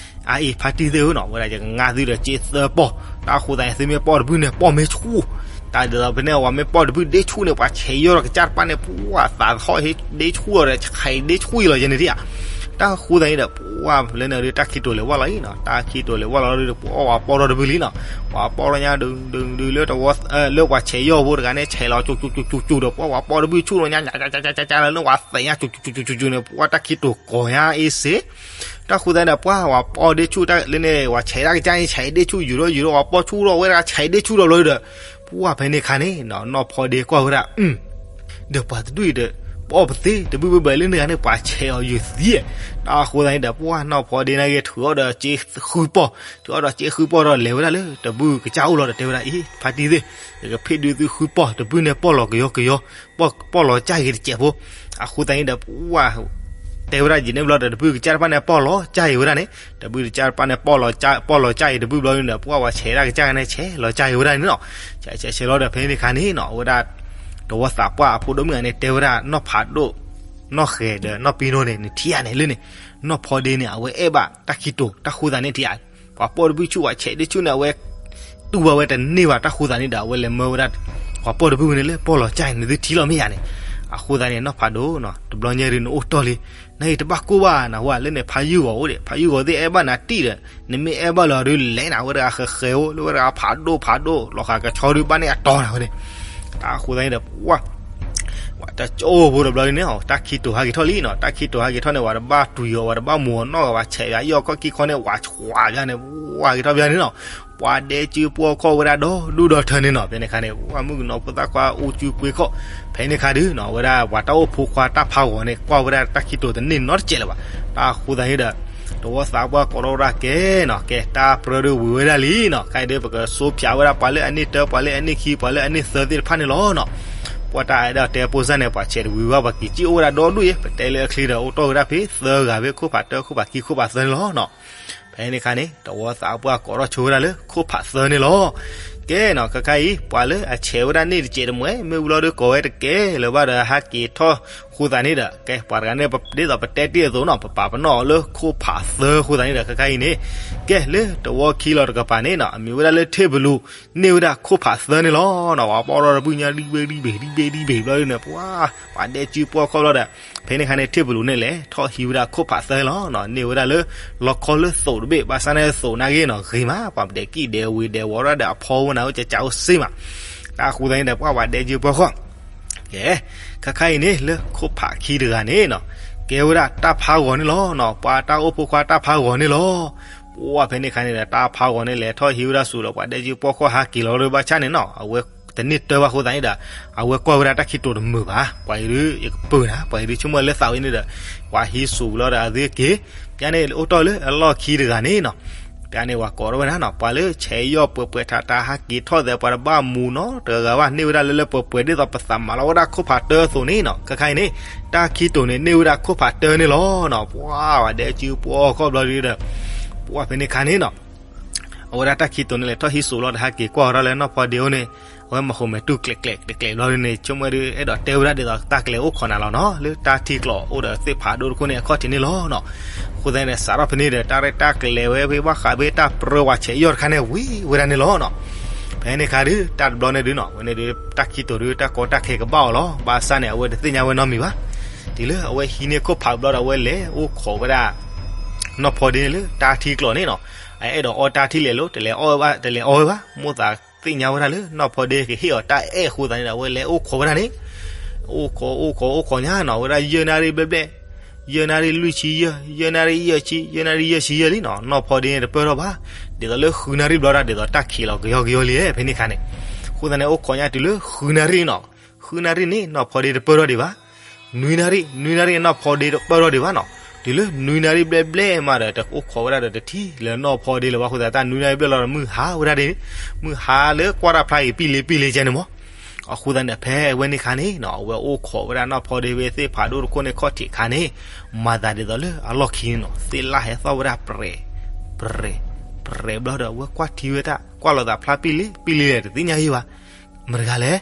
အအံၤ ဖါတံၢ်သ့ၣ်ဧၢနီၤ အဝဲဒၣ်ယကငါသုဒီးက့သၢပီၢ် တၢ်ဃိသတးန့ၣ် သုမ့ၢ်ပီၢ်တဘုၣ်န့ၣ် ပီၢ်မ့ၢ်ဆူၣ် တၢ်ဒ်သိးဖဲန့ၣ် ပှၤမ့ၢ်ပီၢ်တဘုၣ်ဒ့ဆူၣ်န့ၣ် ပှၤဆဲးယီၢ်ဒီးကစၢ်တဖၣ်န့ၣ် ပှၤသးသဟီၣ်ဟ့ဒ့ဆူၣ်လီၤဒီး ဆဲးဒ့ဆူၣ်လီၤယဲန့ၣ်ဒံးဧါ. တၢ်ဃိသတးန့ၣ်ဒီး ပှၢ်လၢန့ၣ်ဒုး တၢ်ခံတိၤလဲၤဝၢ်လီၤအံၤနီၤ, တၢ်ခံတိၤလဲၤဝၢ်လီၤဒုး ပှၢ်ဝဲပီၢ်ထီၣ်တဘုလံနီၤ, ဝဲပီၢ်ထီၣ်ညါဒုးဒုးဒုးလၢတဝီ လၢပှၤဆဲးယီၢ်ဖိတဂၤန့ၣ် ဆဲးလီၤကၠူကၠူကၠူကၠူဒီး ပှၢ်ဝဲပီၢ်တဘုဆူၣ်လီၤညါ ကၠးကၠးကၠးလၢန့ၣ် ဝဲသဲးညါကၠူကၠူကၠူကၠူန့ၣ် ပှၢ်တၢ်ခံတိၤကိးညါအ့စ့ တၢ်ဃိသတးန့ၣ်ဒီး ပှၢ်ဝဲပီၢ်ဒ့ဆူၣ်တၢ်လၢန့ၣ် ဝဲဆဲးတၢ်ကစၢ်န့ၣ် ဆဲးဒ့ဆူၣ်ယူၤထီၣ်ယူၤထီၣ် ဝဲပီၢ်ဆူၣ်ထီၣ်ဝဲဒၣ် ဆဲးဒ့ဆူၣ်ထီၣ်ဘျီဒီး ပှၢ်ဖဲန့ၣ်ခါန့ၣ်နီၤ နီၢ်ဖီဒ့ကွၢ်ဝဲဒၣ် ဒီးပှၤတဒူၣ်အံၤဒီး ပီၢ်ပသ့ တဘုၣ်ဘၣ်ဘၣ်လၢန့ၣ်ဂၤန့ၣ် ပှၤဆဲးအီၤယုာ်သံ, တၢ်ဃိသတးန့ၣ်ဒီး ပှၢ်နီၢ်ဖီဒ့န့ၣ်ဂ့ၤ ထုးအီၣ်ဒီးစ့ဃုပီၢ်, ထုးအီၣ်ဒီးစ့ဃုပီၢ်ဒီးလဲၤဝဲဒၣ်လၢတဘုၣ်ကစၢ်အိၣ်လီၤဒီးတဲဝဲဒၣ်အံၤ ဖါတံၢ်သ့ၣ်, ယကဖ့ၣ်ဒုးသုဃုပီၢ် တဘုၣ်န့ၣ်ပီၢ်လီၤကယီကယီ, ပီၢ်လီၤကၢ်ဂ့ၤတစဲးဖိ, အဃိသတးန့ၣ်ဒီး ပှၢ် တဲဝဲဒၣ်ယံာ်န့ၣ်ဘျီဒီး တဘုၣ်ကစၢ်တဖၣ်န့ၣ် ပီၢ်လီၤကၢ်ဂ့ၤဝဲဒၣ်န့ၣ် တဘုၣ်ကစၢ်တဖၣ်န့ၣ် ပီၢ်လီၤကၢ်ဂ့ၤတဘုၣ်ဘျီန့ၣ်ဒီး ပှၢ်ဝဲဆဲးဒၣ်ကစၢ်ဂၤန့ၣ် ဆဲးလီၤကၢ်ဂ့ၤဝဲဒၣ်န့ၣ်နီၤ, ဆဲးဆဲးဆဲးလီၤဒီး ဖဲန့ၣ်ခါန့ၣ်နီၤ အဝဲဒၣ် တဝီသးပှၢ်အဖိဒိၣ်မုၣ်ဂၤန့ၣ် တဲဝဲဒၣ်နီၢ်ဖးဒိၣ် နီၢ်ဃဲၤဒီးနီၢ်ပံနိန့ၣ် နထံၣ်ဧါန့ၣ်လၢန့ၣ် နီၢ်ဖီဒ့န့ၣ် အဝဲအဲၣ်ဘၣ်တၢ်ခံတိၤ တၢ်ဃိသတးန့ၣ်ထံၣ်ဧါ, ပှၤပီၢ်တဘုၣ်ဆူၣ် ပှၤဆဲးဒ့ဆူၣ်န့ၣ် အဝဲ တူၢ်ဘၣ်ဝဲတန့ၢ်ဘၣ် တၢ်ဃိသတးန့ၣ်ဒီး အဝဲလဲၤမၢဝဲဒၣ် ပှၤပီၢ်တဘုၣ်ဝဲန့ၣ်လၢ ပီၢ်လီၤကၢ်ဂ့ၤ နသုထံၣ်လီၤမ့ၢ်ယါန့ၣ်, အဃိသတးန့ၣ် နီၢ်ဖးဒိၣ်နီၤ တဘျီညါဒုး နအိၣ်တီၢ်လံ နအံၤတဘၣ်ကိၢ်ဘၣ်နဝဲ လၢန့ၣ် ဖါယုၢ်ဂီၤအိၣ်ဒီး ဖါယုၢ်ဂီၤသ့ၣ်အဲၣ်ဘၣ်နၤတံၢ်ဒီး နမ့ၢ်အဲၣ်ဘၣ်လၢအဒုးလဲၤနၤဝဲတဂၤဃဲးဃဲးအိၣ် လၢဝဲတဂၤဖးဒိၣ်ဖးဒိၣ် လီၤဃာ်ကဆီဒုးဘၣ်န့ၢ်အတီၤနၤဝဲန့ၣ်, တၢ်ဃိသတးန့ၣ်ဒီး ပှၢ် ဝဲတကၠိဖိတဘျီဒုးန့ၣ် တၢ်ခံတိၤဟဲက့ၤထီၣ်လံနီၤ, တၢ်ခံတိၤဟဲက့ၤထီၣ်န့ၣ် ဝဲတဘၣ်တွံၤအီၤ ဝဲတဘၣ်မူၤအီၤနီတဂၤဘၣ် ဆဲးယါယီၢ်ခီၣ်ခံခီန့ၣ် ဝးဆှးယါန့ၣ် ဝးက့ၤထီၣ်ဘၣ်န့ၣ်နီၤ, ပှၤဒဲကၠုပှီၢ်ခီၣ်ဝဲဒၣ်ဒီဒူၣ်ဒီထၢန့ၣ်နီၤ, ဖဲန့ၣ်ခါန့ၣ် ပှၢ်မုၣ်ကနီၤဖိသၣ်ခွါအိၣ်ကၠုပှ့ၤခီၣ်, ဖဲန့ၣ်ခါဒုးနီၤ အဝဲဒၣ်ပှၤတၢ်အိၣ်ဖိခွါတၢ်ဖးဂီၤန့ၣ် ကွၢ်ဝဲဒၣ်တၢ်ခံတိၤတန့ၢ်နီတစဲးလၢၤဘၣ်, တၢ်ဃိသတးန့ၣ်ဒီး တဝီသးပှၢ်ကိးထီၣ်ဝဲဒၣ်ကဲနီၤ, ကဲ တၢ်ပြၢဒုးဝံၤဝဲဒၣ်လံနီၤ, ခဲအံၤဒုး ပကစိးဖၠးဝဲဒၣ်ပှၤလၢအနံၣ်တၢ ပှၤလၢအနံၣ်ခံ ပှၤလၢအနံၣ်သၢသ့ၣ်တဖၣ်န့ၣ်လီၤနီၤ, ပှၤတၢ်အဲၣ်ဒိးတဲဖိစၢ်န့ၣ် ပှၤဆဲးတဝံၤဘၣ် ပှၤကံၣ်ကံၣ်အိၣ်ဝဲဒၣ်ဒီဒူၣ်အံၤ ပတဲလၢအချံဒီး အိၣ်တီၢ်ဝဲဒၣ်ဖဲသၢဂၤဖဲခိၣ်ဖးတၢ ခိၣ်ဖးခံ ခိၣ်ဖးသၢန့ၣ်လီၤနီၤ, ဖဲန့ၣ်ခါန့ၣ် တဝီသးပှၢ်ကိးထီၣ်ဆိဝဲဒၣ်လၢခိၣ်ဖးသၢန့ၣ်လီၤ, ကဲနီၤ ခဲခါအံၤ ပှၤလၢအဆဲးဝဲဒၣ်န့ၣ်တစဲးတမှဲ မ့ၢ်ဝံၤလီၤဒုးကိးဝဲတကဲလၢၤဘၣ်ဒီး ဟဲက့ၤထီၣ်ဃိသတးန့ၣ်ဒီး ကဲ ပှၤတဂၤန့ၣ် ဒ်သိးပတဲတ့ၢ်အသိးနီၤ ပပာ်ပနီၣ်အီၤလၢခိၣ်ဖးသၢဃိသတးန့ၣ်ဒီး ခဲခါအံၤန့ၣ် ကဲ လၢတဝီခံလီၤတကပၤန့ၣ်နီၤ အမံၤဝဲဒၣ်လၢထ့ၣ်ပလူး န့ၢ်ဝဲဒၣ်ခိၣ်ဖးသၢန့ၣ်လီၤနီၤ, ပှၤပီၢ်ထီၣ်တဘုၣ်ညါ ဒံဘ့ၣ်ဒံဘ့ၣ် ဒံဘ့ၣ်ဒံဘ့ၣ်ဘျီဒုးန့ၣ် ပှၤ ပှၤဒဲကၠုပှီၢ်ခီၣ်ဘျီဒီး ဖဲန့ၣ်ခါန့ၣ် ထ့ၣ်ပလူးန့ၣ်လဲၤ ထီၣ်ဟံးဝဲဒၣ်ခိၣ်ဖးသၢန့ၣ်လီၤနီၤ, န့ၢ်ဝဲဒၣ်လၢ လီခီလၢသိးတဘ့ၣ် ဘၣ်ဆၣ်န့ၣ်သိးနာ်က့နီၤ ဂ့ၤမး ပှၤဒဲးကံၣ်ဒဲးဝ့ၤဒဲးဝီၤဒၣ်ဒီးအဖီဝဲနၤအိၣ်ကကးအိၣ်စ့မး, တၢ်ဃိသတးန့ၣ်ဒီး ပှၢ်ပှၤဒဲကၠုပှီၢ်ခီၣ် ကဲ ခဲခါအံၤန့ၣ် လၢခိၣ်ဖးခံတဂၤန့ၣ်နီၤ ကဲဝဲဒၣ်တၢ်ဖးဂီၤန့ၣ်လီၤနီၤ, ပှၤတၢ်အိၣ်ဖိခွါတၢ်ဖးဂီၤန့ၣ်လီၤ, ပှၢ်ဖဲန့ၣ်ခါန့ၣ်ဒီး တၢ်ဖးဂီၤန့ၣ်လဲၤထီၣ်ဟံးဝဲဒၣ်စူးဒီး ပှၤဒဲကၠုပှီၢ်ခီၣ်ဟးက့ၤလီၤလၢဘၣ်ဆၣ်န့ၣ်နီၤ အဝဲတန့ၢ်တၢ်ဘၣ်ဃိသတးန့ၣ်ဒီး အဝဲကွၢ်ဝဲဒၣ်တၢ်ခံတိၤတမုာ်ဘၣ်, ပှၤအံၤဒုး ယကပၢၤနၤ ပှၤအံၤဒုးဆိကမိၣ်လၢသးဝဲန့ၣ်ဒီး ပှၤဟံးစူးလီၤဒီးအသ့က့ၤ, ပျၢ်န့ၣ်အိၣ်တီၢ်လၢအလီၢ်ခံတဂၤန့ၣ်နီၤ ပျၢ်န့ၣ်ဝဲကိးထီၣ်ဝဲဒၣ်နီၤ ပှၤလၢဆဲးယီၢ်ပှဲၤပှဲၤထးထးဟးက့ၤထီၣ်သဲး ပှၤတဘၣ်မူနီတဂၤဘၣ် န့ၢ်ဝဲဒၣ်လၢလၢပှဲၤပှဲၤဒ်သိးပသးမၤလီၤဝဲဒၣ်ခိၣ်ဖးတၢအသိးန့ၣ်နီၤ, ခဲခါအံၤန့ၣ် တၢ်ခံတိၤန့ၣ် န့ၢ်ဝဲဒၣ်ခိၣ်ဖးတၢန့ၣ်လီၤနီၤ, ပှၢ်ပှၤဒဲကၠုပှီၢ်ခီၣ်ဘျီဒုးဒီး ပှၢ်ဖဲန့ၣ်ခါန့ၣ်နီၤ အဝဲဒၣ်တၢ်ခံတိၤန့ၣ်လဲၤထီၣ်ဟံးစူးလီၤဒီးဟးက့ၤကွၢ်ဝဲဒၣ်လၢနီၢ်ဖီဒ့အိၣ်န့ၣ်, အဝဲမၤဟူးမဲာ်တူၢ်ကျဲးကျဲးကျဲးကျဲးဘျီဒုးန့ၣ် ဆိကမိၣ်ဒုး အဲၣ်ဒိးတဲဝဲဒၣ်ဒ်သိးတၢ်ကလဲၤအိၣ်ခိးနၤလီၤနီၤ, လၢတၢ်ထံကျိးအိၣ်ဒီးသ့ၣ်ဖးဒိၣ်တခိၣ်န့ၣ်အခီၣ်ထံးန့ၣ်လီၤနီၤ, အဃိသတးန့ၣ် စးထီၣ်ဖဲန့ၣ်ဒီး တၢ်ရဲၣ်တၢ်ကျဲၤဝဲဖဲဘၣ်ဃးဖဲတၢ်ပြၢဝဲဆဲးယီၢ်တခါန့ၣ် ဝံၤဝဲဒၣ်န့ၣ်လီၤနီၤ, ဖဲန့ၣ်ခါဒုး တၢ်တဘျီန့ၣ်ဒုးနီၤ ဝဲန့ၣ်ဒုး တၢ်ခံတိၤဒုး တၢ်ကီတၢ်ခဲကဘၣ်အီၤလီၤ, ဘၣ်ဆၣ်န့ၣ် အဝဲတသ့ၣ်ညါဝဲနီတမံၤဘၣ်, တုၤလၢအဝဲဟံးန့ၢ်ခိၣ်ဖးဘျီဒီး အဝဲလဲၤအိၣ်ခိးဝဲဒၣ် နီၢ်ဖီဒ့န့ၣ်လၢတၢ်ထံကျိးန့ၣ်နီၤ, အအဲၣ်ဒိးအီတၢ်ထံၣ်လဲၤလိၤ တလဲၤအီဝဲဘၣ် တလဲၤအီဝဲဘၣ်, မိၣ်သးသ့ၣ်ညါဝဲဒၣ်လၢ နီၢ်ဖီဒ့ကဟ့ၣ်အီၤတၢ်အဲၣ်အဃိသတးန့ၣ်ဒီး အဝဲလဲၤအိၣ်ခိးဝဲဒၣ်န့ၣ်, အိၣ်ခိးအိၣ်ခိးအိၣ်ခိးညါနီၤ ဝဲဒၣ်ယဲၢ်နၣ်ရံၣ်ဘျဲၣ်ဘျဲၣ်, ယဲၢ်နၣ်ရံၣ်လွံၢ်ဆံယဲၢ်, ယဲၢ်နၣ်ရံၣ်ယဲၢ်ဆံ, ယဲၢ်နၣ်ရံၣ်ယဲၢ်ဆံယဲၢ်လံနီၤ, နီၢ်ဖီဒ့န့ၣ်တပၢၢ်ထီၣ်ဘၣ်, ဒ်သိးလၢဃုနၣ်ရံၣ်ဘျီဒၣ် ဒ်သိးတၢ်ခံးလီၤကယီကယီလံ ဖဲန့ၣ်ခါန့ၣ်, အဃိသတးန့ၣ် အိၣ်ခိးညါတုၤလၢဃုနၣ်ရံၣ်နီၤ, ဃုနၣ်ရံၣ်န့ၣ် နီၢ်ဖီဒ့တပၢၢ်ထီၣ်ဒံးဘၣ်, နွံနၣ်ရံၣ်, နွံနၣ်ရံၣ် နီၢ်ဖီဒ့တပၢၢ်ထီၣ်ဒံးဘၣ်နီၤ, တုၤလၢနွံနၣ်ရံၣ်ဘျဲၣ်ဘျဲၣ်မးဒီး တအိၣ်ခိးဝဲဒၣ်ဒီးတထံၣ်လၢၤနီၢ်ဖီဒ့လၢၤဘၣ်အဃိသတး တၢ်နွံနၣ်ရံၣ်ဘျဲၣ်လီၤဒီး မုၢ်ဟါဝဲဒၣ်ဒ်န့ၣ်, မုၢ်ဟါလၢကွၢ်တၢ်ဖျါအံၤ ပံၣ်လ့ပံၣ်လ့ကဲန့ၣ်မး, အဃိသတးန့ၣ် ဖဲအဝဲန့ၣ်ခါန့ၣ်နီၤ အဝဲအိၣ်ခိးဝဲဒၣ်နီၢ်ဖီဒ့ဖဲသ့ၣ်ဖးဒိၣ်တခိၣ်န့ၣ်ခီၣ်ထံးခါန့ၣ်, မၤသးဒ်သိးလၢအလီၢ်ခံန့ၣ်နီၤ သ့ၣ်လၣ်ဟဲသီၣ်ဝဲဒၣ်ပြဲး, ပြဲး, ပြဲးဘျီဒီး အဝဲကွၢ်ထံဝဲဒၣ် ကွၢ်လိာ်သးဖျါပံၣ်လ့ပံၣ်လ့လဲၣ် တသ့ၣ်ညါယံၤဘၣ်, မတၤတဂၤလဲၣ်,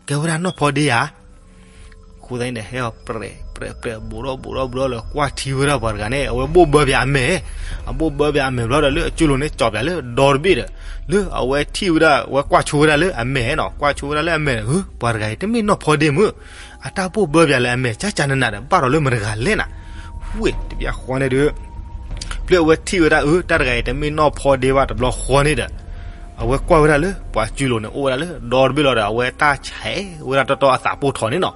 ကဲဝဲဒၣ်နီၢ်ဖီဒ့ဧါ အဃိသတးန့ၣ်ဒီး ဟဲအီၤပြဲး ပြဲး ပြဲး ဘူးထီၣ်ဘူးထီၣ်ဘူးထီၣ်လၢကွၢ်ထံဝဲဒၣ်ပှၤတဂၤန့ၣ် အဝဲဘိၣ်ဘၢပၠးအမဲာ်, အဘိၣ်ဘၢပၠးအမဲာ်ဘျီဒီး လၢအကၠိလိၤန့ၣ် ကၠီၣ်ပၠးလၢဒီတဘ့ၣ်ဒီး လၢအဝဲထံၣ်ဝဲဒၣ် အဝဲကွၢ်ဆိဝဲဒၣ်လၢအမဲာ်နီၤ, ကွၢ်ဆိဝဲဒၣ်လၢအမဲာ်ဒီး ဟၢ ပှၤတဂၤအံၤ တမ့ၢ်နီၢ်ဖီဒ့မုၢ်, အတၢ်ဘိၣ်ဘၢပၠးလၢအမဲာ် ကၠၢ်ကၠၢ်နးနးဒီး ဘၣ်ဒီးလၢမတၤတဂၤလဲၣ်နၤ, ဟူ ဝ့ၢ်တဘျီဃီန့ၣ်ဒီး ဖဲအဝဲထံၣ်ဝဲဒၣ် အၢ တၢ်တဂၤအံၤ တမ့ၢ်နီၢ်ဖီဒ့ဘၣ်တဘျီဃီန့ၣ်ဒီး အဝဲကွၢ်ဝဲဒၣ်လၢပှၤစုလိၤန့ၣ် အိၣ်ဝဲဒၣ်လၢဒီတဘ့ၣ်လီၤဒီး အဝဲတၢ်ဆဲးဝဲဒၣ်တီတီအသးပိၢ်ထီၣ်န့ၣ်နီၤ.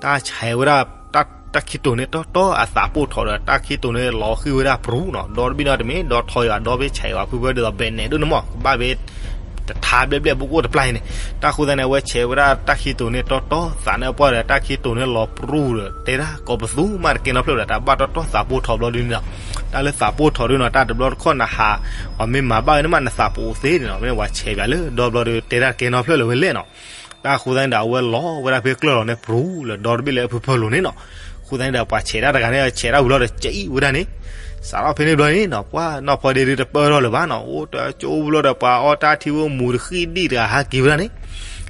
တၢ်ဆဲးဝဲဒၣ် တၢ်ခံတိၤန့ၣ် တီတီအသးပိၢ်ထီၣ်ဒီး တၢ်ခံတိၤန့ၣ် လီၤဃံၤဝဲဒၣ်ပြူၤနီၤ. ဒီတဘ့ၣ်န့ၣ်တမ့ၢ် ဒီထီၣ်ယွၤ ဒီဘ့ၣ်ဆဲးယွၤ ဖုဖၢဒ်သိး ဘဲးနဲၣ်ဒိၣ်န့ၣ်မး ကဘၣ်ဘ့ၣ် တထါဘျဲၣ်ဘျဲၣ် ဘူးကအိၣ်တပျၢ်အံၤန့ၣ်. တၢ်ဃိသတးန့ၣ် အဝဲဆဲးဝဲဒၣ်တၢ်ခံတိၤန့ၣ် တီတီသးန့ၢ်ပှၢ်ဒီး တၢ်ခံတိၤန့ၣ်လီၤပြူၤဒီး တဲဒၣ်ကိးပသူမးတကဲနီဖျၢၣ်ဒီး တၢ်ဘၣ်တီတီသးပိၢ်ထီၣ်ဘျီဒုန့ၣ်နီၤ. တၢ်လၢသးပိၢ်ထီၣ်ဒုနီၤ တၢ်တဘျီတခီၣ်နဟး အီၤမ့ၢ်မၤဘၣ်ဝဲန့ၣ်မး နသးပအိၣ်သ့န့ၣ်နီၤ. မ့ၢ်ဝဲဆဲးပၠးလၢဒီဘျီဒီး တဲဒၣ်တကဲနီဖျၢၣ်လၢဝဲလဲၣ်နီၤ. တၢ်ဃိသတးန့ၣ်ဒီး အဝဲလီၤဝဲဒၣ်ဖဲကျၢၢ်လီၤန့ၣ် ပြူၤလၢဒီတဘ့ၣ်လၢအဖုဖၢလိၤန့ၣ်နီၤ. ဃိသတးန့ၣ်ဒီး ပှၤဆဲးတၢ်တဂၤန့ၣ် ဆဲးတၢ်ဝံၤလီၤဒီး ကၠံၣ်ဝဲဒၣ်န့ၣ် စးထီၣ်ဖဲန့ၣ်ဘျီန့ၣ်နီၤ ပှၢ်နီၢ်ဖီဒ့ဒုတပၢၢ်ထီၣ်လၢၤဘၣ်နီၤ. အိၣ်တကၠိဘျီဒီး ပှၤအီတၢ်ထံဖိမူၤတဃံၣ်ဒံၣ်တဂၤဟးက့ၤဝဲဒၣ်န့ၣ်.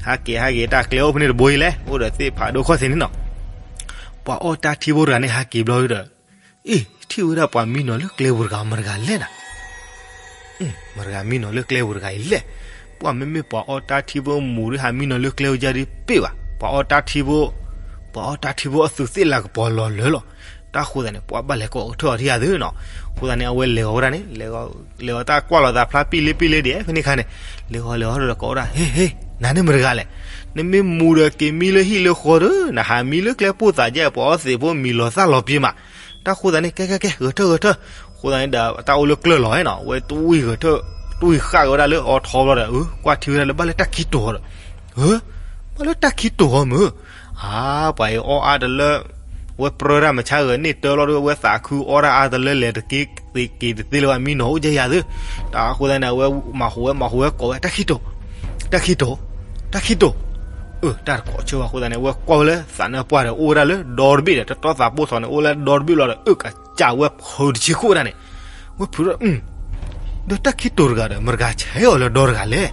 ဟးက့ၤဟးက့ၤ တၢ်ကျဲအိၣ်ဖဲန့ၣ်တဘိအံၤလဲၣ် အိၣ်ဒီးသ့ၣ်ဖးဒိၣ်ခီၣ်ထံးန့ၣ်နီၤ. ပှၤအီတၢ်ထံဖိတဂၤန့ၣ် ဟးက့ၤဘျီဒီး အ့ၣ် ထံၣ်ဝဲဒၣ်ပှၤမံနီၤလၢကျဲပူၤတဂၤ မတၤတဂၤလဲၣ်နၤ. မတၤတဂၤမံနီၤလၢကျဲပူၤတဂၤအံၤလဲၣ်. ပှၢ်မ့မ့ၢ်ပှၤအီတၢ်ထံဖိမူၤဒု ဟးမံနီၤလၢကျဲဝဲဒၣ်ဒုပ့ၢ်ဘၣ်. ပှၤအီတၢ်ထံဖိ ပှၤအီတၢ်ထံဖိအသူးသ့ၣ်လၤကပီၤလီၤလၢာ်လီၤ. တၢ်ဃိသတးန့ၣ် ပှၢ်ဘၣ်လဲၤကိးကထၢၣ်အီၤထံၣ်ယၤသုနီၤ. အဃိသတးန့ၣ် အဝဲလဲၤအီၤဝဲဒၣ်န့ၣ် လဲၤအီၤတၢ်ကွၢ်လီၤသးဖျါပံၣ်လ့ပံၣ်လ့ဒ်ဖဲန့ၣ်ခါန့ၣ် လဲၤအီၤလဲၤအီၤဒီးကိးဝဲဒၣ် ဟ့ၣ်ဟ့ၣ် နၤန့ၣ်မတၤတဂၤလဲၣ်. နမ့ၢ်မူၤဒီးက့ၤမံလၢဟံၣ်လၢဃီဒီး နဟးမံလၢကျဲပိၢ်သးဒ် ပှၤအီသံးဖိမံၤလီၤသၣ်လီၤပှ့ၤမး. တၢ်ဃိသတးန့ၣ် ကဲကဲကဲ ဂဲၤထၢၣ်ဂဲၤထၢၣ်. ဃိသတးန့ၣ်ဒီး တၢ်အိၣ်လၢကျၢၢ်လီၤနီၤ ဝဲတွံၢ်ဂဲၤထၢၣ် တွံၢ်ဃာ်က့ၤဝဲဒၣ်လၢအီထီဘျီဒီး အၢ ကွၢ်ထံဝဲဒၣ်လၢဘၣ်လၢတၢ်ခံတိၤဒီး အၢ ဘၣ်လၢတၢ်ခံတိၤဟီမုၢ် အါ ပှၤအံၤအီအါတလၢ ဝဲပြၢတၢ်မုၢ်ဆါဂဲၤန့ၢ်တၢလီၤဒီး ဝဲသးခုအီတၢ်အါတလၢလဲၤတက့ၤသ့က့ၤတသ့လၢၤဘၣ် မံနီၤအိၣ်ကဲယၤသု. တၢ်ဃိသတးန့ၣ် အဝဲမၤဟူးဝဲမၤဟူးဝဲကိးဝဲ တၢ်ခံတိၤ တၢ်ခံတိၤ တၢ်ခံတိၤ အၢ တၢ်တကိးဆၢဘၣ်အဃိသတးန့ၣ် အဝဲကွၢ်ဝဲလၢသးနၢပှၢ်ဒီး အိၣ်ဝဲဒၣ်လၢဒီတဘ့ၣ်ဒီး တတီသးပိၢ်ထီၣ်န့ၣ် အိၣ်လၢဒီတဘ့ၣ်ဘျီဒီး အၢ ကစၢ်ဝဲဖုးတဆံခိၣ်ဝဲဒၣ်န့ၣ် ဝဲဖုးဒီး ဒီးတၢ်ခံတိၤတဂၤဒီး မတၤတဂၤဆဲးအီၤလၢဒီတဂၤလဲၣ်.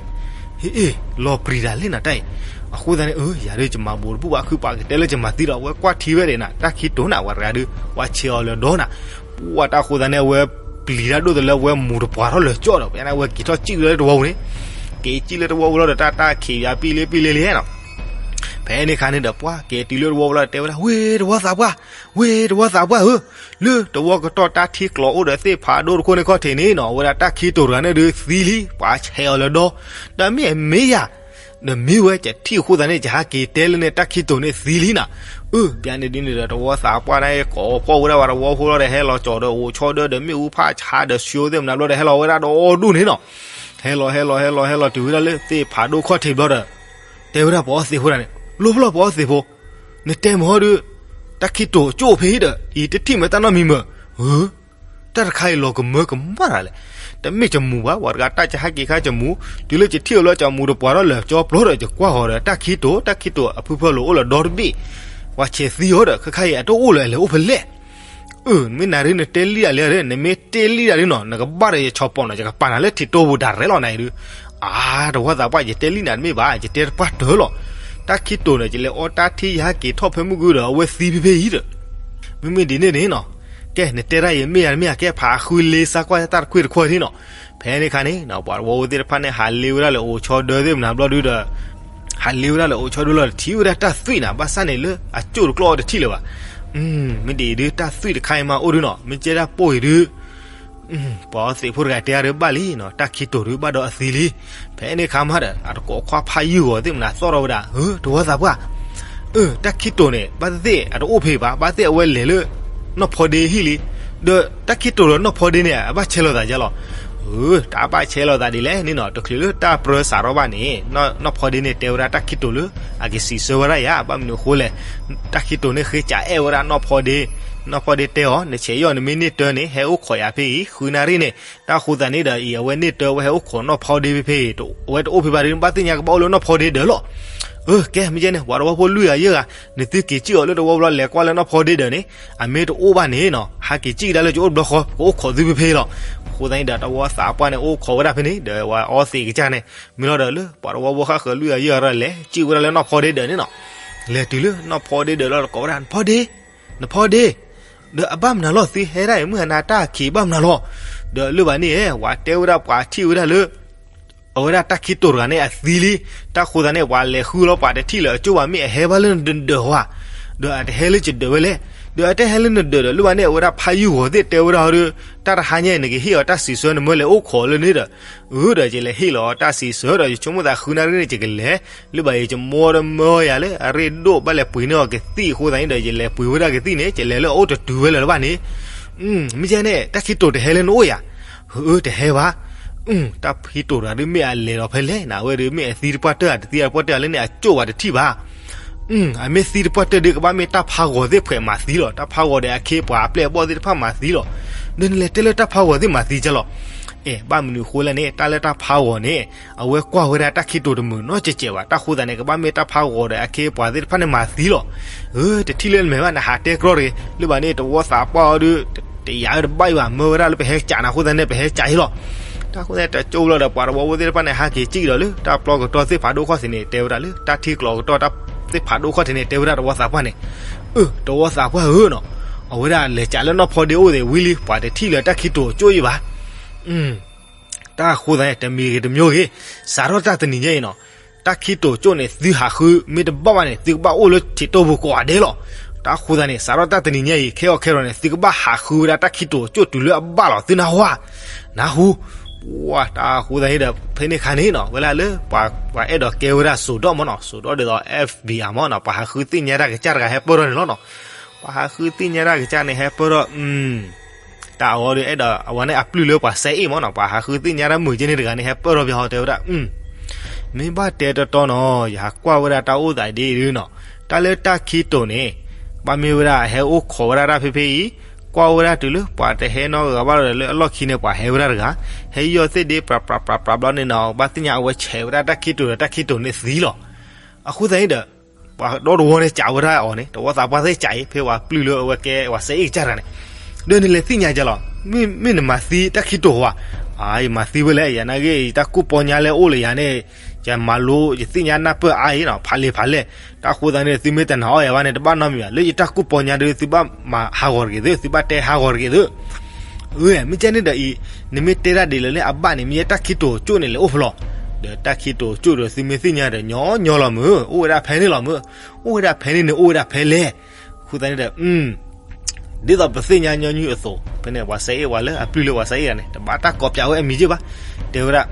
ဟ့ၣ်အ့ၣ် လီၤပြံၤတၢ်လဲၣ်နၤတၢ်အံၤ. အဃိသတးန့ၣ် အၢ ယၤဒုးယမၤဘူးတဘူၣ်ဘၣ် ခုပှၤကတဲလၢယမၤသံဒီး အဝဲကွၢ်ထံဝဲဒၣ်နၤ တၢ်ခံတိၤနၤ ဝဲတဂၤဒုး ပှၤဆဲးအီၤလၢဒီနၤ. ပှၢ်တၢ်ဃိသတးန့ၣ် အဝဲပျံၤတၢ်ဒိၣ်တလၢ အဝဲမူၤတပှၤထီၣ်လၢာ်ကၠီဒီး ပှၤန့ၣ်အဝဲက့ၤထီၣ်ကၠံၣ်လၢတဝီပူၤန့ၣ် က့ၤကၠံၣ်လၢတဝီပူၤလီၤဒီး တၢ်တၢ်ခံးပၠးပံၣ်လ့ပံၣ်လ့လံနီၤ. ဖဲန့ၣ်ခါန့ၣ်ဒီး ပှၢ်က့ၤတုၤလၢတဝီပူၤလီၤဒီး တဲဝဲဒၣ် ဝ့ၢ်တဝီသးပှၢ် ဝ့ၢ်တဝီသးပှၢ်ဧၢ, လၢတဝီကတီၢ်တၢ်ထံကျိအိၣ်ဒီးသ့ၣ်ဖးဒိၣ်တခိၣ်န့ၣ်ခီၣ်ထံးန့ၣ်နီၤ အဝဲဒၣ်တၢ်ခံတိၤတဂၤန့ၣ်ဒုးသံလံ ပှၤဆဲးအီၤလၢဒီ, ဒီးမ့ၢ်အမ့ၢ်ယၤ, ဒီးမ့ၢ်ဝဲကထံၣ်အဃိသတးန့ၣ် ယဟးက့ၤတဲလၢန့ၣ် တၢ်ခံတိၤန့ၣ်သံလံနီၤ. အၢ ဘၣ်န့ၣ်ဒ်န့ၣ်ဒီး တဝီသးပှၢ်န့ၣ် ကိးဖှိၣ်ဝဲဒၣ်ပှၤတဝီဖိလီၤဒီး ဟဲလီၤကၠီၤဒီးအိၣ်ဆီဒၢဒီးမ့ၣ်အူဖးဆါဒီးဆှိသ့ၣ်မနုၤဘျီဒီး ဟဲလီၤဝဲဒၣ်ဒီဒူၣ်န့ၣ်နီၤ. ဟဲလီၤဟဲလီၤဟဲလီၤဟဲလီၤတုၤဝဲဒၣ်လၢသ့ၣ်ဖးဒိၣ်ခီၣ်ထံးဘျီဒီး တဲဝဲဒၣ်ပှၤအီသံးဖိတဂၤန့ၣ် လီၤဖျီၣ်ပှၤအီသံးဖိ, နတဲမ့ၢ်ဟီဒုး တၢ်ခံတိၤကၠိအိၣ်ဖဲအံၤဒီး ယတထံၣ်မ့ၢ်တၢ်နီတမံၤမ့ၢ်, ဧၢ, တၢ်တခါအံၤလီၤကမၢကမၣ်တၢ်လဲၣ်. တမ့ၢ်ယမူၤဘၣ် ပှၤတဂၤတၢ်ကဟဲက့ၤခါယမူၤ, တုၤလၢယထံၣ်အီၤလၢယမူၤတပှၤထီၣ်လၢာ်ကၠီပျီဒီး ယကွၢ်ဃီၤဒီး တၢ်ခံတိၤ တၢ်ခံတိၤအဖုဖၢလိာ်အိၣ်လၢာ်ဒီတဘ့ၣ်, ပှၤဆဲးသံအီၤဒီး ခဲခါအံၤအတအိၣ်လၢၤ အလဲၤအိၣ်ဖဲလဲၣ်. အၢ မ့ၢ်နၤဒုးနတဲလံတၢ်လဲၣ်ဒီး နမ့ၢ်တဲလံတၢ်ဒုးနီၤ နကဘၣ်ဒီးယဆီၣ်ပီၣ်နီၤ ယကပာ်နၤလၢထံးတိၢ်ပူၤဒၣ်ရဲၣ်လီၤနၤအံၤဒုး. အါ တဝီသးပှၢ် ယတဲလံနၤတမ့ၢ်ဘၣ် ယတဲတပှၢ်တၢၢ်လီၤ. တၢ်ခံတိၤန့ၣ် ယလဲၤအီတၢ်ထံယဟဲက့ၤထီၣ်ဖဲမုၢ်ဂုၤဒီး အဝဲသံဖဲဖဲအံၤဒီး မ့မ့ၢ်ဒ်န့ၣ်န့ၣ်နီၤ, ကဲ နတဲတၢ်အံၤမ့ၢ်ယၤတမ့ၢ်ယၤ ကဲဖးဃုလ့စါကွၢ်တၢ်တခွံၣ်တခွါထံနီၤ. ဖဲန့ၣ်ခါန့ၣ် ပှၤတဝီဖိသ့ၣ်တဖၣ်န့ၣ် ဟးလ့ဝဲဒၣ်လၢအိၣ်ဆီဒၢသ့ၣ်မနုၤဘျီဒုးဒီး ဟးလ့ဝဲဒၣ်လၢအိၣ်ဆီဒၢလီၤဒီး ထံၣ်ဝဲဒၣ်တၢ်သွံၣ်နၤ ဘၣ်ဆၣ်န့ၣ်လၢအကၠိၣ်တကျီၢ်အီၤတထံၣ်လၢၤဘၣ်. မ့ၢ်ဒ်အံၤဒုး တၢ်သွံၣ်တခါအံၤမးအိၣ်ဒုးနီၤ မ့ၢ်ကဲဒၣ်ပိၢ်အံၤဒုး ပှၤအီသံးဖိတဂၤတဲအါဒုးဘၣ်လံနီၤ တၢ်ခံတိၤဒုးဘၣ်ဒီးအသံလံ. ဖဲန့ၣ်ခါမးဒီး အတကိးခွါဖးယုၢ်ဂီၤသ့ၣ်မနုၤသီၣ်ထီၣ်ဝဲဒၣ် ဧၢ တဝီသးပှၢ်, အၢ တၢ်ခံတိၤန့ၣ် ဘၣ်သ့ၣ်သ့ၣ်အတအိၣ်ဖဲအံၤဘၣ် ဘၣ်သ့ၣ်သ့ၣ်အဝဲလဲၤလၢ နီၢ်ဖီဒ့ဟံၣ်လံ. ဒီးတၢ်ခံတိၤဒီးနီၢ်ဖီဒ့န့ၣ် အဘၣ်ဆဲးလိာ်သးယါလီၤ. ဧၢ တၢ်ဘၣ်ဆဲးလိာ်သးဒ်လဲၣ်န့ၣ်နီၤ တချုးလၢတၢ်ပြၢစးထီၣ်ဘၣ်န့ၣ် နီၢ်ဖီဒ့န့ၣ်တဲဝဲဒၣ်တၢ်ခံတိၤလၢ အကစံးဆၢဝဲဒၣ်ယၤ ဘၣ်မနုၤအဃိလဲၣ်. တၢ်ခံတိၤန့ၣ်ဃ့စံးအဲၣ်ဝဲဒၣ်နီၢ်ဖီဒ့, နီၢ်ဖီဒ့တဲအီၤ နဆဲးယီၣ်နမ့ၢ်န့ၢ်တၢ်န့ၣ် ဟဲအိၣ်ခိးယၤဖဲအံၤ ဃုနၣ်ရံၣ်န့ၣ်. တၢ်ဃိသတးန့ၣ်ဒီးအံၤ အဝဲန့ၢ်တၢ်ဝဲဟဲအိၣ်ခိးနီၢ်ဖီဒ့ဖဲဖဲအံၤ အဝဲတအိၣ်ဖဲဘၣ်ဒီး ဘၣ်သ့ၣ်ညါကဘၣ်အိၣ်လၢနီၢ်ဖီဒ့ဒၢးလီၤ. အၢ ကဲ မ့ၢ်ကဲန့ၣ် ပှၤတဝီဖိလွံၢ်ဂၤယဲၢ်ဂၤ နသုက့ၤစံၣ်အီၤလၢတဝီဖိလီၤ လဲၤကွၢ်လၢနီၢ်ဖီဒ့ဒၢးန့ၣ် အမ့ၢ်တအိၣ်ဘၣ်န့ၣ်နီၤ ဟးက့ၤစံၣ်ကဒါလၢယအိၣ်တဘျီဃီ ကအိၣ်ခိးသုဖဲဖဲလီၤ. အဃိသတးန့ၣ်ဒီး တဝီသးပှၢ်န့ၣ် အိၣ်ခိးဝဲဒၣ်ဖဲန့ၣ် ဒီးပှၤအီသံးကစၢ်န့ၣ် မ့ၢ်လီၤဒီးလၢ ပှၤတဝီဖိဃၣ်ဃၢၤလွံၢ်ဂၤယဲၢ်ဂၤလီၤလဲၤစံၣ်ဝဲဒၣ်လၢနီၢ်ဖီဒ့ဒၢးန့ၣ်နီၤ. လဲၤတုၤလၢနီၢ်ဖီဒ့ဒၢးလီၤ ကိးဝဲဒၣ် နဖီဒ့, နဖီဒ့, ဒီးအဘၣ်မနုၤလီၤ သုဟဲဒၣ်အံၤ မုၢ်ဟါနၤတၢ်ခံးဘၣ်မနုၤလီၤ. ဒီးလၢဘၣ်န့ၣ် ပှၤတဲဝဲဒၣ်ပှၤထံၣ်ဝဲဒၣ်လၢ အဝဲဒၣ်တၢ်ခံတိၤတဂၤန့ၣ်အသံလံ. တၢ်ဃိသတးန့ၣ် ပှၤလဲၤဃုလီၤပှၤတထံၣ်လၢၤအကၠိၣ်ဘၣ် မ့ၢ်အဟဲဘၣ်လၢနဒၢးဟီဧါ, ဒီးအတဟဲလၢယဒၢးဝဲလဲၣ်. ဒီးအတဟဲလၢနဒၢးဒီး လၢဘၣ်န့ၣ် အဝဲဒၣ်ဖးယုၢ်ဂီၤသ့ၣ်တဲဝဲဒၣ်ဒီး, တၢ်တဟါညါအံၤ နကဟ့ၣ်အီၤတၢ်စံးဆၢ နမၢလဲၤအိၣ်ခိးလၢန့ၣ်ဒီး, အၢဒီး ယလဲၤဟ့ၣ်လီၤတၢ်စံးဆၢဒီး ယဆိကမိၣ်သးဃုနၣ်ရံၣ်န့ၣ် ယကလဲၤ, လၢဘၣ်အံၤ ယမိၢ်ဒီးမၢယၤလၢ အရ့ဒိၣ်ဘၣ်လဲၤပှ့ၤန့ၢ်အီၤကသံၣ်အဃိသတးန့ၣ်ဒီး ယလဲၤပှ့ၤဝဲဒၣ်ကသံၣ်န့ၣ် ယလဲၤလၢအအိၣ်တတုၤဝဲလၢၤလၢၤဘၣ်န့ၣ်, မ့ၢ်ကဲန့ၣ် တၢ်ခံတိၤတဟဲလၢနအိၣ်ယၤ, အၢ တဟဲဘၣ်, တၢ်ခံတိၤတဂၤဒုးမ့ၢ်အလဲၤဒီးဖဲလဲၣ်န့ၣ် အဝဲဒုးမ့ၢ်အသံတပှၢ်တၢၢ်ဧါ တသံတပှၢ်တၢၢ်ဧါလၢန့ၣ် အကၠိၣ်ဘၣ်တထံၣ်ဘၣ် အမ့ၢ်သံတပှၢ်တၢၢ်ဒီး ကဘၣ်မ့ၢ်တၢ်ဖးဂီၤသ့ၣ်ဖှဲးမၤသံလီၤ. တၢ်ဖးဂီၤဒီးအခ့အပှၤအပျဲၢ်အဘီၣ်သ့ၣ်တဖၣ်မၤသံလီၤ. ဒီးနလဲၤတဲလၢတၢ်ဖးဂီၤသ့ၣ်မၤသံကလီၤ. အဲ ဘၣ်မနုၤအဃိလဲၣ်န့ၣ် တၢ်လၢတၢ်ဖးဂီၤန့ၣ် အဝဲကွၢ်ဝဲဒၣ်တၢ်ခံတိၤတမုာ်နီတစဲးဘၣ်. တၢ်ဃိသတးန့ၣ် ကဘၣ်မ့ၢ်တၢ်ဖးဂီၤဒီးအခ့အပှၤသ့ၣ်တဖၣ်န့ၣ်မၤသံလီၤ. အၢ တထံၣ်လၢနမဲာ်ဘၣ် နဟးတဲကြီတဂ့ၤ. လၢဘၣ်န့ၣ် တဝီသးပှၢ်အီၤဒီး တယာ်တဘၣ်အံၤဘၣ် မၢဝဲဒၣ်လၢပဟဲကးနၤအဃိသတးန့ၣ် ပဟဲကးအံၤလီၤ. တၢ်ဃိသတးန့ၣ် တကၠိလီၤဒီး ပှၤတဝီဖိသ့ၣ်တဖၣ်န့ၣ် ဟးက့ၤစံၣ်ဒီးလၢ တၢ်ပျီကတီၢ်သ့ၣ်ဖးဒိၣ်ခီၣ်ထံးန့ၣ် တဲဝဲဒၣ်လၢ တၢ်ထံကျိးကတီၢ်တၢ်သ့ၣ်ဖးဒိၣ်ခီၣ်ထံးန့ၣ် တဲဝဲဒၣ်တဝီသးပှၢ်န့ၣ်, အၢ တဝီသးပှၢ်ဧၢနီၤ, အဝဲဒၣ်လဲၤကးလၢနီၢ်ဖီဒ့အိၣ်သ့ၣ်ဝံၤလံ ပှၤတထံၣ်လၢတၢ်ခံတိၤကၠိၣ်အံၤဘၣ်. တၢ်ဃိသတးန့ၣ် တမံၤဂ့ၤတမံၤဂ့ၤ, စးထီၣ်တၢ်တနံၤညါအံၤနီၤ, တၢ်ခံတိၤကၠိၣ်န့ၣ် သုဟးဃု မ့ၢ်တဘၣ်ဘၣ်န့ၣ် သုကဘၣ်အိၣ်လၢထံးတိၢ်ပူၤကိးဂၤဒဲးလီၤ. တၢ်ဃိသတးန့ၣ် စးထီၣ်တၢ်တနံၤညါအံၤ ခဲအံၤခဲအံၤန့ၣ် သုကဘၣ်ဟးဃုဝဲဒၣ်တၢ်ခံတိၤကၠိၣ်တုၤလၢအဘၣ်လီၤ သုနၢ်ဟူဧါ, နၢ်ဟူ, ပှၤတၢ်ဃိသတးန့ၣ်ဒီး ဖဲန့ၣ်ခါန့ၣ်နီၤ ဝဲဒၣ်လၢ ပှၤအဲၣ်ဒိးကဲဝဲဒၣ်စိာ်ဒီးမၢ်နီၤ စိာ်ဒီးဒ်သိး FBI မၢ်နီၤ ပှၤဟးဃုသ့ၣ်ညါတၢ်ကစၢ်တဂၤဟဲပၢၢ်ထီၣ်န့ၣ်လီၤနီၤ. ပှၤဟးဃုသ့ၣ်ညါတၢ်ကစၢ်န့ၣ်ဟဲပၢၢ်ထီၣ် တၢ်အဂီၢ်ဒီး အဲၣ်ဒိးအဝဲန့ၣ်အပျုၢ်လၢပှၤစဲအ့ၣ်မၢ်နီၤ ပှၤဟးဃုသ့ၣ်ညါတၢ်မုာ်ကဲန့ၣ်တဂၤန့ၣ် ဟဲပၢၢ်ထီၣ်ပယီၤတဲဝဲဒၣ်, မ့ၢ်ဘၣ်တဲတီတီနီၤ ယဟးကွၢ်ဝဲဒၣ်တၢ်အိၣ်သးဒ်အံၤဒုနီၤ, တၢ်လၢတၢ်ခံတိၤန့ၣ် ဘၣ်မ့ၢ်ဝဲဒၣ်ဟဲအိၣ်ခိးဝဲဒၣ်တၢ်ဖဲဖဲအံၤ, ကွၢ်ဝဲဒၣ်တုၤလၢပှၤတဟဲနီတဂၤဘၣ်ဒီး လၢအလီၢ်ခံန့ၣ် ပှၤဟဲဝဲဒၣ်တဂၤ, ဟဲယီၢ်သ့ၣ်ဒ့ပြးပြးပြးပြးဘျီန့ၣ်နီၤ ဘၣ်သ့ၣ်ညါအဝဲဆဲးဝဲဒၣ်တၢ်ခံတိၤဒီးတၢ်ခံတိၤန့ၣ်သံလီၤ. အဃိသတးန့ၣ်ဒီး ပှၤဒီတဝီန့ၣ်ကးဝဲဒၣ်အီၤန့ၣ် တဝီသးပှၢ်သ့ၣ်ကးအံၤ ဖဲပှၤပျုၢ်လၢအဝဲကဲပှၤစဲအ့ၣ်ကစၢ်တဂၤန့ၣ်, ဒီးနလဲၤသ့ၣ်ညါကလီၤ, မ့ၢ်နမၤသံတၢ်ခံတိၤဝဲ, ယမၤသံဝဲလဲၣ် ယနာ်ဂ့ၢ် ယတၢ်ကူၣ်ပီညါလၢအိၣ်လၢယၤန့ၣ်, ယမၤလိ ယသ့ၣ်ညါနၢ်ပၢၢ်အါအံၤနီၤ ဖးလံာ်ဖးလဲၢ်, တၢ်ဃိသတးန့ၣ် သုမ့ၢ်တနာ်အီၤယၤဘၣ်န့ၣ် တဘၣ်နီတမံၤဘၣ် လၢယတၢ်ကူၣ်ပီညါဒီး သုဘၣ်မၤဟးဂီၤတဂ့ၤသု သုဘၣ်တဲဟးဂီၤတဂ့ၤသု အၢ မ့ၢ်ကဲန့ၣ်ဒီးအံၤ, နမ့ၢ်တဲဒၣ်ဒ်လဲၣ်လၢအဘၣ်န့ၣ် မ့ၢ်ယဲတၢ်ခံတိၤကၠိၣ်န့ၣ်လဲၤအိၣ်ဖဲလဲၣ်, ဒီးတၢ်ခံတိၤကၠိၣ်ဒီးသုမ့ၢ်သ့ၣ်ညါဒီး ညီညီလီၤမုၢ်, အိၣ်ဝဲဒၣ်ဖဲန့ၣ်လီၤမုၢ်, အိၣ်ဝဲဒၣ်ဖဲန့ၣ်န့ၣ်အိၣ်ဝဲဒၣ်ဖဲလဲၣ်, အဃိသတးန့ၣ်ဒီး ဒ်သိးပသ့ၣ်ညါညီနုၢ်အသိး ဖဲန့ၣ်ပှၤစဲအ့ၣ်ပှၤလၢအပျုၢ်လၢပှၤစဲအ့ၣ်တဂၤန့ၣ် တဘၣ်တၢ်ကိးပျးဝဲအမံၤက့ၢ်ဘၣ်, တဲဝဲဒၣ်,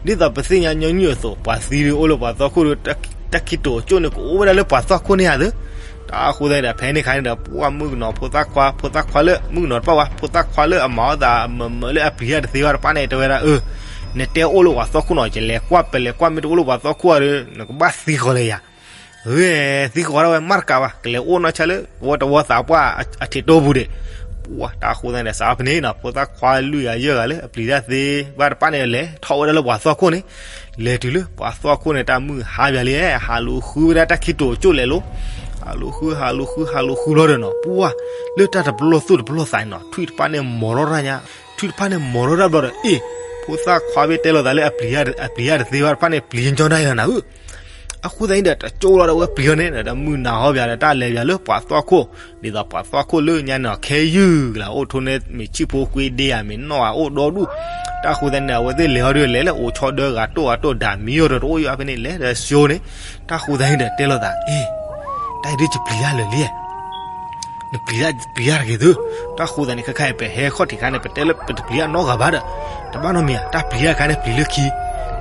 ဒ်သိးပသ့ၣ်ညါညီနုၢ်အသိး ပှၤသံဒီးအိၣ်လၢပှၤသီခိၣ်ဒီး တၢ်ခံတိၤကၠိၣ်န့ၣ် ကအိၣ်ဝဲဒၣ်လၢပှၤသီခိၣ်န့ၣ်ဧါသၢ, တၢ်ဃိသတးန့ၣ်ဒီး ဖဲန့ၣ်ခါန့ၣ်ဒီး ပှၤမုၣ်ကနီၤဖိသၣ်ခွါ ဖိသၣ်ခွါလၢ မုၣ်ကနီၤတပၣ်ဝဲ ဖိသၣ်ခွါလၢအမၤအီၣ်သးမၢမၢလၢအပျံၤတၢ်တသ့ဘၣ်တပၣ်န့ၣ် တဲဝဲဒၣ်, အၢ, နတဲအိၣ်လၢပှၤသီခိၣ်နီၤ ယလဲၤကွၢ်ပလဲၤကွၢ် မ့ၢ်တအိၣ်လၢပှၤသီခိၣ်ဧါဒီး နကဘၣ်သံဃီၤလၢယၤ အၢ, သံဃီၤဒၣ်ဝဲမၤတကးဘၣ် ကလဲၤအိၣ်နီၢ်ဆါလၢ ဝဲတဝီသးပှၢ်အထံးတိၢ်ပူၤဒီး, ပှၤတၢ်ဃိသတးန့ၣ်ဒီး စးဖဲန့ၣ်နီၤ ဖိသၣ်ခွါလွံၢ်ဂၤယဲၢ်ဂၤလၢအပျံၤတၢ်သ့ဘၣ်တပၣ်န့ၣ် လဲၤထီၣ်ဝဲဒၣ်လၢပှၤသီခိၣ်န့ၣ်, လဲၤတုၤလၢပှၤသီခိၣ်န့ၣ် တၢ်မုၢ်ဟါပၠးလံ, ဟးလူၤဃုဝဲဒၣ်တၢ်ခံတိၤကၠိၣ်လဲၤလိၤ, ဟးလူၤဃု ဟးလူၤဃု ဟးလူၤဃုဘျီဒီးနီၤ ပှၤ လၢတၢ်တပလီၢ်သူၣ်တပလီၢ်သးန့ၣ်နီၤ ထွံၣ်တဖၣ်န့ၣ်မီၤထီၣ်တၢ်ညါ, ထွံၣ်တဖၣ်န့ၣ်မီၤထီၣ်တၢ်ဘျီဒီး အ့ၣ်, ဖိသၣ်ခွါဘ့ၣ်တဲလိာ်သးလၢအပျံၤတၢ်တသ့ဘၣ်တဖၣ်န့ၣ် ပျံၤကၠီဒၣ်ယၤနၤဧၢ အဃိသတးန့ၣ်ဒီး တကၠိၣ်လီၤဒီးအဝဲပျံၤထီၣ်န့ၣ်ဒီး မုၢ်နၤဟီပၠးဒီး တၢ်လဲၤပၠးလၢပှၤသီခိၣ်, ဒ်သိးပှၤသီခိၣ်လၢညါန့ၣ် ခဲယုၢ်ကလး အိၣ်ထိၣ်န့ၢ်မ့ၢ်ဆံၣ်ဖိကွ့ဒ့ဧါ မ့ၢ်နီၣ်ဧါ အိၣ်ဒီဒူၣ်, တၢ်ဃိသတးန့ၣ် အဝဲသ့ၣ်လဲၤဟီဒီးလဲၤလၢအိၣ်ဆီဒၢဂၤတိၢ်ဂၤတိၢ် ဒၣ်မံယီၢ်ဒီးတအိၣ်ယီၢ်ဖဲန့ၣ် လဲၤဒီးဆှိန့ၣ်, တၢ်ဃိသတးန့ၣ်ဒီး တဲလိာ်သး အ့ၣ်, တၢ်အံၤဒ်ယပျံၤတၢ်လၢာ်လံ နပျံၤတၢ် ပျံၤတၢ်တဂ့ၤသု, တၢ်ဃိသတးန့ၣ် ခဲခါအံၤ ပဟဲခီၣ်ထံးခါန့ၣ် ပတဲလၢ ပတပျံၤတၢ်နီတဂၤဘၣ်ဒီး, တဘၣ်နီတမံၤဧါ တၢ်ပျံၤတၢ်တခါန့ၣ် ပျံၤလၢခံ,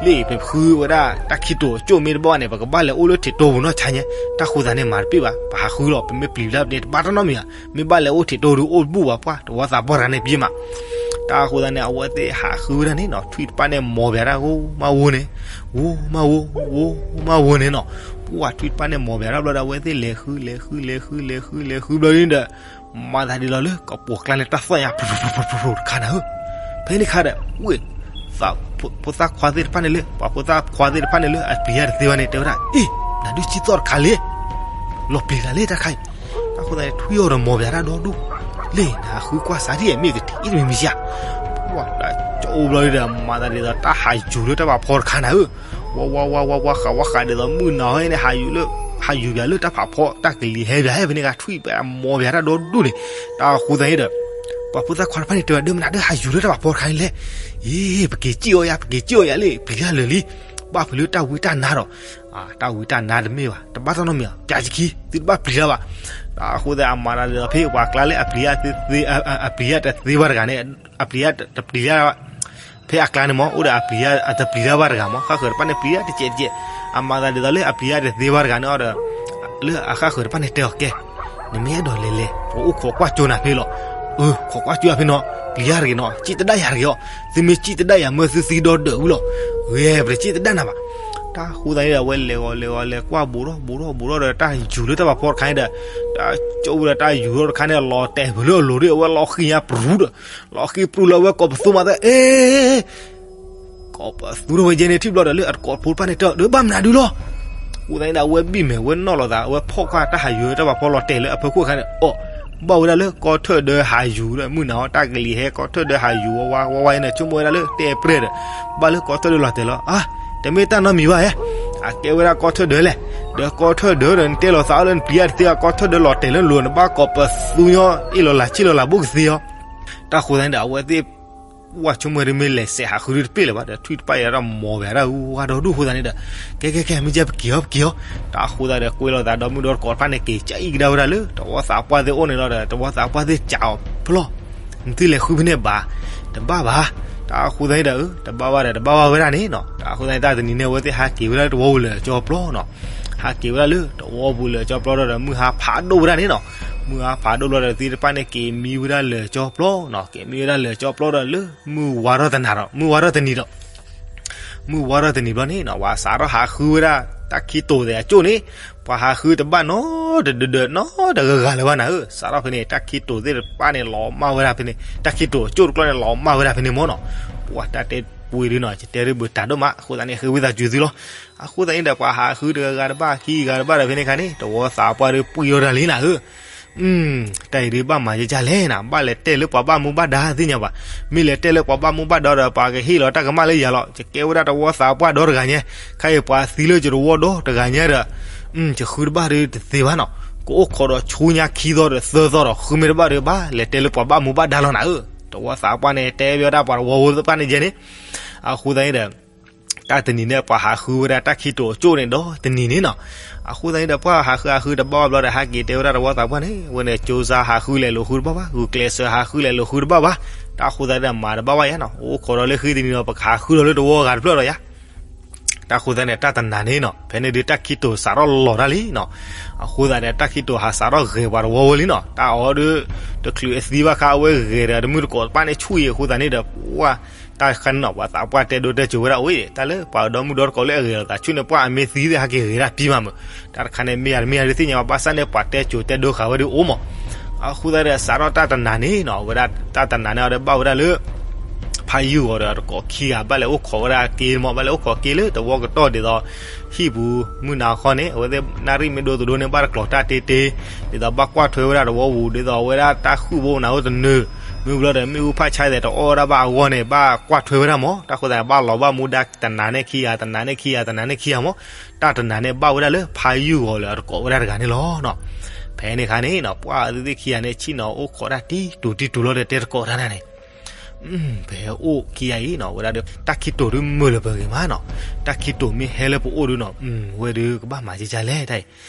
လၢအံၤ ပဃုဝဲဒၣ်တၢ်ခံတိၤကၠိၣ်မ့ၢ်တဘၣ်ဘၣ်န့ၣ် ပကဘၣ်လဲၤအိၣ်လၢထံးတိၢ်ပူၤနီၢ်ဆါညါ, တၢ်ဃိသတးန့ၣ် မၤတပ့ၢ်ဘၣ် ပဟးဃုလီၤ ပမ့ၢ်ပျံၤတၢ်န့ၣ် တဘၣ်တၢ်နီတမံၤဧါ, မ့ၢ်ဘၣ်လဲၤအိၣ်ထံးတိၢ်ဒီးအိၣ်တဘူၣ်ဘၣ်ပှၢ် တဝီသးပှၢ်တဂၤန့ၣ်ပျံၤမး, တၢ်ဃိသတးန့ၣ် အဝဲသ့ၣ်ဟးဃုဝဲဒၣ်န့ၣ်နီၤ ထွံၣ်တဖၣ်န့ၣ်မီၤပၠးတၢ်ဂိၢ်မးဝိန့ၣ်, ဂိၢ်မးဝိ, ဂိၢ်မးဝိန့ၣ်နီၤ, ပှၢ်ထွံၣ်တဖၣ်န့ၣ်မီၤပၠးတၢ်ဘျီဒီး အဝဲသ့ၣ်လဲၤဃု လဲၤဃု လဲၤဃု လဲၤဃု လဲၤဃုဘျီန့ၣ်ဒီး မၤသးဒ်လီၤလၢကပိာ်ကျါန့ၣ် တၢ်သီၣ်ညါ ပရူၤပရူၤတခါနၤဧၢ, ဖဲန့ၣ်ခါဒီး ဝ့ၢ်, ဖိသၣ်ခွါသ့ၣ်တဖၣ်န့ၣ်လၢ ပှၤဖိသၣ်ခွါသ့ၣ်တဖၣ်န့ၣ်လၢအပျံၤတၢ်တသ့ဘၣ်န့ၣ် တဲဝဲဒၣ် အ့ၣ်, နၤဒုးစံၣ်သီၣ်တခါလံ, လီၤပျံၤတၢ်လံတၢ်ခါအံၤ, တၢ်ဃိသတးန့ၣ် ထွံၣ်အီၤဒီးမီၤပၠးတၢ်ဒီဒူၣ်, လ့ၣ် နဟးဃုကွၢ်စးထံၣ် မ့ၢ်ကထံၣ်တမံၤမံၤဧါ, ပှၢ်တၢ်ကၠိၣ်ဘျီဒီး မၤသးဒ်သိးတၢ်ဟးယူၤလၢတၢ်ဘၣ်ဖီတခါနၤဧၢ ဝါဝါဝါဝါဝါ ဃးဝါဃးဒ်သိးမုၢ်နၤဟဲန့ၣ် ဟးယူၤလၢ ဟးယူၤပၠးလၢတၢ်ဖးဖီ တၢ်ကလံၤဟဲပၠးဟဲဖဲန့ၣ်ဂၤ ထွံၣ်ပၠးမီၤပၠးတၢ်ဒီဒူၣ်န့ၣ်, တၢ်ဃိသတးန့ၣ်ဒီး ပှၤဖိသၣ်ခွါတဖၣ်န့ၣ် တဲဝဲဒၣ် မနုၤဒၣ်ဟးယူၤလၢတၢ်ဖးဖီတခါန့ၣ်လဲၣ်, အ့ ပက့ၤစံၣ်အီၤယၤ ပက့ၤစံၣ်အီၤယၤလံ ပျံၤတၢ်လၢာ်လံ, ဘၣ်ဖုးလၢတၢ်ဝံတၢ်နါဒီး တၢ်ဝံတၢ်နါတမ့ၢ်ဘၣ် တဘၣ်တၢ်နီတမံၤဘၣ် ပၠးယခံ သုတဘၣ်ပျံၤတၢ်ဘၣ်, အဃိသတးအမၤသးဒ်သိး ဖဲပှၤကျါလၢအပျံၤယၢ်တသ့ဘၣ်တဂၤန့ၣ်, အပျံၤယၢ်တပျံၤတၢ်, ဖဲအကျါန့ၣ်မ့ၢ် အိၣ်ဒီးအပျံၤယၢ်အတပျံၤတၢ်ဘၣ်တဂၤမ့ၢ် ဃၣ်ဃၢၤတဖၣ်န့ၣ်ပျံၤယၢ်တကဲးတကဲး, အမၤသးဒ်သိးလၢအပျံၤယၢ်တသ့ဘၣ်တဂၤန့ၣ်ဒီး လၢအဃၣ်ဃၢၤတဖၣ်န့ၣ်တဲအီၤကဲ, နမ့ၢ်အဲၣ်ဒိးလဲၤလဲၤ ပအိၣ်ခိးကွၢ်ကၠိနၤဖဲလီၤ, အခိးကွၢ်ကၠိဖဲနီၤ, ပျံၤယၢ်တဂ့ၤနီၤ, စံၣ်တဒၣ်ယၤတဂ့ၤအီၤ, သုမ့ၢ်စံၣ်တဒၣ်ယၤမၢသုသံဒီဒၢးဝံၤလီၤ, ဂ့ၤ ပတစံၣ်တဒၣ်နၤဘၣ်. တၢ်ဃိသတးန့ၣ်ဒီး အဝဲလဲၤဂီၤလဲၤဂီၤလဲၤကွၢ်ဘူးထီၣ်ဘူးထီၣ်ဘူးထီၣ်ဒီး တၢ်ယူၤလၢတၢ်ဖးဖီတခါန့ၣ်ဒီး, တၢ်ကၠိဝဲဒီးတၢ်ယူၤထီၣ်တခါန့ၣ် လီၤတဲာ်ဖဲလၢအလိၤဒီး အဝဲလီၤဃံညါပြူၤဒီး, လီၤဃံပြူၤလၢအဝဲကိးပသူမးသၢ အဲ ကိးပသူထီၣ်ဝဲကဲန့ၣ် ထံၣ်ဘျီဒီးလၢအတကိးဖိတဖၣ်န့ၣ်တဲဒီး ဘၣ်မနုၤဒုလီၤ. အဃိသတးန့ၣ်ဒီး အဝဲဘံၣ်မဲာ်ဝဲနီၣ်လိာ်သး အဝဲဖီၣ်ကွၢ်တၢ်ဟးယူၤတၢ်ဖးဖီလီၤတဲာ်လၢအဖီခိၣ်အခါန့ၣ် အိၣ်, ဘၣ်ဝဲဒၣ်လၢကီၢ်ထၢၣ်ဒၢဟးယူၤဒီး မုၢ်နၤအီၤတၢ်ကလံၤဟဲ ကီၢ်ထၢၣ်ဒၢဟးယူၤဝါဝါဝါဝါန့ၣ် ဆိကမိၣ်ဝဲဒၣ်လၢတဲပြဲၢ်ဒီး ဘၣ်လၢကီၢ်ထၢၣ်ဒၢလီၤတဲာ်လီၤ. အါ, တမ့ၢ်တၢ်နီတမံၤဘၣ်ဧါ, အကဲဝဲဒၣ်ကီၢ်ထၢၣ်ဒၢလဲၣ်, ဒီးကီၢ်ထၢၣ်ဒၢဒီး နတဲလိာ်သးအီၤလၢနပျံၤယၢ်တသ့ဘၣ် ကီၢ်ထၢၣ်ဒၢလီၤတဲာ်လၢနလိၤ နဘၣ်ကိးပသူညီ အ့ၣ်လိာ်လၤဆံၣ်လိာ်လၤဘိၣ်ကသ့အီၤ. တၢ်ဃိသတးန့ၣ်ဒီး အဝဲသ့ၣ် ဝဲဆိကမိၣ်ဒ်မ့ၢ်လဲၤစဲးဟးဃုဒုတပ့ၢ်လၢၤဘၣ်ဒီး ထွံၣ်တပၣ်အံၤဒီး မီၤဝဲဒၣ်ဝူဝါဒီဒူၣ်အဃိသတးန့ၣ်ဒီး, ကဲကဲကဲ မ့ၢ်ကဲပက့ၤအီၤပက့ၤအီၤ. တၢ်ဃိသတးဒီး ကွဲလိာ်သးဒီမုၢ်ဒီတကိးတဖၣ်န့ၣ် က့ၤကၠီအံၤကဒါဝဲဒၣ်လၢ တဝီသးပှၢ်သ့ၣ်အိၣ်န့ၣ်လီၤဒီး တဝီသးပှၢ်သ့ၣ်ကးအီၤဖျီၣ်, နသုလဲၤဃုဖဲန့ၣ်ဘၣ်, တဘၣ်ဘၣ်. တၢ်ဃိသတးန့ၣ်ဒီး တဘၣ်ဘၣ်ဒီး တဘၣ်ဘၣ်ဝဲဒၣ်န့ၣ်နီၤ. တၢ်ဃိသတးန့ၣ် တၢ်တနံၤန့ၣ် အဝဲသ့ၣ်ဟးက့ၤဝဲဒၣ်လၢတဝီပူၤလၢာ်ကၠီပျီနီၤ. ဟးက့ၤဝဲဒၣ်လၢတဝီပူၤလၢာ်ကၠီပျီဒီး မုၢ်ဟါဖးဒိၣ်ဝဲဒၣ်န့ၣ်နီၤ. မုၢ်ဟါဖးဒိၣ်လီၤဒီး သ့ၣ်တဖၣ်န့ၣ် က့ၤမံဝဲဒၣ်လၢာ်ကၠီပျီနီၤ. က့ၤမံဝဲဒၣ်လၢာ်ကၠီပျီဒီး လၢမုၢ်ဝါထီၣ်တနၤဒီး မုၢ်ဝါထီၣ်တနံၤဒီး မုၢ်ဝါထီၣ်တနံၤဘျီန့ၣ်နီၤ ပှၤစးထီၣ်ဟးဃုဝဲဒၣ် တၢ်ခံတိၤသ့ၣ်အကၠိၣ်န့ၣ်, ပှၤဟးဃုတဘၣ်နီတဒၢးဒၢးနီတဂၤဂၤလၢၤဘၣ်နၤဧၢ. စးထီၣ်ဖဲန့ၣ် တၢ်ခံတိၤသ့ၣ်တဖၣ်န့ၣ် လီၤမၢ်ဝဲဒၣ်ဖဲန့ၣ်, တၢ်ခံတိၤအကၠိၣ်တကျီၢ်န့ၣ် လီၤမၢ်ဝဲဒၣ်ဖဲန့ၣ်မ့ၢ်နီၤ. ပှၤတၢ်တဲပှ့ၤဒုနီၤ ယတဲရ့ၣ်ဘၢတၢ်ဒိၣ်မး အဃိသတးန့ၣ် ဃ့ဝံသးစူၤသုလီၤ. အဃိသတးန့ၣ်ဒီး ပှၤဟးဃုတဂၤဂၤတဘၣ် ခံဂၤတဘၣ်ဒီးဖဲန့ၣ်ခါန့ၣ် တဝီသးပှၢ်ဒုပှံၢ်ထီၣ်တၢ်လံနၤဧၢ. တၢ်အံၤဒုဘၣ်မၤယကလဲၣ်နၤ, ဘၣ်လဲၤတဲလၢပှၤဘၣ်မူဘၣ်ဒါသ့ၣ်ညါဘၣ်. မ့ၢ်လဲၤတဲလၢပှၤဘၣ်မူဘၣ်ဒါဒီး ပှၤကဟ့ၣ်လီၤတၢ်ကမၣ်လၢယၤလီၤ. ယကဲဝဲဒၣ်တဝီသးပှၢ်ဒီတဂၤညါ, ခဲအံၤပှၤသံလၢယတဝီဒီတဂၤညါဒီး, ယဃုတဘၣ်ဒုတသ့ဘၣ်နီၤ. ကအိၣ်ခိးဒီးဆူညါခံသီဒီးသၢသီဒီး ဃုမ့ၢ်တဘၣ်ဒုဘၣ်လဲၤတဲလၢပှၤဘၣ်မူဘၣ်ဒါလီၤနၤဧၢ. တဝီသးပှၢ်န့ၣ် တဲဝဲဒၣ်ပှၤတဝီဖိသ့ၣ်တဖၣ်န့ၣ်ယဲန့ၣ်, အဃိသတးန့ၣ်ဒီး တၢ်တနံၤန့ၣ် ပှၤဟးဃုဝဲဒၣ်တၢ်ခံတိၤအကၠိၣ်န့ၣ်ဒီးတနံၤန့ၣ်နီၤ. အဃိသတးန့ၣ်ဒီး ပှၤဟးဃုဟးဃုတဘၣ်ဘၣ်ဘျီဒီး ဟဲက့ၤတဲဝဲဒၣ်တဝီသးပှၢ်န့ၣ် ဝဲန့ၣ် ကၠိစါဟးဃုလဲၤလိာ်ဃုတဘၣ်ဘၣ်, ဂုာ်ကျဲးစၢးဟးဃုလဲၤလိာ်ဃုတဘၣ်ဘၣ်. တၢ်ဃိသတးန့ၣ် မၤတဘၣ်ဘၣ်ယါနီၤ, အိၣ်ခိးဒီးလၢဃ့တနံၤဒီး ပကဟးဃုဒီးလၢတဝီဂၤတဖျၢၣ်ဒီးယါ. တၢ်ဃိသတးန့ၣ် တၢ်တနၤန့ၣ်နီၤ ဖဲန့ၣ်ဒုးတၢ်ခံတိၤစးထီၣ်လီၤတၢ်လံနီၤ. အဃိသတးန့ၣ် တၢ်ခံတိၤဟးစးထီၣ်ဂဲၤပှၤတဝီဝဲလံနီၤ. တၢ်အီၤဒုး တချုးအသံဘၣ်ခါ အဝဲဂဲၤဒီးတမုၢ်တကိးတဖၣ်န့ၣ်ဆူၣ်အံၤအဃိသတးန့ၣ်ဒီး ပှၤ တၢ်တခါန့ၣ်နီၤ ပှၤသးပှၢ်တဲဒိတဲစိၤဝဲဒၣ်အိၣ်အံၤ တၢ်လၢပှၤဒီမုၢ်ဒီတကိးလၢအဂဲၤလိာ်သးဆူၣ်န့ၣ် ပှၤအမ့ၢ်သံသ့ၣ်ဟဲက့ၤဂဲၤဒၣ်ပံမးမုာ်. တၢ်တခါန့ၣ် မ့ၢ်ယၤတမ့ၢ်ယၤဒုးသ့ၣ်ညါဘၣ် ဘၣ်ဆၣ်န့ၣ် ပှၤတဲစိၤတဲဒိဃာ်ဝဲဒုးအိၣ်မး. အဃိသတးဒီး စးထီၣ်တၢ်တနၤန့ၣ်နီၤ ဝဲဒၣ်တၢ်တနၤန့ၣ်အီၤဒီး ဘၣ်ဝဲဒၣ်လၢ ဖးယုၢ်ဂီၤဒီးတကိးခံဂၤ ဘၣ်လဲၤအိၣ်ခိးဝဲဒၣ်က့ၤမး ဘၣ်လဲၤအိၣ်ခိးက့ၤလၢတဝီကတီၢ်ဒ်သိး ဟံၣ်ပူၤမုၢ်နၤခီန့ၣ် အဝဲသ့ၣ်နၣ်ရံၣ်မ့ၢ်ဒိတဒိန့ၣ် ဘၣ်တကျိၤတၢ်တ့တ့ ဒ်သိးဘၣ်ကွၢ်ထွဲဝဲဒၣ်တဝီပူၤ ဒ်သိးအဝဲဒၣ်တၢ်ဃုၣ်ဘိနၤအိၣ်တနၢၤ မ့ၢ်ဘျီဒီးမ့ၣ်အူဖးဆါသဲးတအီၣ်ဝဲဒၣ်ဘၣ်အဂီၢ်န့ၣ် ဘၣ်ကွၢ်ထွဲဝဲဒၣ်မး. တၢ်ဃိသတးန့ၣ် ဘၣ်လီၤဘၣ်မူဒါတနၤန့ၣ်ခံဂၤ တနၤန့ၣ်ခံဂၤ တနၤန့ၣ်ခံဂၤမး. တၢ်တနၤန့ၣ် ဘၣ်ဝဲဒၣ်လၢဖးယုၢ်ဂီၤလၢအတကိးဝဲဒၣ်တဂၤန့ၣ်လီၤနီၤ. ဖဲန့ၣ်အခါန့ၣ်နီၤ ပှၤအသုသ့ၣ်ခံဂၤန့ၣ် ဆ့ၣ်နီၤအိၣ်ခိးတၢ်တံတူာ်တံတူာ်လီၤဒီး တဲတကိးတၢ်န့ၣ် ပဟဲအိၣ်ခံဂၤအံၤနီၤ ဝဲဒၣ်ဒီး တၢ်ခံတိၤဒုးမုာ်လၢၤပဂ့ၤမးနီၤ. တၢ်ခံတိၤမ့ၢ်ဟဲလၢပအိၣ်ဒုးနီၤ ဝဲဒုးကဘၣ်မၤကကလဲၣ်တၢ်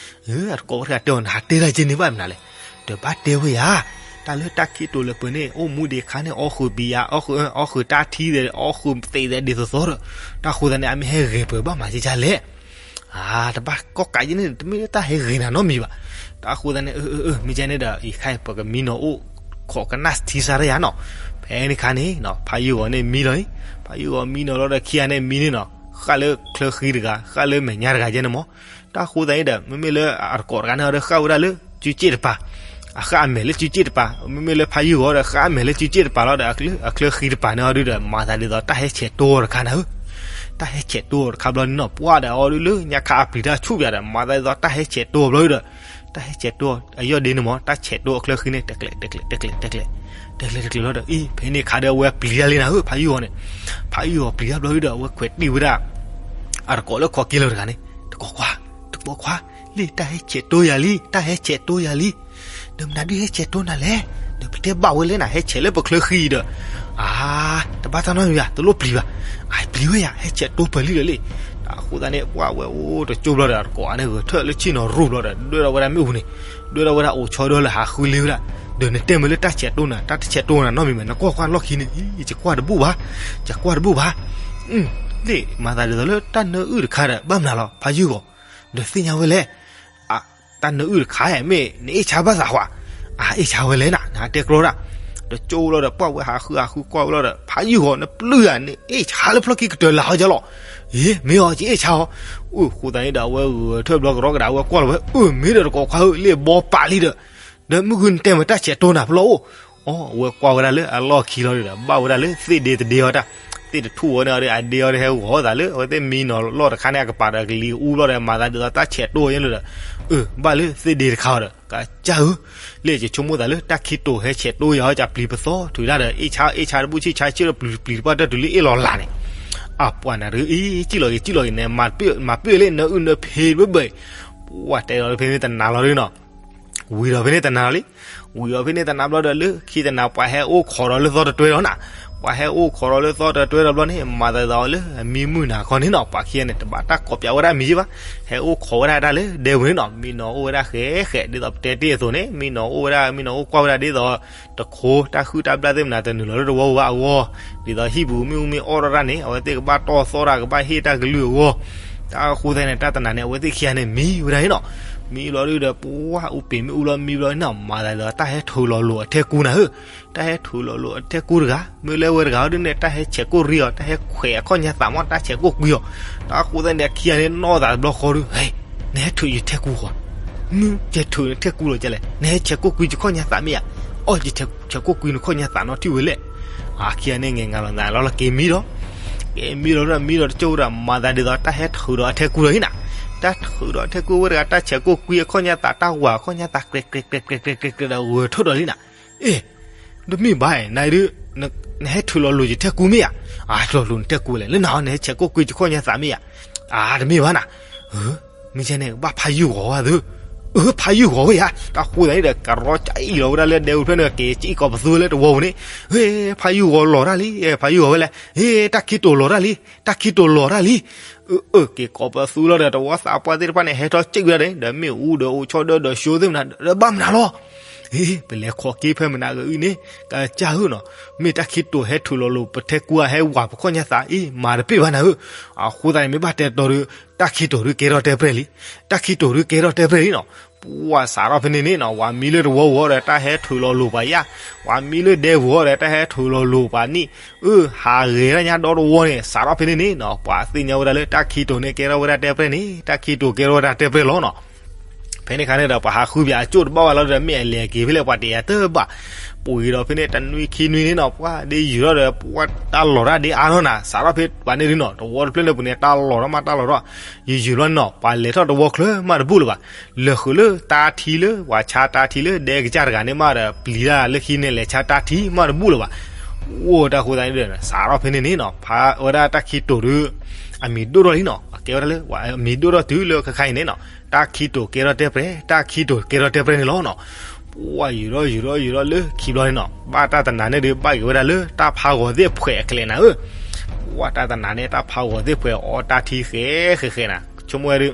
အံၤ. အတကိးဝဲတဂၤတဲအီၤ နဟးတဲတၢ်က့န့ၣ်ဘၣ်မနုၤလဲၣ်. ဒီးဘၣ်တဲဝဲယၤ တၢ်လၢတၢ်ခံတိၤလၢပှဲၤန့ၣ် အိၣ်မူဒံးအခါန့ၣ် အီၣ်ဃုာ်ဘံယၤ အီၣ်ဃုာ်တၢ်ထံသဲး အီၣ်ဃုာ်သံးသဲးဒ်သိးသိးဒီး တၢ်ဃိသတးန့ၣ် အမ့ၢ်ဟဲဂဲၤပှဲၤဘၣ်မၤကကလဲၣ်. အါ တဘၣ်ကီၢ်ကးယဲန့ၣ် တမ့ၢ်လၢတၢ်ဟဲဂဲၤနၤနီတမံၤဘၣ်. တၢ်ဃိသတးန့ၣ် အၢ အၢ အၢ မ့ၢ်ကဲန့ၣ်ဒီး အံၤခါအံၤ ပကမံနီၤအိၣ်ခိးကနၣ်ထံစါတၢ်ယၤနီၤ. ဖဲန့ၣ်အခါန့ၣ်နီၤ ဖးယုၢ်ဂီၤန့ၣ်မံလီၤအံၤ ဖးယုၢ်ဂီၤမံနီၤလီၤဒီးခံဂၤန့ၣ်မံန့ၣ်နီၤ ဃၣ်လၢချၢဃံတဂၤ ဃၣ်လၢမဲာ်ညါတဂၤယဲန့ၣ်မး. တၢ်ဃိသတးန့ၣ်ဒီး မ့မ့ၢ်လၢအတကိးတဂၤန့ၣ်ဒီး ဃၣ်ဝဲဒၣ်လၢစုစ့ၣ်တပၤ အဃၣ်အမဲာ်လၢစုစ့ၣ်တပၤ မ့မ့ၢ်လၢဖးယုၢ်ဂီၤဒီး ဃၣ်အမဲာ်လၢစုစ့ၣ်တပၤလီၤဒီး အချၢဃံတပၤန့ၣ်အီၤဒုးဒီး မၤသးဒ်သိးတၢ်ဟဲဆဲးတိအီၤတခါနၤဧၢ. တၢ်ဟဲဆဲးတိအီၤတခါဘျီန့ၣ်နီၤ ပှၢ်ဒီးအီၤဒုးလၢညါခါအပျံၤတၢ်ဆူၣ်ပၠးဒီး မၤသးဒ်သိးတၢ်ဟဲဆဲးတိအီၤဘျီဒုးဒီး တၢ်ဟဲဆဲးတိအီၤအယီၢ်ဒ့န့ၣ်မး တၢ်ဆဲးတိအီၤအချၢဃံန့ၣ် တဲကျဲး တဲကျဲး တဲကျဲး တဲကျဲး တဲကျဲး တဲကျဲးလီၤဒီး အံၤ ဖဲန့ၣ်ခါဒီးအဝဲပျံၤတၢ်လံနၤဧၢ ဖးယုၢ်ဂီၤန့ၣ်. ဖးယုၢ်ဂီၤပျံၤတၢ်ဘျီဒုးဒီး အဝဲခွဲးတံၢ်ဝဲဒၣ် အတကိးလၢခိးက့လၢၤတဂၤန့ၣ် တကိးခွါ တကိးခွါ လံ တၢ်ဟဲဆဲးတိယၤလံ တၢ်ဟဲဆဲးတိယၤလံ. ဒီးမနုၤဒုးဟဲဆဲးတိနၤလဲၣ်. ဒီးပတဲဘၣ်ဝဲလဲၣ်နၤ ဟဲဆဲးလၢပချၢဃံဒီး အါ တဘၣ်တၢ်နီတမံၤဘၣ် တလိၣ်ပျံၤဘၣ်. အပျံၤဝဲယၤ ဟဲဆဲးတိပၢၤလံဒီးလံ. အဃိသတးန့ၣ် ပှၢ်ဝဲအိၣ်တကၠိဘျီဒီး အတကိးအန့ၣ်ဂဲၤထၢၣ်လၢဆ့ၣ်နီၤရူၢ်ဘျီဒီး ဒွဲၣ်ထီၣ်ဝဲဒၣ်မ့ၣ်အူန့ၣ် ဒွဲၣ်ထီၣ်ဝဲဒၣ်အိၣ်ဆီဒၢလၢဟးဃုလ့ဝဲဒၣ်, ဒီးနတဲမ့ၢ်လၢတၢ်ဆဲးတိၢ်နၤ, တၢ်တဆဲးတိၢ်နၤနီတမံၤမး, နကွၢ်ကွၢ်လီၢ်ခံန့ၣ်, ယကွၢ်တဘူၣ်ဘၣ်, ယကွၢ်တဘူၣ်ဘၣ်. သ့ၣ်မၤသးဒ်သိးလၢတၢ်နၢအုၣ်တခါဒီး ဘၣ်မနုၤလီၤ ဖးယုၢ်ဂီၤ, ဒီးသ့ၣ်ညါဝဲလဲၣ်. တၢ်နၢအုၣ်တခါဧါ, မ့ၢ်နအ့ၣ်ဆါဘၣ်သးဟါ, အအ့ၣ်ဆါဝဲလဲၣ်နၤ, နတဲကျီဒၣ်. ဒီးကၠိလီၤဒီး ပှၢ်ဝဲဟးဃုဟးဃုကွၢ်ဝဲလီၤဒီး ဖးယုၢ်ဂီၤ နပျုၢ်ဧါ, နအ့ၣ်ဆါလၢဖျီၣ်ခံကတၢၢ်လၢဟီယလီၤ. အ့ မ့ၢ်အီၤ ယအ့ၣ်ဆါအီၤ. အဃိသတးန့ၣ်ဒီး အဝဲဂဲၤထၢၣ်ဘျီကရီကဒါ အဝဲကွၢ်လီၤဝဲ, အၢ မ့ၢ်ဒီးတကိးခွါဧၢ, လ့ၣ်ဘီပာ်လံဒီး, ဒီးမုၢ်ဂုၢ်နတဲမ့ၢ်တၢ်ဆဲးတိၢ်နၤဖျီၣ်အိၣ်. အဝဲကွၢ်ဝဲဒၣ်လၢအလီၢ်ခံလီၤဒီး ဘၣ်ဝဲဒၣ်လၢသ့ၣ်ဒ့တဒ့အီၤတၢ်, သ့ၣ်တထူၣ်ဝဲန့ၣ်အီၤဒီး အဒ့အီၤဒီးဟဲဂီၤသးလၢ အဝဲသ့ၣ်မံနီၤလီၢ်တခါန့ၣ် အကပၤဒီးကလံၤအူဘျီဒီး မၤသးဒ်သိးတၢ်ဆဲးတိၢ်ယဲလၢဒီး, အၢ ဘၣ်လၢသ့ၣ်ဒ့တခါအီၤဒီး ကစၢ်ဧၢ, လၢယဆိကမိၣ်သးလၢတၢ်ခံတိၤဟဲဆဲးတိၢ်ယၤအီၤ ကပျံၤပသီ ထုးတၢ်ဒီး အ့ၣ်ဆါအ့ၣ်ဆါတဘူၣ်ဆံၣ်ဆါဆ့ၣ်ဒီးပျံၤပျံၤတပှၢ်တၢၢ်တုၤလၢအ့ၣ်လီၤလးန့ၣ်, အပှၤနၤဒုးအံၤ စံၣ်လီၤက့ၤစံၣ်လီၤက့ၤန့ၣ် မၤပၢၢ်လၢနၢအုၣ်နၢဖ့ဘၢဘၢအံၤ, ပှၤတဲဒီးဖဲန့ၣ်တနၤလီၤဒုးနီၤ ဝံၤဒီးဖဲန့ၣ်တနၤလီၤလံ. ဝံၤဒီးဖဲန့ၣ်တနၤဘျီဒီး လၢခံတနၤ ပှၤဟဲအိၣ်ခိးဒီးလၢသီတတွဲဒီးနၤ, ပှၤဟဲအိၣ်ခိးဒီးလၢသီတတွဲဒီးဘျီန့ၣ် မၤသးဒ်သိးလၢအမံမုာ်နၤခီန့ၣ်နီၤ, ပှၤခံဂၤန့ၣ် တဘၣ်တၢ်ကိးပၠးဝဲဒၣ်မံၤဘၣ်, ဟဲအိၣ်ခိးဝဲဒၣ်တၢ်လၢဒဲပူၤန့ၣ်နီၤ, မံနီၤအိၣ်ဝဲဒၣ်ဃဲးဃဲး ဒ်သိးပတဲတ့ၢ်အသိးန့ၣ် မံနီၤအိၣ်ဝဲဒၣ် မံနီၤအိၣ်ကွၢ်ဝဲဒၣ်ဒ်သိး တခိတၢ်ဘျၣ်သ့ၣ်မနုၤတနုာ်လီၤလၢတဝီဝဲအဂီၢ်, ဒ်သိးဟံၣ်ပူၤမ့ၣ်အူမ့ၣ်အီၣ်ထီၣ်တၢ်န့ၣ် အဝဲသ့ၣ်ကဘၣ်တီၢ်သီၣ်တၢ် ကဘၣ်ဟ့ၣ်တၢ်ကလုၢ်အဂီၢ်, တၢ်အဃိသတးန့ၣ် တၢ်တနၤန့ၣ် အဝဲသ့ၣ်ခံဂၤန့ၣ် မံဝဲဒၣ်န့ၣ်နီၤ, မံလီၤဒုးဒီး ပှၤအိၣ်ပ့ၤမ့ၣ်အူလီၤမံဘျီန့ၣ်နီၤ, မၤသးဒ်သိးတၢ်ဟဲထုးလီၤလိာ်အထဲကူနၤဧၢ, တၢ်ဟဲထုးလီၤလိာ်အထဲကူတဂၤ မ့ၢ်လၢဝဲတဂၤဒုးန့ၣ် တၢ်ဟဲဆဲးကိၢ်ရံအီၤ တၢ်ဟဲခွဲးအခီၣ်ညါသးမး တၢ်ဆဲးကိၢ်ကွံာ်အီၤ, တၢ်အဃိသတးန့ၣ် ခံဂၤန့ၣ်နီၢ်သးတဘျီဃီဒုး ဟဲ နဟဲထုးယထဲကူဃီ, မ့ၢ်ယထုးနထဲကူလီၤကလဲၣ်, နဟဲဆဲးကိၢ်ကွံာ်ယခီၣ်ညါသးမ့ၢ်ဧါ, အီၣ်ယဆဲးကိၢ်ကွံာ်နခီၣ်ညါသးနီထံၣ်ဝဲလဲၣ်, အခံဂၤန့ၣ် ငဲၤငၤလီၤနၤလီၤလီၤ က့ၤမံဒီး က့ၤမံလီၤဒီးမံဒီးတကၠိၢ်ဒီး မၤသးဒ်သိးတၢ်ဟဲထုးဒီးအထဲကူလီၤအံၤနၤ, တၢ်ထုးဒီးအထဲကူဝဲတဂၤ တၢ်ဆဲးကိၢ်ကွံာ်အခီၣ်ညါသး တၢ်ဝၤအခီၣ်ညါသး ကြဲးကြဲးကြဲးကြဲးကြဲးကြဲးဒီး ဂဲၤထီၣ်ဒီးလံနၤ, အ့ တမ့ၢ်ဘၣ်ဧါ, နဒုး နဟဲထုးလီၤလိာ်ယထဲကူမ့ၢ်ဧါ, အထုးလီၤလိာ်နထဲကူလဲၣ်, လၢနၤ နဟဲဆဲးကိၢ်ကွံာ်ယခီၣ်ညါသးမ့ၢ်ဧါ, အတမ့ၢ်ဘၣ်နၤ, မ့ၢ်ကဲန့ၣ် ကဘၣ်ဖးယုၢ်ဂီၤဝဲသု, အၢ ဖးယုၢ်ဂီၤဝဲယါ, တၢ်ဃိသတးန့ၣ်ဒီး ကရီကၠံၣ်လီၤဝဲဒၣ်လၢဒဲဝူၤဖျၢၣ်န့ၣ် က့ၤစံၣ်ကိးပသူဝဲလၢတဝီပူၤန့ၣ်, ဟ့ ဖးယုၢ်ဂီၤလီၤတၢ်လံ, ဖးယုၢ်ဂီၤဝဲလဲၣ်, ဟ့ တၢ်ခံတိၤလီၤတၢ်လံ, တၢ်ခံတိၤလီၤတၢ်လံ, အၢ အၢ က့ၤကိးပသူလီၤဒီး တဝီသးပှၢ်သ့ၣ်တဖၣ်န့ၣ် ဟဲထီၣ်စံၣ်ဝဲဒၣ်န့ၣ် ဒီးမ့ၣ်အူဒီးအိၣ်ဆီဒၢဒီး ရှိသ့ၣ်မနၤ ဒီးဘၣ်မနုၤလီၤ အ့ ပလဲၤခိးက့ၤဖဲမနုၤဂ့ၤအံၤန့ၣ် ကစၢ်ဧၢနီၤ, မ့ၢ်တၢ်ခံတိၤဟဲထုးလီၤလိာ်ပထဲကူဧါ ဟဲဝၤပခီၣ်ညါသးအံၤ မၤတပ့ၢ်ဘၣ်နၤဧၢ, အဃိသတးန့ၣ် မ့ၢ်ဘၣ်တဲတီၤဒီး တၢ်ခံတိၤဒုးကဲထီၣ်တဲပျဲၢ်လံ, တၢ်ခံတိၤဒုးကဲထီၣ်တဲပျဲၢ်လံနီၤ, ပှၤစးထီၣ်ဖဲန့ၣ်န့ၣ်နီၤ ဝၤမံလၢတဝီပူၤဒီး တၢ်ဟဲထုးလီၤလိာ်ပှၤယါ, ဝၤမံလၢဒဲပူၤဒီး တၢ်ဟဲထုးလီၤလိာ်ပှၤနံၣ်, အၢ ဟးဂဲၤတၢ်ညါဒီတဝီန့ၣ် စးထီၣ်ဖဲန့ၣ်န့ၣ်နီၤ ပှၤသ့ၣ်ညါဝဲဒၣ်လၢတၢ်ခံတိၤန့ၣ် ကဲထီၣ်ဝဲဒၣ်တဲပျဲၢ်န့ၣ် တၢ်ခံတိၤကဲထီၣ်ဝဲဒၣ်တဲပျဲၢ်လီၤနီၤ ဖဲန့ၣ်အခါန့ၣ်ဒီး ပှၤဟးဃုပၠးအကၠိၣ်တဘၣ်ဘၣ်လီၤဒီး မ့ၢ်အလဲၤက့ၤဖဲလဲၣ် ပှၤတယာ်တဘၣ်, ပှ့ၤဒီးဖဲန့ၣ် တနွံခံနွံန့ၣ်နီၤ ပှၤဒ်ယုာ်ထီၣ်ဒီး ပှၤတၢ်လီၤတၢ်ဒ့အါထီၣ်နၤ စးထီၣ်ဖဲပှၤန့ၣ်ဒုးနီၤ တဝီတဖျၢၣ်န့ၣ်ပူၤန့ၣ် တၢ်လီၤထီၣ်မးတၢ်လီၤထီၣ်, ယုာ်ယုာ်ဘျီန့ၣ်နီၤ ပှၤလဲၤထီၣ်တဝီချၢမးတဘူၣ်လၢၤဘၣ်, လၢာ်ဃုာ်လၢတၢ်ထံလၢ ပှၤဆါတၢ်ထံလၢ ဒဲကစၢ်တဂၤန့ၣ်မးဒီး ပျံၤတၢ်လၢခံန့ၣ် လဲၤဆါတၢ်ထံမးတဘူၣ်လၢၤဘၣ်, အိၣ်တၢ်ဃိသတးန့ၣ်ဒီး စးထီၣ်ဖဲန့ၣ်န့ၣ်နီၤ ဖးဝဲဒၣ်တၢ်ခံတိၤဒုး အမံၤဒိၣ်ထီၣ်လံနီၤ အကဲဝဲဒၣ်လၢ အမံၤဒိၣ်ထီၣ်တုၤလၢခဲခါအံၤန့ၣ်နီၤ တၢ်ခံတိၤကဲထီၣ်တဲပျဲၢ် တၢ်ခံတိၤကဲထီၣ်တဲပျဲၢ်န့ၣ်လီၤနီၤ, ပှၤယုာ်ထီၣ်ယုာ်ထီၣ်ယုာ်ထီၣ်လၢခံဘျီန့ၣ်နီၤ ဘၣ်တၢ်တနၤန့ၣ်ဒုး ဘၣ်က့ၤဝဲဒၣ်လၢတၢ်ဖးဂီၤသ့ၣ်ဖှဲးအကျဲနၤဧၢ, ပှၤတၢ်တနၤန့ၣ် တၢ်ဖးဂီၤသ့ၣ်ဖှဲးအီတၢ်ထံဃဲဃဲဃဲနၤ ဆိကမိၣ်ဝဲဒုး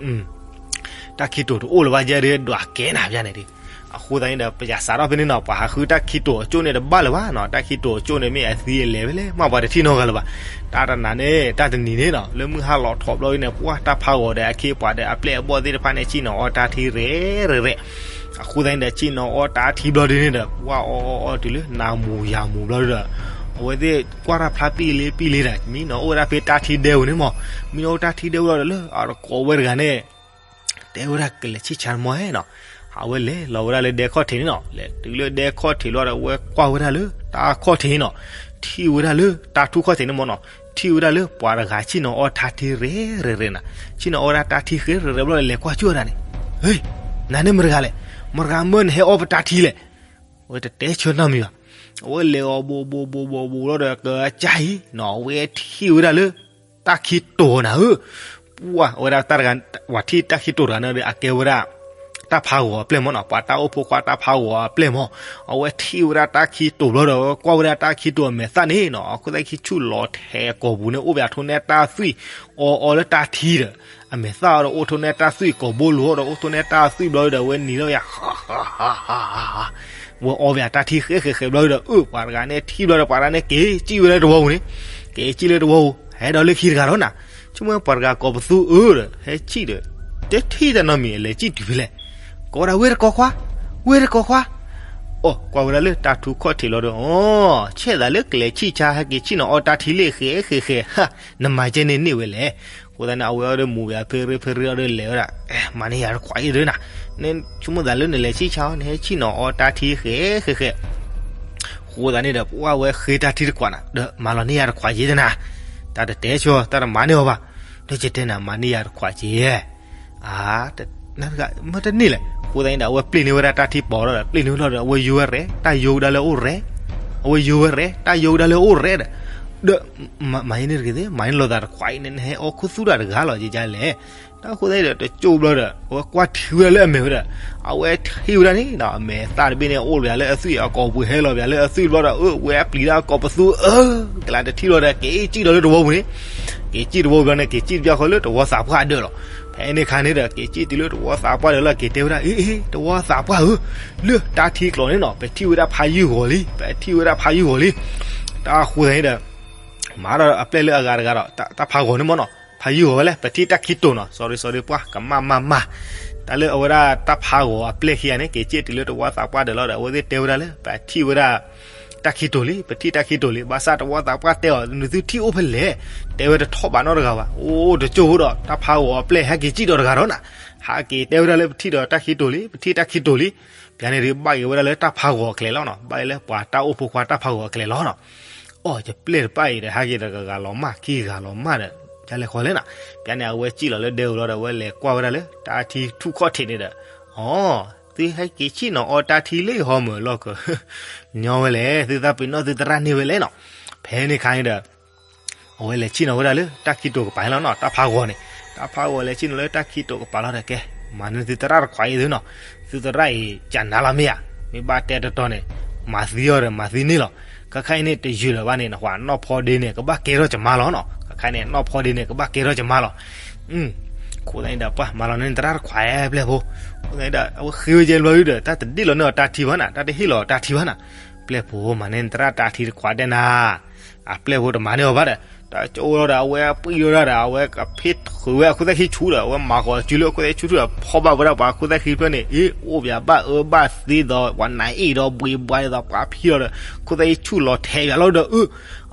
တၢ်ခံတိၤတအိၣ်လၢၤဘၣ်ယဲဒုး ဒွးကဲနၤပျၢ်န့ၣ်ဒုး, အဃိသတးန့ၣ်ဒီး ပယၤစးထီၣ်ဖဲန့ၣ်နီၤ ပှၤဟးဃုတၢ်ခံတိၤအကၠိၣ်န့ၣ်တဘၣ်လၢၤဘၣ်နီၤ တၢ်ခံတိၤအကၠိၣ်န့ၣ်မ့ၢ်အသံအလဲၤဖဲလဲၣ် မ့ၢ်ပှၤတထံၣ်နီတဂၤလၢၤဘၣ်, တၢ်တနၤန့ၣ် တၢ်တနံၤန့ၣ်နီၤ လၢမုၢ်ဟါလီၤထီၣ်ဘျီအံၤန့ၣ် ပှၤတၢ်ဖးဂီၤဒီးအခ့အပှၤဒီးအပျဲၢ်အဘီၣ်သ့ၣ်တဖၣ်န့ၣ် ဆ့ၣ်နီၤအီတၢ်ထံရဲၣ်ရဲၣ်ရဲၣ်, အဃိသတးန့ၣ်ဒီး ဆ့ၣ်နီၤအီတၢ်ထံဘျီဒုးန့ၣ်ဒီး ပှၤအီအီအီတုၤလၢနၤမူၤယၤမူၤဘျီဒုးဒီး အဝဲသ့ၣ်ကွၢ်တၢ်ဖျါပံၣ်လ့ပံၣ်လ့ဒီး မံနီၤအိၣ်ဝဲဒၣ်ဖဲတၢ်ထံဒဲပူၤန့ၣ်မး, မံနီၤအိၣ်တၢ်ထံဒဲပူၤလီၤဒီးလၢအတကိးဝဲတဂၤန့ၣ် တဲဝဲဒၣ်ကလဲၤဆံၣ်ဆါမီၤနီၤ, အဝဲလဲၤလီၤဝဲဒၣ်လၢဒဲခီၣ်ထံးန့ၣ်နီၤ, လဲၤတုၤလၢဒဲခီၣ်ထံးလီၤဒီး အဝဲကွၢ်ဝဲဒၣ်လၢတၢ်ခီၣ်ထံးနီၤ, ထံၣ်ဝဲဒၣ်လၢတၢ်ထူၣ်ခီၣ်ထံးန့ၣ်မးနီၤ, ထံၣ်ဝဲဒၣ်လၢပှၤတဂၤဆ့ၣ်နီၤအီတၢ်ထံရဲၣ်ရဲၣ်ရဲၣ်နၤ, ဆ့ၣ်နီၤအီဝဲဒၣ်တၢ်ထံရဲၣ်ရဲၣ်ရဲၣ်ဘျီဒီး လဲၤကွၢ်ကၠိၣ်ဝဲဒၣ်န့ၣ်, ဟ့, နၤန့ၣ်မတၤတဂၤလဲၣ်, မတၤတဂၤမၢနဟဲအီပတၢ်ထံလဲၣ်, အဝဲတတဲဆၢနီတမံၤဘၣ်, အဝဲလဲၤအီၤဘိးဘိးဘိးဘိးဘိးလီၤဒီး ကစၢ်အံၤနီၤ, အဝဲထံၣ်ဝဲဒၣ်လၢ တၢ်ခံတိၤနၤဧၢ, ပှၤဝဲဒၣ်တၢ်တဂၤ ပှၤထံၣ်တၢ်ခံတိၤတဂၤန့ၣ်ဒီး အကဲဝဲဒၣ် တၢ်ဖးဂီၤအပျဲၢ်မ့ၢ်နီၤ, ပှၤတၢ်အိၣ်ဖှိၣ်ခွါတၢ်ဖးဂီၤအပျဲၢ်မ့ၢ်, အဝဲထံၣ်ဝဲဒၣ်တၢ်ခံတိၤဘျီဒီး အဝဲကွၢ်ဝဲဒၣ်တၢ်ခံတိၤအမဲာ်သၣ်န့ၣ်နီၤ, အခိၣ်သဲခံဆူၣ်လီၤထဲအကိာ်ပူၤန့ၣ် အိၣ်ပှဲၤထိၣ်နဲတၢ်သွံၣ်, အီအီလၢတၢ်ထံဒီး အမဲာ်သၣ်အီဒီးအိၣ်ထိၣ်နဲတၢ်သွံၣ်, ကိာ်ဘိလိၤအီဒီးအိၣ်ထိၣ်နဲတၢ်သွံၣ်ဘျီဒီး အဝဲနံၤလီၤယၤ ဝဲအီဘၣ်တၢ်ထံဃဲးဃဲးဃဲးဘျီဒီး အၢ ပှၤတဂၤန့ၣ်ထံၣ်ဘျီဒီး ပှၤတဂၤန့ၣ်က့ၤစံၣ်ဝဲလၢတဝီပူၤန့ၣ်, က့ၤစံၣ်လၢတဝီပူၤ, ဟဲဒီးလၢခံတဂၤဒီးနၤ, ဆိကမိၣ်ပှၤတဂၤကိးပသူအၢဒီး ဟဲစံၣ်ဒီး တထံၣ်တၢ်နီတမံၤ အလဲၤစံၣ်တုၤဖဲလဲၣ်, ကိးဝဲဒၣ် ဝ့ၢ်တကိးခွါ, ဝ့ၢ်တကိးခွါ, အိၣ်ကွၢ်ဝဲဒၣ်လၢတၢ်ထူခီၣ်ထံးလီၤဒီး အိၣ် ဆဲးသးလၢကလဲၤဆံၣ်ဆါ ဟဲက့ၤဆံၣ်နီၤအီတၢ်ထံလၢဃဲးဃဲးဃဲး, နမၤကဲန့ၣ်န့ၢ်ဝဲလဲၣ်, အဃိသတးန့ၣ် အဝဲအီၤဒီးမူၤဝဲဖ့ရ့ဖ့ရ့အီၤဒီးလဲၤဝဲဒၣ်, မၤန့ၢ်ယၤတခွးအံၤဒီးနၤ, နဆိကမိၣ်သးလၢနလဲၤဆံၣ်ဆါအီၤ နဟဲဆံၣ်နီၤအီတၢ်ထံဃဲးဃဲးဃဲး အဃိသတးန့ၣ်ဒီး ပှၢ်ဝဲဃ့တၢ်ထံတခွးနၤ ဒီးမၤလီၤန့ၢ်ယၤတခွးက့ၤတနၤ, တၢ်တတဲဆၢ တၢ်တမၤန့ၢ်အီၤဘၣ်, ဒီးယတဲနၤမၤန့ၢ်ယၤတခွးက့ၤ, အ မ့ၢ်တန့ၢ်လဲၣ်, အဃိသတးန့ၣ်ဒီး အဝဲပျ့ၤန့ၢ်ဝဲဒၣ်တၢ်ထံပီၤလီၤဒီး ပျ့ၤန့ၢ်ဝဲလီၤဒီး အဝဲယိဝဲရဲၣ်, တၢ်ယိကဒါလၢအိၣ်ရဲၣ်, အဝဲယိဝဲရဲၣ် တၢ်ယိကဒါလၢအိၣ်ရဲၣ်ဒီး, ဒီး မၤယဲန့ၣ်တဂ့ၤသ့ၣ် မၤန့ၢ်လိာ်သးတခွးအံၤန့ၣ် နဟဲအီၣ်ခူသူၣ်တၢ်တဂၤလီၤ ယကလဲၣ်, တၢ်အဃိသတးဒီး တကၠိဘျီဒီး အဝဲကွၢ်ထံဝဲဒၣ်လၢအမဲာ်ဝဲဒီး, အဝဲထံၣ်ဝဲဒၣ်န့ၣ်ဒီး အမဲာ်သၣ်တဘ့ၣ်န့ၣ် အိၣ်လၢပှၤလၢအသွံၣ် အကိာ်ပူၤဟဲလီၤပှၤလၢအသွံၣ်ဘျီဒီး အၢ ဝဲအပျံၤဒၣ်ကိးပသူအၢ, ကလၢတထံၣ်လီၤဒီး က့ၤစံၣ်ဒီးလၢတဝီပူၤန့ၣ်, က့ၤစံၣ်တဝီပူၤန့ၣ် က့ၤစံၣ်တဘျီဃီလၢတဝီသးပှၢ်အဒၢးလီၤ, ဖဲန့ၣ်ခါန့ၣ်ဒီး က့ၤစံၣ်တုၤလၢတဝီသးပှၢ်ဒၢးလီၤ က့ၤတဲဝဲဒၣ် အ့ အ့ တဝီသးပှၢ်ဧၢ, လၢတၢ်ထံကျိးန့ၣ်နီၤ ပထံၣ်ဝဲဒၣ်ဖးယုၢ်ဂီၤလံ ပထံၣ်ဝဲဒၣ်ဖးယုၢ်ဂီၤလံ, တၢ်အဃိသတးန့ၣ်ဒီး မၤဒီးအပျဲၢ်လၢအဂၤတဂၤဒီး တၢ်ဖးဂီၤန့ၣ်မ့ၢ်နီၤ, ဖးယုၢ်ဂီၤဝဲလဲၣ် ပထံၣ်တၢ်ခံတိၤနီၤ sorry sorry ပှၢ် ကမၣ်မၣ်မၣ်, တၢ်လၢအဝဲဒၣ်တၢ်ဖးဂီၤအပျဲၢ်ခံဂၤန့ၣ် က့ၤစံၣ်တုၤလၢတဝီသးပှၢ်ဒၢးလီၤဒီး အဝဲသ့ၣ်တဲဝဲဒၣ်လၢ ပထံၣ်ဝဲဒၣ် တၢ်ခံတိၤလံ ပထံၣ်တၢ်ခံတိၤလံ ဘၣ်ဆၣ်တဝီသးပှၢ်တဲအီၤ နသုထံၣ်အိၣ်ဖဲလဲၣ်, တဲဝဲတထီၣ်ဘၣ်နီတဂၤဘၣ် အိၣ်တကၠိဖိဒီး တၢ်ဖးဂီၤအပျဲၢ်ဟဲက့ၤစံၣ်ဒီးတဂၤဒီးနၤ, ဟးက့ၤတဲဝဲဒၣ်လၢပထံၣ်ဒီးတၢ်ခံတိၤလံ ပထံၣ်တၢ်ခံတိၤလံ, ပျၢၤန့ၣ်ဒုးဘၣ်က့ၤဝဲဒၣ်လၢတၢ်ဖးဂီၤအကျဲလီၤနီၤ ဘၣ်က့ၤလၢပှၤတၢ်အိၣ်ဖိခွါတၢ်ဖးဂီၤအကျဲလီၤနီၤ, အိၣ်ယပျဲၢ်တဖၣ်အံၤဒီး ဟးက့ၤဒီးကဂၤလီၤမၢ်ခံဂၤလီၤမၢ်ဒီး ယလဲၤဃီလဲၣ်နီၤ, ပျၢၤန့ၣ် အဝဲစံၣ်လီၤလၢဒဲဧိၤလီၤဒီး အဝဲလဲၤကွၢ်ဝဲဒၣ်လၢတၢ်ထံထူၣ်ခီၣ်ထံးန့ၣ်ဒီး, အိၣ် သုဟဲက့ၤဆံၣ်နီၤအီတၢ်ထံလၢဟီမၢ်လီၢ်က ညီဝဲလဲၣ် သုသးပ့ၤနီၣ်သုသရၣ်န့ၢ်ဝဲလဲၣ်နီၤ, ဖဲန့ၣ်ခါန့ၣ်ဒီး အဝဲလဲၤဆံၣ်နီၤဝဲဒၣ်လၢတၢ်ခံတိၤကပၤလီၤနီၤ တၢ်ဖးဂီၤန့ၣ်, တၢ်ဖးဂီၤလဲၤဆံၣ်နီၤလၢတၢ်ခံတိၤကပၤလီၤဒီးကဲ, မၤန့ၢ်သုသရၣ်တခွးအံၤသုနီၤ, သုသရၣ်အံၤ ကနၤလီၤမ့ၢ်ဧါ, မ့ၢ်ဘၣ်တဲတတီၤန့ၣ်, မၤသံအီၤဒီးမၤသံန့ၢ်လီၤ, ခါခါအံၤန့ၣ် တယုၢ်လၢၤဘၣ်န့ၣ် နကွၢ်နီၢ်ဖီဒ့န့ၣ် ကဘၣ်ကဲထီၣ်ကမါလီၤနီၤ, ခါခါန့ၣ် နီၢ်ဖီဒ့န့ၣ် ကဘၣ်ကဲထီၣ်ကမါလီၤ အဃိသတးန့ၣ်ဒီး ပှၤမၤလီၤန့ၢ်နသရၣ်တခွးဧါ ပျဲၢ်ဖိ, အဃိသတးဒီး အဝဲဃ့ဝဲကဲဘျီဒုဒီး တၢ်တဒ့ၣ်လီၤန့ၢ်အီၤတၢ်ထံဘၣ်နၤ, တၢ်တဟ့ၣ်လီၤအီၤတၢ်ထံဘၣ်နၤ, ပျဲၢ်ဖိ မၤန့ၢ်နသရၣ်တၢ်ထံတခွးဒဲးနၤ, အပျဲၢ်ဖိတမၤန့ၢ်အီၤဘၣ်ဒီး, တၢ်ကၠိလီၤဒီး အဝဲပှံၢ်လီၤဒၣ်ဒီး အဝဲကဖ့ထုးဝဲအခိၣ်သဲၣ်ခံဆူၣ်ဒီး အဝဲမၤဃီၤစုလၢအခိၣ်သဲၣ်ခံဆူၣ်ဒီး ဖီၣ်ဘၣ်ဝဲဒၣ်ပှၤအခိၣ်သဲၣ်ခံဖျၢၣ်န့ၣ် အ့ အိၣ်ဘၣ်ဘၣ်အၢဘၣ်သီဒီး ပှၤနးအ့ၣ်ဒီးဘှံးဘှါဒီးပှၤဖံးလီၤဒီး အခိၣ်သဲၣ်ခံဆူၣ်လီၤထဲးဘၣ်လီၤဒီး အၢ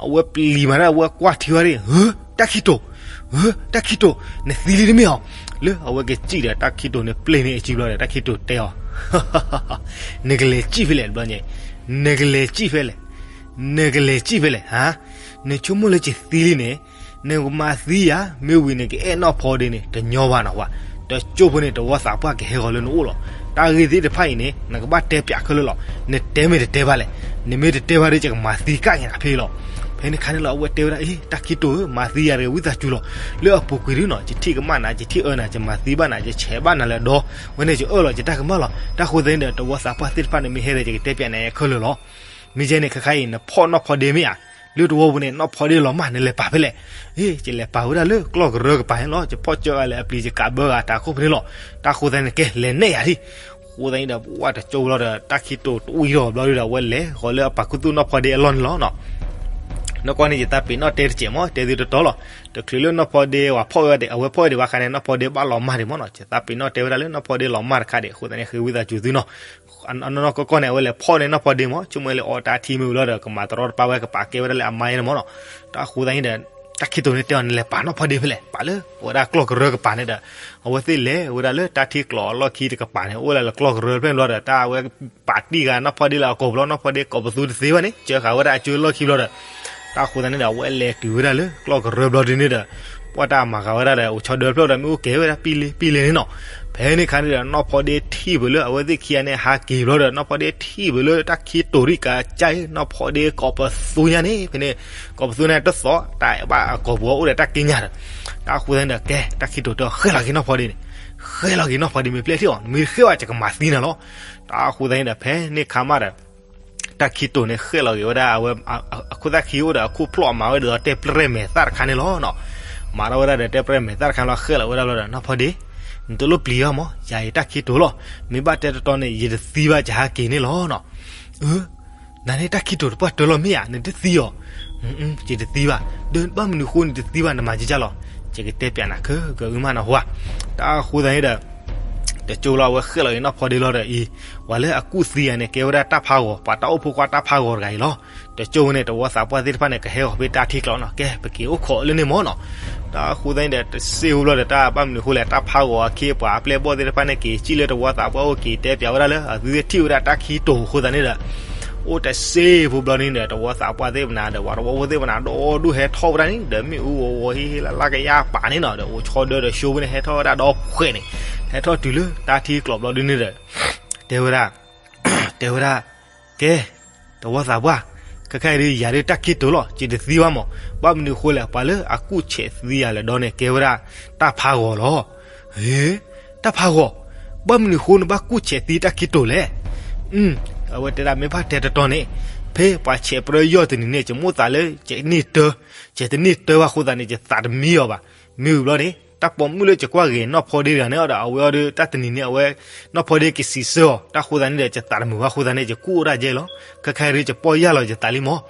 အဝဲပျံၤမၤဒၣ် အဝဲကွၢ်ထံဝဲဒၣ် ဧၢ တၢ်ခံတိၤ, ဧၢ တၢ်ခံတိၤ, နသံလံတမ့ၢ်ဧါ, လၢအဝဲကစံၣ်ဒီးတၢ်ခံတိၤန့ၣ် ပျဲၢ်န့ၢ်အစုဘျီဒီး တၢ်ခံတိၤတဲအီၤ, နကလဲၤစံၣ်ဖဲလဲၣ်တဘျီညါ, နကလဲၤစံၣ်ဖဲလဲၣ်, နကလဲၤစံၣ်ဖဲလဲၣ်ဧါ, နဆိကမိၣ်လၢယသံလံန့ၣ်, နကမၤသံယၤ မ့ၢ်ဝံၤန့ၣ် ကအဲၣ်နီၢ်ဖီဒ့န့ၣ် တညီဘၣ်နီၤဝဲ, တကၠိဖိန့ၣ် တဝီသးပှၢ်ကဟဲဃီၤလၢနအိၣ်လီၤ. တၢ်ဂ့ၢ်သ့ၣ်တဖၣ်အံၤန့ၣ် နကဘၣ်တဲပၠးခဲလၢာ်လီၤ. နတဲမ့ၢ်တတဲဘၣ်လဲၣ်. နမ့ၢ်တတဲဘၣ်ဒီး ယကမၤသံကၣ်က့ၤနၤဖဲအံၤလီၤ. ဖဲန့ၣ်ခါန့ၣ်လီၤ အဝဲတဲဝဲဒၣ် အ့ တၢ်ခံတိၤဧၢ, မၤသံယၤတဂ့ၤ ဝံသးစူၤလီၤ. လၢအပူၤကွံာ်ဒုနီၤ ယထံၣ်ကမၣ်နၤ, ယထံၣ်အၢနၤ, ယမၤသံဘၣ်နၤလၢဒီ, ဝဲန့ၣ်ယအၢၣ်လီၤယတၢ်ကမၣ်လီၤ. တၢ်ဃိသတးန့ၣ်ဒီး တဝီသးပှၢ်သ့ၣ်တဖၣ်န့ၣ် မ့ၢ်ဟဲဒီး ယကတဲပၠးနၤခဲလၢာ်လီၤ. မ့ၢ်ယဲန့ၣ် ခဲခါအံၤ နဖီၣ်နီၢ်ဖီဒ့မ့ၢ်ဧါ. လၢတဝီပူၤန့ၣ် နီၢ်ဖီဒ့လီၤမၢ် နလဲၤပာ်ဖဲလဲၣ်. အ့ ယလဲၤပာ်ဝဲဒၣ်လၢကျီၢ်ကရၢကပၤန့ၣ်လီၤ. ယဖီၣ်ကၢအါလဲၣ် အပျံၤယကးဘၢဂၤတၢ်ခိၣ်ဖဲန့ၣ်လီၤ. တၢ်ဃိသတးန့ၣ် ကဲ လဲၤနဲၣ်ယၤဒံး. ဃိသတးန့ၣ်ဒီး ပှၢ်တကၠိလီၤဒီး တၢ်ခံတိၤတဝံၤထီၣ်ဘျီဒုဒီး အဝဲလဲၤဃီၤလၢအပာ်ခူသူၣ်နီၢ်ဖီဒ့အလီၢ်န့ၣ်လီၤ. နီၢ်ကီၢ်န့ၣ် ယသးပ့ၤနီၣ်တဲတစဲးမး တဲသုတတီလီၤ. တချုးလၢနီၢ်ဖီဒ့ဝဲဖီၣ်ဝဲဒၣ် အဝဲဖီၣ်ဝဲဒၣ်ဘၣ်ခါန့ၣ် နီၢ်ဖီဒ့ဘၣ်လီၤမၢ်ဒံးမးနီၤ. ယသးပ့ၤနီၣ်တဲဝဲဒၣ်လၢနီၢ်ဖီဒ့လီၤမၢ်တခါဒံး အဃိသတးန့ၣ် ဃ့ဝံသးစူၤသုနီၤ. နီၢ်နီၢ်ကီၢ်ကီၢ်န့ၣ် အဝဲလဲၤဖီၣ်န့ၢ်နီၢ်ဖီဒ့မး ဆိကမိၣ်လၢအီၣ်တၢ်ထံမ့ၢ်ဝံၤလီၤဒီး ကမၤတရီတပါဝဲ ကပာ်ကဲဝဲဒၣ်လၢအမါယဲန့ၣ်မးနီၤ. တၢ်ဃိသတးန့ၣ်ဒီး တၢ်ခံတိၤန့ၣ်တဲအီၤ နလဲၤပာ်နီၢ်ဖီဒ့ဖဲလဲၣ် ပာ်လၢအဝဲဒၣ်ကျီၢ်ကရၢကပၤန့ၣ်ဒီး အဝဲသ့ၣ်လဲၤဝဲဒၣ်လၢတၢ်ထံကျိးအလီၢ်ခံတကပၤန့ၣ် အိၣ်လၢကျီၢ်ကရၢဖဲန့ၣ်ဘျီဒီး တၢ်အဝဲပာ်တံၢ်ဃာ်နီၢ်ဖီဒ့လၢအကိာ်ပူၤလီၤ. နီၢ်ဖီဒ့ကိးပသူတသ့ဘၣ်န့ၣ် စၢဃာ်ဝဲဒၣ်အကၠိလီၢ်ခံဘျီဒီး တၢ်ဃိသတးန့ၣ်ဒီး အဝဲလဲၤတုၤဝဲဒၣ်လၢကျီၢ်ကရၢဘျီဒ်န့ၣ်ဒီး ပှၢ်တၢ်မၤဃာ်ဝဲဒၣ်ဒီး အိၣ်ဆီဒၢဖျၢၣ်ဒီး မ့ၣ်အူကဲၤဝဲဒၣ်ပံလ့ပံလ့န့ၣ်နီၤ. ဖဲန့ၣ်ခါန့ၣ်ဒီး နီၢ်ဖီဒ့ထံၣ်ဖဲလၢအဝဲသ့ၣ်ခံဂၤန့ၣ်ဟးက့ၤဘျီဒီး နီၢ်ဖီဒ့ထံၣ်ဖဲလၢတၢ်ခံတိၤရံၣ်ကးကၢ် နီၢ်ဖီဒ့ကိးပသူညါန့ၣ် ဖဲန့ၣ် ကိးပသူန့ၣ်တသီၣ် တၢ်ဘၣ်အကိာ်ပူၤအိၣ်ဒီးတၢ်က့ညါဒီး တၢ်ဃိသတးန့ၣ်ဒီး ကဲ တၢ်ခံတိၤတဲအီၤ ဃဲလီၤက့ၤနီၢ်ဖီဒ့န့ၣ် ဃဲၣ်လီၤက့ၤနီၢ်ဖီဒ့မ့ၢ်ပျဲၢ်ထံၣ်အီၤ, မ့ၢ်ဃဲၣ်ဝဲယကမၤသံနၤလီၤ. တၢ်အဃိသတးန့ၣ်ဒီး ဖဲန့ၣ်ခါမးဒီး တၢ်ခံတိၤန့ၣ်ဃဲၣ်လီၤက့ၤဝဲဒၣ်အဝဲ အခိၣ်သၣ်ခံအိၣ်ဒီးအခိၣ်ဖျီၣ် အမၤဝဲဒ်သိးတဲပြဲၢ်မဲာ်သၣ်တခါန့ၣ်လီၤနီၤ. မၤထီၣ်ဝဲဒၣ်ဒီးတဲပြဲၢ်မဲာ်သၣ်တခါလီၤ ဃဲၣ်လီၤဝဲဒၣ်ဘျီဒီး နီၢ်ဖီဒ့ နတလိၣ်ပျံၤဘၣ်မး, ယၤအံၤတၢ်ခံတိၤလီၤ. မ့ၢ်ဘၣ်တဲတတီန့ၣ် ယတသံဘၣ် ယဟးက့ၤန့ၣ်လီၤနီၤ. နၤန့ၣ်တၢ်ခံတိၤတပှၢ်တၢၢ်လီၤမ့ၢ်ဧါ, နတသံအီၤ. ယတသံဘၣ်. ဒီးဘၣ်မနုၤအဃိနတသံဘၣ် နမၤကကၢ်လီၤ. ယကတဲပၠးနၤခဲကနံၣ်အံၤမးနီၤဟါ. တၢ်အဃိသတးန့ၣ်ဒီး တကၠိလီၤ အဝဲဃဲၣ်လီၤက့ၤနီၢ်ဖီဒ့လီၤဒီးအံၤ, ပှၤလၢအကူၣ်သံယၤန့ၣ် ကဲဝဲဒၣ်တၢ်ဖးဂီၤ, ပှၤတၢ်အိၣ်ဖိခွါတၢ်ဖးဂီၤတဂၤအံၤလီၤ. တကၠိဝဲန့ၣ် တဝီသးပှၢ်သ့ၣ်တဖၣ်န့ၣ် ကဟဲဃီၤဖဲတၢ်ထံကျိးနီၤ, ကဲ ပက့ၤအိၣ်ခိးလၢန့ၣ်မးနီၤ. တၢ်အဃိသတးန့ၣ်ဒီး တစ့ဖိဘျီဒီး တၢ်ဘၣ်မနုၤအဃိလဲၣ်, တၢ်ဖးဂီၤအခ့အပှၤအပျဲၢ်အဘီၣ်သ့ၣ်တဖၣ်န့ၣ် က့ၤစံၣ်လၢတဝီသးပှၢ်အိၣ် က့ၤတဲပၠးဝဲဒၣ်လၢ အသုသ့ၣ်ထံၣ်ဝဲဒၣ်တၢ်ခံတိၤအဃိသတးန့ၣ်ဒီး အိၣ်တစ့ဖိဘျီန့ၣ်ဒီး တဝီသးပှၢ်သ့ၣ်မနၤဒီး ပှၤတဝီဖိသ့ၣ်မနၤဒီဒူၣ်ဟဲထီၣ်ဝဲဒၣ်န့ၣ်ဒီး မ့ၣ်အူဂီၤဂီၤဟ့ၣ်ဟ့ၣ်လၢ်လၢ်ကယၢ်ပာ်န့ၣ်နီၤ, ဒီးအိၣ်ဆီဒၢဒီးဆိဖိန့ၣ် ဟဲထီၣ်ဝဲဒၣ်ဒီဖှဲးန့ၣ်, ဟဲထီၣ်တုၤလၢတၢ်ထံကျိးဘျီဒုန့ၣ်ဒီး တဲဝဲဒၣ် တဲဝဲဒၣ်, ကဲ, တဝီသးပှၢ်, ခဲခါအံၤဒုး ယၤဒုးတၢ်ခံတိၤလီၤ, ယတသံဘၣ်မး. ဘၣ်မနုၤအဃိလဲၣ်, ပှၤလၢအကူၣ်ဆဲးသံယၤလၢာ်ဒီးန့ၣ် ကဲဝဲဒၣ်တၢ်ဖးဂီၤလီၤ. ဟ့, တၢ်ဖးဂီၤ, ဘၣ်မနုၤအဃိနဘၣ်ကူၣ်ဆဲးသံတၢ်ခံတိၤလဲၣ်. အဝဲတဲဒၣ် မ့ၢ်ဘၣ်တဲတတီန့ၣ်, ဖဲပှၤဆဲးပြၢယီၢ်တနံၤန့ၣ် ယမိၣ်သးလၢ ယန့ၢ်တၢ, ယတန့ၢ်တၢဘၣ်အဃိသတးန့ၣ် ယသးတမံအီၤဘၣ်. မ့ၢ်ဝံၤဘျီန့ၣ် တၢ်ပိာ်မုၣ်လၢယကွၢ်ဂ့ၤနီၢ်ဖီဒ့တဂၤန့ၣ်ဒီး အဝဲအီၤဒီး တၢ်တနံၤန့ၣ် အဝဲ နီၢ်ဖီဒ့ကစံးဆၢအီၤ, တၢ်အဃိသတးန့ၣ်ဒီး ယသးတမုာ်ဘၣ်အဃိသတးန့ၣ် ယကူၣ်အိၣ်ဒၣ်ယဲလီၤ. ခဲခါအံၤဒုး ယပီၢ်ယၢ်လီၤယသးလံမး.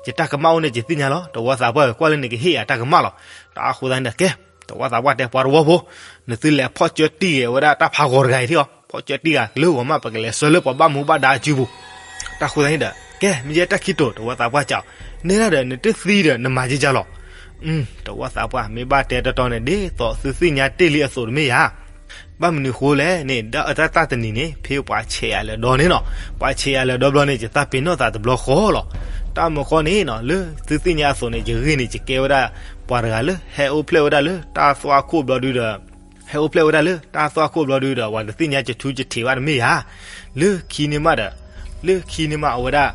ယတၢ်ကမၣ်အိၣ်န့ၣ် ယသ့ၣ်ညါလီၤ. တဝီသးပှၢ်ဝဲကွၢ်လၢန့ၣ် ကဟ့ၣ်ယၤတၢ်ကမၣ်လီၤ. တၢ်အဃိသတးန့ၣ်ဒီး ကဲ, တဝီသးပှၢ်တဲ ပှၤတဝီဖိ, နသုလဲၤဖီၣ်ကၠၢတံၢ်ဂ့ၤဝဲဒၣ်တၢ်ဖးဂီၤတဂၤအံၤထံၣ်အီၤ, ဖီၣ်ကၠၢတံၢ်ဂ့ၤလၢဂီၤမး ပကလဲၤဆှၢလၢပှၤဘၣ်မူဘၣ်ဒါအစုပူၤ. တၢ်အဃိသတးန့ၣ်ဒီး ကဲ မ့ၢ်ယဲတၢ်ခံတိၤ တဝီသးပှၢ်စံးအီၤ, နဲဒၣ်ဒီး နတသံဒီး နမၤကကၢ်လီၤ. တဝီသးပှၢ် မ့ၢ်ဘၣ်တဲတတီန့ၣ် ဒ်သိးသုသ့ၣ်ညါတ့ၢ်လံအသိးတမ့ၢ်ဧါ. ဘၣ်မနုၤအဃိလဲၣ်န့ၣ် တၢ်တနံၤန့ၣ် ဖဲပှၤဆဲးယၤလၢာ်ဒီးန့ၣ်နီၤ, ပှၤဆဲးယၤလၢာ်ဒီးဘျီန့ၣ် ယသးပ့ၤနီၣ်သးတဘျီဃီလီၤ. တၢ်မုၢ်ဃီန့ၣ်နီၤ လၢသုသ့ၣ်ညါအသိးန့ၣ် ယဂ့ၢ်န့ၣ် ယကဲဝဲဒၣ် ပှၤတဂၤလၢ ဟဲအိၣ်ဖျဲၣ်ဝဲဒၣ်လၢတၢ်သွၣ်ခိၣ်ဘျီဒုဒီး ဟဲအိၣ်ဖျဲၣ်ဝဲဒၣ်လၢတၢ်သွၣ်ခိၣ်ဘျီဒုဒီး ပှၤတသ့ၣ်ညါယထူယထံးဘၣ်တမ့ၢ်ဧါ. လၢခံန့ၣ်မးဒီး လၢခံန့ၣ်မးအဝဲဒၣ်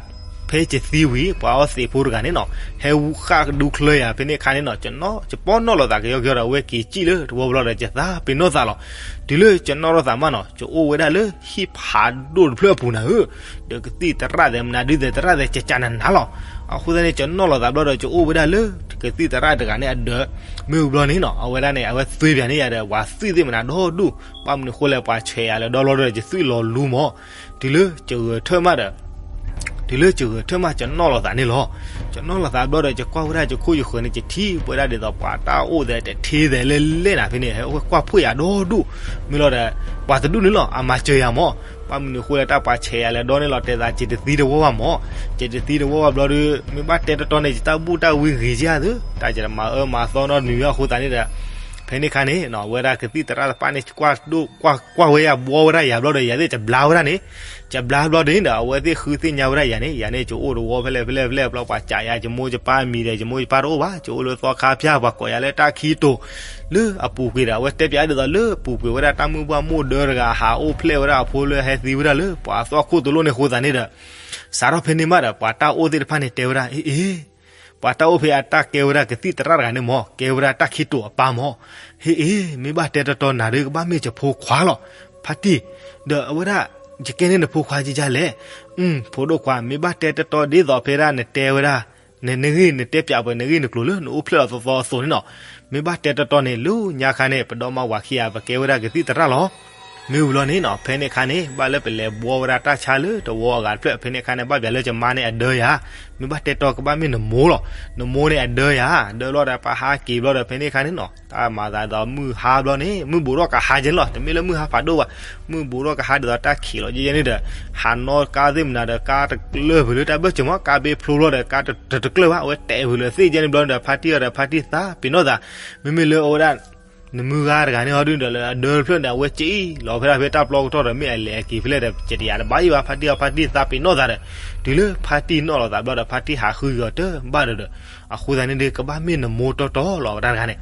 ဖဲယသံဝံၤ ပှၤအီသံးဖိတဂၤန့ၣ်နီၤ ဟဲဃၣ်ကဒူချၢယၤဖဲန့ၣ်အခါန့ၣ်နီၤ ယပီၢ်နီၣ်လိာ်သးကယီကယီဒီး အဝဲက့ၤစံၣ်လၢတဝီဘျီဒီး ယသးပ့ၤနီၣ်သးလီၤ. တုၤလၢယနီၣ်ထီၣ်သးမးနီၤ ယအိၣ်ဝဲဒၣ်လၢဟံၣ်ဖးဒိၣ်တဖျၢၣ်အပူၤနၤဧၢ, ဒီးကသံၣ်သရၣ်သဲးမနၤဒုသဲးသရၣ်သဲးကကနၤနၤလီၤ. အဃိသတးန့ၣ် ယနီၣ်လိာ်သးဘျီဒီး ယအိၣ်ဝဲဒၣ်လၢ ကသံၣ်သရၣ်တဂၤန့ၣ်အဒၢး, မ့ၢ်ဝံၤဘျီန့ၣ်နီၤ အဝဲဒၣ်န့ၣ် အဝဲသွံၣ်ပၠးန့ၢ်ယၤဒီး ပှၤသွံၣ်သ့ၣ်မနၤဒီဒူၣ်, ဘၣ်မနုၤဃိလဲၣ် ပှၤဆဲးယၤလၢာ်ဒီးဘျီဒီး ယသွံၣ်လီၤလူမး. တုၤလၢယဂဲၤထၢၣ်မးဒီး တုၤလၢယဂဲၤထၢၣ်မး ယနီၣ်လိာ်သးန့ၣ်လီၤ. ယနီၣ်လိာ်သးဘျီဒီး ယကွၢ်ဝဲဒၣ်ယခိၣ်ယဃၢၤန့ၣ် ယထံၣ်ဝဲဒၣ်ဒ်သိးပှၤတၢ်အိၣ်သဲးတထ့သဲးလဲၣ်လဲၣ်နၤဖဲန့ၣ် ဟဲအိၣ်ကွၢ်ဖှိၣ်ယၤဒီဒူၣ်, မ့ၢ်လီၤဒီး ပှၤတဒူၣ်န့ၣ်လီၤ အမၤစၢၤယၤမး. ဘၣ်မနုၤဃိလဲၣ် တၢ်ပှၤဆဲးယၤလၢာ်ဒီးန့ၣ်လီၤ တဲသး ယတသံတဝီဘၣ်မး. ယတသံတဝီဘၣ်ဘျီဒီး မ့ၢ်ဘၣ်တဲတတီန့ၣ် ယတၢ်ဘူၣ်တၢ်ဝံဂ့ၤက့ၤဧါသၢ, တၢ်ယတမၤအၢမၤသီနီတမံၤဘၣ်အဃိသတးန့ၣ်ဒီး ဖဲန့ၣ်အခါန့ၣ် အဝဲဒၣ်ကသံၣ်သရၣ်တဖၣ်န့ၣ် ကွၢ်ဝဲယၤဘှီဝဲဒၣ်ယၤဘျီဒီး ယၤသ့ၣ်ယဘျါဝဲဒၣ်န့ၣ်, ယဘျါဘျီဒီးန့ၣ်ဒီး အဝဲသ့ၣ်ဃုသ့ၣ်ညါဝဲဒၣ်ယၤန့ၣ် ယၤန့ၣ် ယအိၣ်တဝီဖဲလဲၣ်ဖဲလဲၣ်ဖဲလဲၣ်ဘျီ ပှၤစံးယၤ ယမိၢ်ယပၢ်မံၤဒီး ယမိၢ်ယပၢ်တအိၣ်ဘၣ် ယအိၣ်လၢသီခါဖၠၣ် ပှၤကိးယၤလၢတၢ်ခံတိၤ လၢအပူၤကွံာ်ဒီး အဝဲတဲပၠးဒ်သိးလၢပူၤကွံာ်ဝဲဒၣ်တၢ်မုၣ်ပှၢ်မိၢ်ဒၢတဂၤ ဟးအိၣ်ဖျဲၣ်ဝဲဒၣ်အဖိလၢဟဲသံဝဲဒၣ်လၢ ပှၤအသွၣ်ခိၣ်တလိၣ်န့ၣ်အဃိသတးန့ၣ်ဒီး စးထီၣ်ဖဲန့ၣ်မးဒီး ပှၤတၢ်အိၣ်သ့ၣ်တဖၣ်န့ၣ်တဲဝဲဒၣ် အ့ အ့ ပှၤတၢ်အိၣ်ဖဲအတၢ်ကဲဝဲဒၣ်ကသံၣ်သရၣ်တဂၤန့ၣ်မး ကဲဝဲဒၣ်တၢ်ခံတိၤအပၢ်မး. ဟ့ၣ်အ့ မ့ၢ်ဘၣ်တဲတတီနၤဒုးကဘၣ်မ့ၢ်ယဖိခွါလီၤ. ဖါတံၢ်, ဒီးအဝဲဒၣ် ယကဲန့ၢ်နဖိခွါကကလဲၣ်. ဖိဒိၣ်ခွါ မ့ၢ်ဘၣ်တဲတတီဒ်သိးဖဲဒၣ်နတဲဝဲဒၣ် နဂ့ၢ်နတဲပၠးပှဲၤ နဂ့ၢ်နကျိၤလၢနအိၣ်ဖျဲၣ်လီၤသီသီအသိးန့ၣ်နီၤ. မ့ၢ်ဘၣ်တဲတတီန့ၣ် လၢညါခါန့ၣ် ပဒီမါဝၤခံဂၤ ပကဲဝဲဒၣ်ကသံၣ်သရၣ်လီၤ. မ့ၢ်ဝံၤလီၤန့ၣ်နီၤ ဖဲန့ၣ်အခါန့ၣ် ဘၣ်လၢပလဲၤဘှီဝဲဒၣ်တၢ်ဆါလၢတဝီအဂၤတဖျၢၣ် ဖဲန့ၣ်အခါန့ၣ် ဘၣ်ပၠးလၢယမါန့ၣ်အဒၢယၤ, မ့ၢ်ဘၣ်တဲတီကဘၣ်မ့ၢ်နမိၢ်လီၤ. နမိၢ်န့ၣ်အဒၢယၤ, ဒၢလီၤဒီးပဟးက့ၤဘျီဒီး ဖဲန့ၣ်အခါန့ၣ်နီၤ တၢ်မၤသးဒ်သိးမုၢ်ဟါဘျီန့ၣ် မုၢ်ဘူးထီၣ်ကဟါကဲန့ၣ်လီၤ. တမ့ၢ်လၢမုၢ်ဟါဖးဒိၣ်ဘၣ်, မုၢ်ဘူးထီၣ်ကဟါဒ်သိးတၢ်ခံးလီၤယဲယဲန့ၣ်ဒီး ဟးနီၣ်ကါသ့ၣ်မနၤဒီး ကါတကျၢၢ်ဖုးလၢတၢ်ဘၢၣ်စၢၤမး ကါဘ့ဖျိဘျီဒီး ကါတတကျၢၢ်ဘၣ် အဝဲတဲာ်ဖုးလၢသ့ၣ်ယဲန့ၣ်ဘျီန့ၣ်ဒီး ဖါတံၢ်အီၤဒီးဖါတံၢ်သးပ့ၤနီၣ်သး, မ့မ့ၢ်လၢအဝဲဒၣ် နမုၢ်ဂၤတဂၤန့ၣ်ဟီဒုဒီး လၢအဒၢတဖျၢၣ်န့ၣ် အဝဲက့ၤလီၤဖဲဒၣ်ဖဲတၢ်ပျီကထီၣ်ဒီး မ့ၢ်အလဲၤအက့ၤဖဲလဲၣ်ဒီး ကတယၤတဘၣ်ယံၤဘၣ် ဖါတံၢ်အီၤဖါတံၢ်သးပ့ၤနီၣ်သးဒီး တုၤလၢဖါတံၢ်နီၣ်လီၤသးဘျီဒီး ဖါတံၢ်ဟးဃုက့ၤအီၤတဘၣ်ဒီးဒီး အဃိသတးန့ၣ်ဒီး ကဘၣ်မ့ၢ်နမိၢ်တီတီလီၤ ဝဲဒၣ်တဂၤန့ၣ်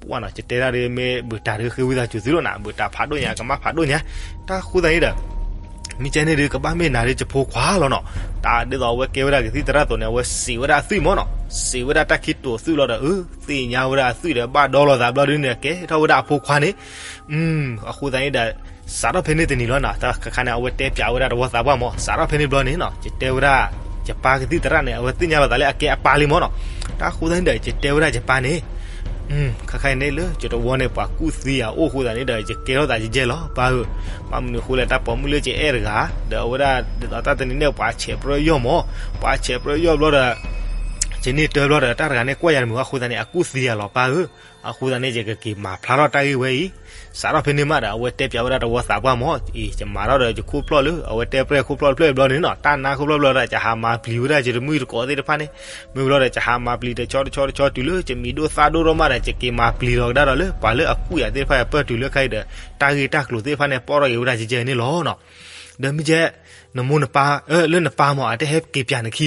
ပှၢ်နီၤ ယတဲဒၣ်ဒ်မ့ၢ်ဘုးတၢ်ဒုးဃ့ဝံသးစူၤသုလီၤနၤ ဘုးတၢ်ဖးဒိၣ်ညါ ကမၣ်ဖးဒိၣ်ညါ တၢ်ဃိသတးန့ၣ်ဒီး မ့ၢ်ကဲန့ၣ်ဒုး ကဘၣ်မ့ၢ်နၤဒုး ယဖိခွါလီၤနီၤ. တၢ်ဒ်သိးအဝဲကဲဝဲဒၣ်ကသံၣ်သရၣ်အသိးန့ၣ် အဝဲစံးဝဲဒၣ်အသွံၣ်မၢ်နီၤ. စံးဝဲဒၣ်တၢ်ခံတိာ်အသွံၣ်လီၤဒီး အၢ သ့ၣ်ညါဝဲဒၣ်အသွံၣ်ဒီး ဘၣ်ဒီလီၤသးဘျီဒုးန့ၣ် ကဲထီၣ်ဝဲဒၣ်အဖိခွါန့ၣ် အဃိသတးန့ၣ်ဒီး စးထီၣ်ဖဲန့ၣ်တနံၤလီၤနီၤ. တၢ်ခါခါန့ၣ် အဝဲတဲပၠးဝဲဒၣ်တဝီသးပှၢ်မၢ်. စးထီၣ်ဖဲန့ၣ်ဘျီန့ၣ်နီၤ ယတဲဝဲဒၣ် ယပၢ်ကသံၣ်သရၣ်န့ၣ် အဝဲသ့ၣ်ညါလီၤသးလၢအကဲအပၢ်လံမၢ်နီၤ. တၢ်အဃိသတးန့ၣ်ဒီး ယတဲဝဲဒၣ်ယပၢ်န့ၣ် ခါခါအံၤန့ၣ်လၢယတဝီန့ၣ် ပှၤကူၣ်သံယၤအိၣ်အဃိသတးန့ၣ်ဒီး ယကဲထီၣ်သးယဲၢ်လီၤ ပၢ်ဧၢ. ဘၣ်မနုၤအဃိလဲၣ် တၢ်ပိာ်မုၣ်လၢယအဲၣ်တဂၤ ဒီးအဝဲဒၣ်ဒ်သိးတၢ်တနံၤန့ၣ် ပှၤဆဲးပြၢယီၢ်မၢ်. ပှၤဆဲးပြၢယီၢ်ဘျီဒီး ယန့ၢ်တၢ်ဘျီဒီး တၢ်တဂၤန့ၣ်ကွၢ်ယၤတမုာ်အဃိသတးန့ၣ် အကူၣ်သံယၤလီၤ ပၢ်ဧၢ. အဃိသတးန့ၣ် ယကက့ၤမၤဖျါထီၣ်တၢ်ဂ့ၢ်ဝဲအံၤ. စးထီၣ်ဖဲန့ၣ်မးဒီး အဝဲတဲပၠးဝဲဒၣ်တဝီသးပှၢ်မၢ်. အံၤ ယမၤထီၣ်ဒီးယခိၣ်ဖျီၣ်လၢ အဝဲတဲပြဲၢ်ခိၣ်ဖျီၣ်တဖျၢၣ်ဘျီန့ၣ်နီၤ တၢ်နါခိၣ်ဖျီၣ်ဘျီဒီး ယဟးမၤပျံၤဝဲဒၣ်ယတမုၣ်တကိးသ့ၣ်တဖၣ်န့ၣ် မ့ၢ်ဘျီဒီး ယဟးမၤပျံၤတဆီတဆီတဆီတုၤလၢ ယမံၤဒိၣ်သၣ်ဒိၣ်ထီၣ်မးဒီး ယက့ၤမၤပျံၤလီၤကဒါဒီးလၢ ပှၤလၢအကူၣ်ယၤသ့ၣ်တဖၣ်အပၢၢ်တုၤလၢခဲအံၤဒီး တၢ်ဂ့ၢ်တၢ်ကျိၤသ့ၣ်တဖၣ်န့ၣ် ပီၣ်ထီၣ်က့ၤဝဲဒၣ်ကဲကဲန့ၣ်လီၤနီၤ. ဒီးမ့ၢ်ကဲ နမိၢ်နပၢ် လၢနပၢ်မၢ် အတဟဲက့ၤပၠးနခ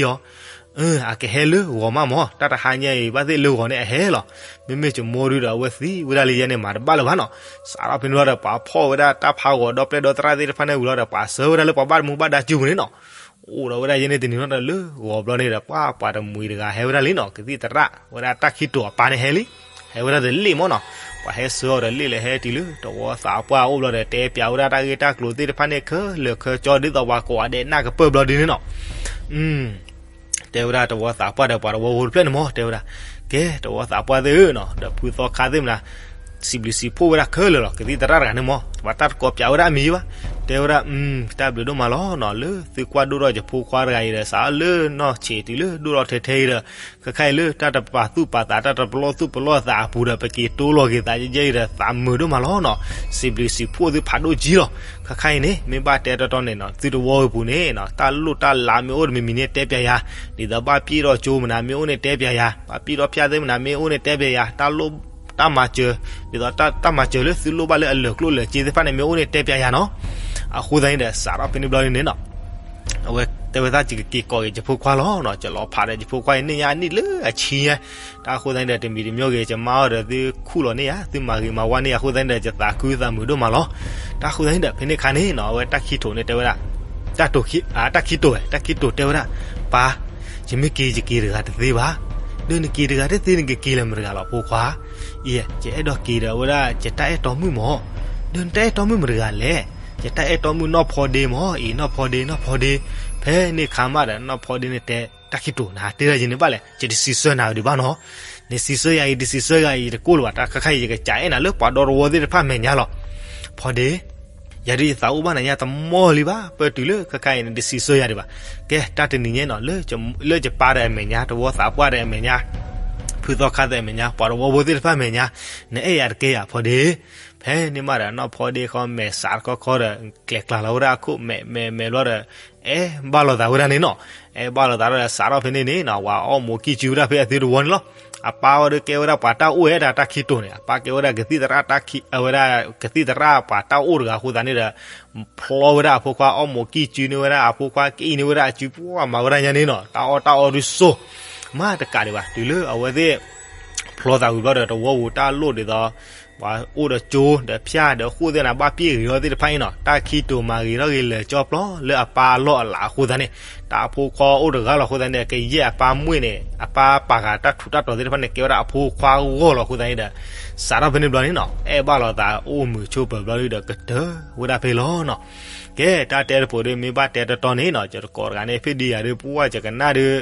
ံအီၤ အကဟဲလၢဂီၤမးမၢ်. တၢ်တဟါညါအံၤ ဘၣ်သ့ၣ်လၢဂီၤန့ၣ်အဟဲလီၤ. မ့မ့ၢ်ယမိၢ်ဒုဒီး အဝဲသံဝဲဒၣ်လၢယဲန့ၣ် မၤတဘၣ်လၢၤဘၣ်နီၤ. စးထီၣ်ဖဲန့ၣ်ဘျီဒီး ပှၤဖီၣ်ဝဲဒၣ်တၢ်ဖးဂီၤဒီပျဲၢ်ဒီသရၣ်သ့ၣ်တဖၣ်န့ၣ်ဝံၤလီၤဒီး ပှၤဆှၢဝဲဒၣ်လၢပှၤဘၣ်တမူဘၣ်ဒါစုပူၤန့ၣ်နီၤ. အိၣ်ဒီးဝဲဒၣ်ယဲန့ၣ်တနံၤလီၤဒီး လၢဂီၤဘျီန့ၣ်ဒီး ပှၤ ပှၤတမှံၤတဂၤဟဲဝဲဒၣ်လံနီၤ. ကသံၣ်သရၣ် ဝဲဒၣ်တၢ်ခံတိာ်အပၢ်န့ၣ်ဟဲလံ ဟဲဝဲဒၣ်တလ့ၣ်မၢ်နီၤ. ပှၤဟဲဆှၢအီၤဒီးလ့ၣ်လၢဟဲတုၤလၢ တဝီသးပှၢ်အိၣ်ဘျီဒီး တဲပၠးဝဲဒၣ်တၢ်ဂ့ၢ်တၢ်ကျိၤသ့ၣ်တဖၣ်န့ၣ် ခဲလၢာ်ခဲဆ့ဒ်သိးပှၤကိးဂၤဒဲးနၢ်ကပၢၢ်ဘျီဒုန့ၣ်နီၤ. တဲဝဲဒၣ်တဝီသးပှၢ်ဒီးပှၤတဝီဖိတဖျၢၣ်န့ၣ်မၢ် တဲဝဲဒၣ် ကဲ တဝီသးပှၢ်သ့ၣ်ဧၢနီၤ ဒီးဖုသီခါသ့ၣ်မနၤ စံးဘျုးစံးဖှိၣ်ဝဲဒၣ်ခဲလၢာ်လီၤ. ကသံၣ်သရၣ်တဂၤန့ၣ်မၢ် ပှၤတၢ်တကိးပၠးဝဲဒၣ်အမံၤဘၣ်. တဲဝဲဒၣ် တၢ်ဘျုးဒိၣ်မးလီၤနီၤ လၢသုကွၢ်ဒိၣ်ထီၣ်ယဖိခွါတဂၤအံၤဒီး စးလၢနီၢ်ဆံးတုၤလၢဒိၣ်ထီၣ်ထဲထဲအံၤဒီး ခဲခါအံၤလၢတၢ်တပာ်သူၣ်ပာ်သး တၢ်တပလီၢ်သူၣ်ပလီၢ်သးအပူၤဒီး ပက့ၤတိလိာ်က့ၤသးယဲအံၤဒီး သးမုာ်ဒိၣ်မးလီၤနီၤ. စံးဘျုးစံးဖှိၣ်သုဖးဒိၣ်ကံလီၤ. ခဲခါအံၤန့ၣ် မ့ၢ်ဘၣ်တဲတီတီန့ၣ်နီၤ သုတဝီအပူၤန့ၣ် တၢ်လိၣ်တၢ်လးမ့ၢ်အိၣ်တမံၤမံၤန့ၣ် တဲပၠးယၤ, ဒ်သိးဘၣ်ပျံၢ်ထီၣ်ကၠိမနုၤမ့ၢ်အိၣ်န့ၣ် တဲပၠးယၤ, ဘၣ်ပျံၢ်ထီၣ်ဖၠၣ်သ့ၣ်မနုၤမ့ၢ်အိၣ်န့ၣ် တဲပၠးယၤ, တၢ်လိၣ် တၢ်မၤစၢၤ ဒ်သိးတၢ်မၤစၢၤလၢသုလိၣ်ဘၣ်လၢအလၢာ်ကျိၣ်လၢာ်စ့သ့ၣ်တဖၣ်န့ၣ် မ့ၢ်အိၣ်န့ၣ် တဲပၠးယၤနီၤ. အဃိသတးန့ၣ်ဒီး စးထီၣ်ဖဲန့ၣ်ဘျီန့ၣ်နီၤ အဝဲတဲဝဲဒၣ် ယကက့ၤကိးက့ၤယဖိခွါလီၤနီၤ, ယလီၤဖးဒီးယဖိခွါအံၤန့ၣ်ညါအနံၣ်လၢအဆံညါ, တၢ်အဃိသတးန့ၣ်ဒီး တမံၤတမံၤဂ့ၤ ယမါအီၤဒီးသုခူၣ်လီၤန့ၢ်ယၤ, သုမၤဂ့ၤမၤဝါန့ၢ်ယၤ အဃိသတးန့ၣ်ဒီး ယသးခုသးမုာ်ဒိၣ်မးလီၤ. တၢ်အဃိသတးန့ၣ်ဒီး ဖဲန့ၣ်အခါန့ၣ်နီၤ အဝဲတၢ်ခံတိာ်န့ၣ်တဲဝဲဒၣ် တၢ်ခံတိာ်ဝဲ တၢ်ခံတိာ်တဲဝဲဒၣ်, ပၢ်, ယမ့ၢ်က့ၤယက့ၤတဂၤတသ့ဘၣ်, ဒီးနက့ၤတဂၤတသ့ နကက့ၤလၢမတၤတဂၤလီၤ ဖိခွါ, အံၤ ယအဲၣ်ဒိးက့ၤဒီးဝဲဒၣ် ယတၢ်အဲၣ်တီမုၣ်မၢ်, ဒီးနတၢ်အဲၣ်တီမုၣ်မတၤတဂၤလဲၣ်, ယတၢ်အဲၣ်တီမုၣ်နီၢ်ဖီဒ့မၢ်, အံၤ နီၢ်ဖီဒ့ နီၢ်ဖီဒ့, ဖဲန့ၣ်အခါမးဒီး နီၢ်ဖီဒ့န့ၣ်တဲ တၢ်ခံတိာ် နဟးတဲဒၣ်ယဲန့ၣ်ဘၣ်လဲၣ်, ယတစံးဆၢနၤဒံးဘၣ်နီၤ, နစံးဆၢယၤအံၤ တစံးဆၢယၤအံၤ ယတကိၢ်လၢၤဘၣ်, တၢ်ခါခါအံၤ ယကစးအဲၣ်နၤလၢပှၤဒီတဝီသ့ၣ်တဖၣ်အမဲာ်ညါလီၤ, ဖီဒ့ ယၤဒုးယသးအိၣ်ဘၣ်နၤညါတမီၢ်လံဘၣ်, ပၢၢ်တုၤလၢခဲခါအံၤ နတစံးဆၢယၤဒံးဘၣ်, ကဲ တၢ်တနံၤညါနီၤ လၢယပၢ်ဒီးအမဲာ်ညါ တဝီသးပှၢ်ဒီးအမဲာ်ညါ, ဖုသီခါဒီးအမဲာ်ညါ ပှၤတဝီဖိသ့ၣ်တဖၣ်အမဲာ်ညါ, နအဲၣ်ယၤတကဲယၤ ဖီဒ့, ဖဲန့ၣ်မးဒီး နီၢ်ဖီဒ့ဃီမဲာ်စးတခီခီဒီး ကျဲၤကျါလီၤဝဲဒၣ်အခိၣ် မဲာ်မဲာ်မဲာ်ဘျီဒီး အဲၣ်ဘၣ်လိာ်သးဝဲဒၣ်န့ၣ်နီၤ, အဲၣ်ဘၣ်လိာ်သးဒီး စးထီၣ်ဖဲန့ၣ်န့ၣ်နီၤ ပှၤအီၣ်မိၤကံၢ်စုဝဲဒၣ်ဖဲအသုတဝီန့ၣ်လီၤ, အပၢ်ဝဲဒၣ်ကဲဝဲဒၣ်ပှၤတၢ်အိၣ်ဝဲဒၣ်တၢ်ခံတိာ်န့ၣ် အပၢ်ကဲဝဲဒၣ်ကသံၣ်သရၣ်တၢ်ခံ အဝဲဒၣ် ကသံၣ်သရၣ်ပှၤတၢ်အိၣ်တဂၤအဃိသတးန့ၣ်ဒီး ဖျီဝဲဒၣ်အဖိခွါ အီၣ်မိၤကံၢ်စုန့ၢ်ဝဲဒၣ်အဖိခွါ ကအံၣ်န့ၢ်ဝဲဒၣ်အစု ပှၤမၤဝဲဒၣ်ညါန့ၣ်နီၤ တၢ်အီၣ်တၢ်အီဒုးစိ မၤတကးဒံးဘၣ် တုၤလၢအဝဲသ့ၣ် ဖျီသးဝံၤဘျီဒီး တဝီပူၤတၢ်လိၣ်ဒ်သိး ပှၤအိၣ်ဒီးကၠိဒီးဖၠၣ်ဒီးဃိၣ်သ့ၣ်နၤ ဘၣ်ပျံၢ်ဂ့ၤထီၣ်သ့ၣ်တဖၣ်အံၤနီၤ တၢ်ခံတိာ်မၤဂ့ၤထီၣ်ဂ့ၤလၢာ်ကၠီပျီလၢအပၢ်အလီၢ်အလၤအဃိသတးန့ၣ် တၢ်အဖိခွါအိၣ်တဂၤလီၤအဃိသတးန့ၣ် ကယဲၢ်အပၢ်မွေ့န့ၣ် အပၢ်ပာ်ဃာ်တၢ်ထူးတၢ်တီၤသ့ၣ်တဖၣ်န့ၣ် ကဲဝဲဒၣ်အဖိခွါဂီၢ်လီၤအဃိသတးန့ၣ်ဒီး စးထီၣ်ဖဲန့ၣ်ဘျီန့ၣ်နီၤ အဲၣ်ဘၣ်လိာ်သးအိၣ်မုာ်ဆိးပၢၤဘျီဒီး ကတၢၢ်ဝဲဒၣ်ဖဲလီၤနီၤ ကဲ တၢ်တဲတပိၤဒုး မ့ၢ်ဘၣ်တဲတီတီန့ၣ်နီၤ ယတကိးတဂၤန့ၣ် ဖဲဒ်ယၤဒုး ပှၢ်ယကနၣ်ဒုး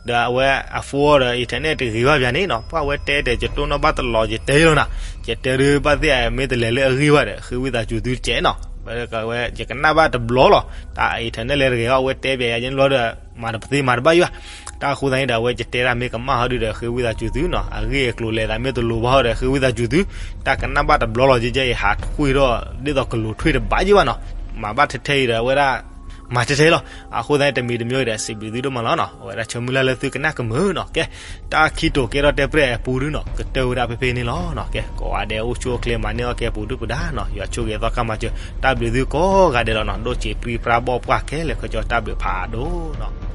ဒီးအဝဲအ phone ဒီး internet တဂ့ၤဘၣ်ဘၣ်န့ၣ်နီၤ ပှၢ်ဝဲတဲတဲ ယတိၢ်နီၣ်ဘၣ်တလီၤ ယတဲလီၤနီၤ ယတဲဒုး ဘၣ်သ့ၣ်အမ့ၢ်တလဲၤလၢအဂ့ၢ်ဘၣ်ဒီး ဃ့ဝံသးစူၤသုတကဲးနီၤ ဝဲဝဲ ယကနၣ်ဘၣ်တဘျီလီၤ တၢ် internet လဲၤတဂ့ၤအီၤ အဝဲတဲဘၣ်ယၤယဲန့ၣ်ဘျီဒီး မၤတပသ့မၤတဘၣ်ယွၤ တၢ်အဃိသတးန့ၣ်ဒီး အဝဲယတဲဒၣ်မ့ၢ်ကမၣ်ဟီဒုးဒီး ဃ့ဝံသးစူၤသုနီၤ အဂ့ၢ်အကျိၤလဲၤသးမ့ၢ်တလိၤဘၣ်ဟီဒီး ဃ့ဝံသးစူၤသု တၢ်ကနၣ်ဘၣ်တဘျီလီၤ ယဲယဲအံၤ ဟးထွံၣ်ထီၣ် ဒ်သိးကလိၤထွံၣ်တဘၣ်ယဲဘၣ်နီၤ မၤဘၣ်ထဲထဲအံၤဒီးအဝဲဒၣ် မၤထဲထဲလီၤ အဃိသတးန့ၣ် တမံၤတမံၤအံၤဒီး စံးဘျုးသုဒိၣ်မးလီၤနီၤ အဝဲဒၣ်ဆၢမုၢ်လၢ်လၢသုကနၣ်ကမုာ်နီၤ ကဲ တၢ်ခံတိာ်ကဲထီၣ်တဲပြဲၢ်အပူၤဒုနီၤ ကတၢၢ်ဝဲဒၣ်ဖဲဖဲန့ၣ်လီၤနီၤ ကဲ ကိးဂၤဒဲးအိၣ်ဆူၣ်အိၣ်ချ့မၤန့ၢ်အီၣ်ကဲပူၤဒုပဒါနီၤ ယွၤဆိၣ်ဂ့ၤသီခါမၤစၢၤ တၢ်ဘျုးသုကိးဂၤဒဲးလီၤနီၤ ဒိၣ်စ့ပြံပြါဘီၣ်ပှၢ်ခဲလၢာ်ခဲဆ့ တၢ်ဘျုးဖးဒိၣ်နီၤ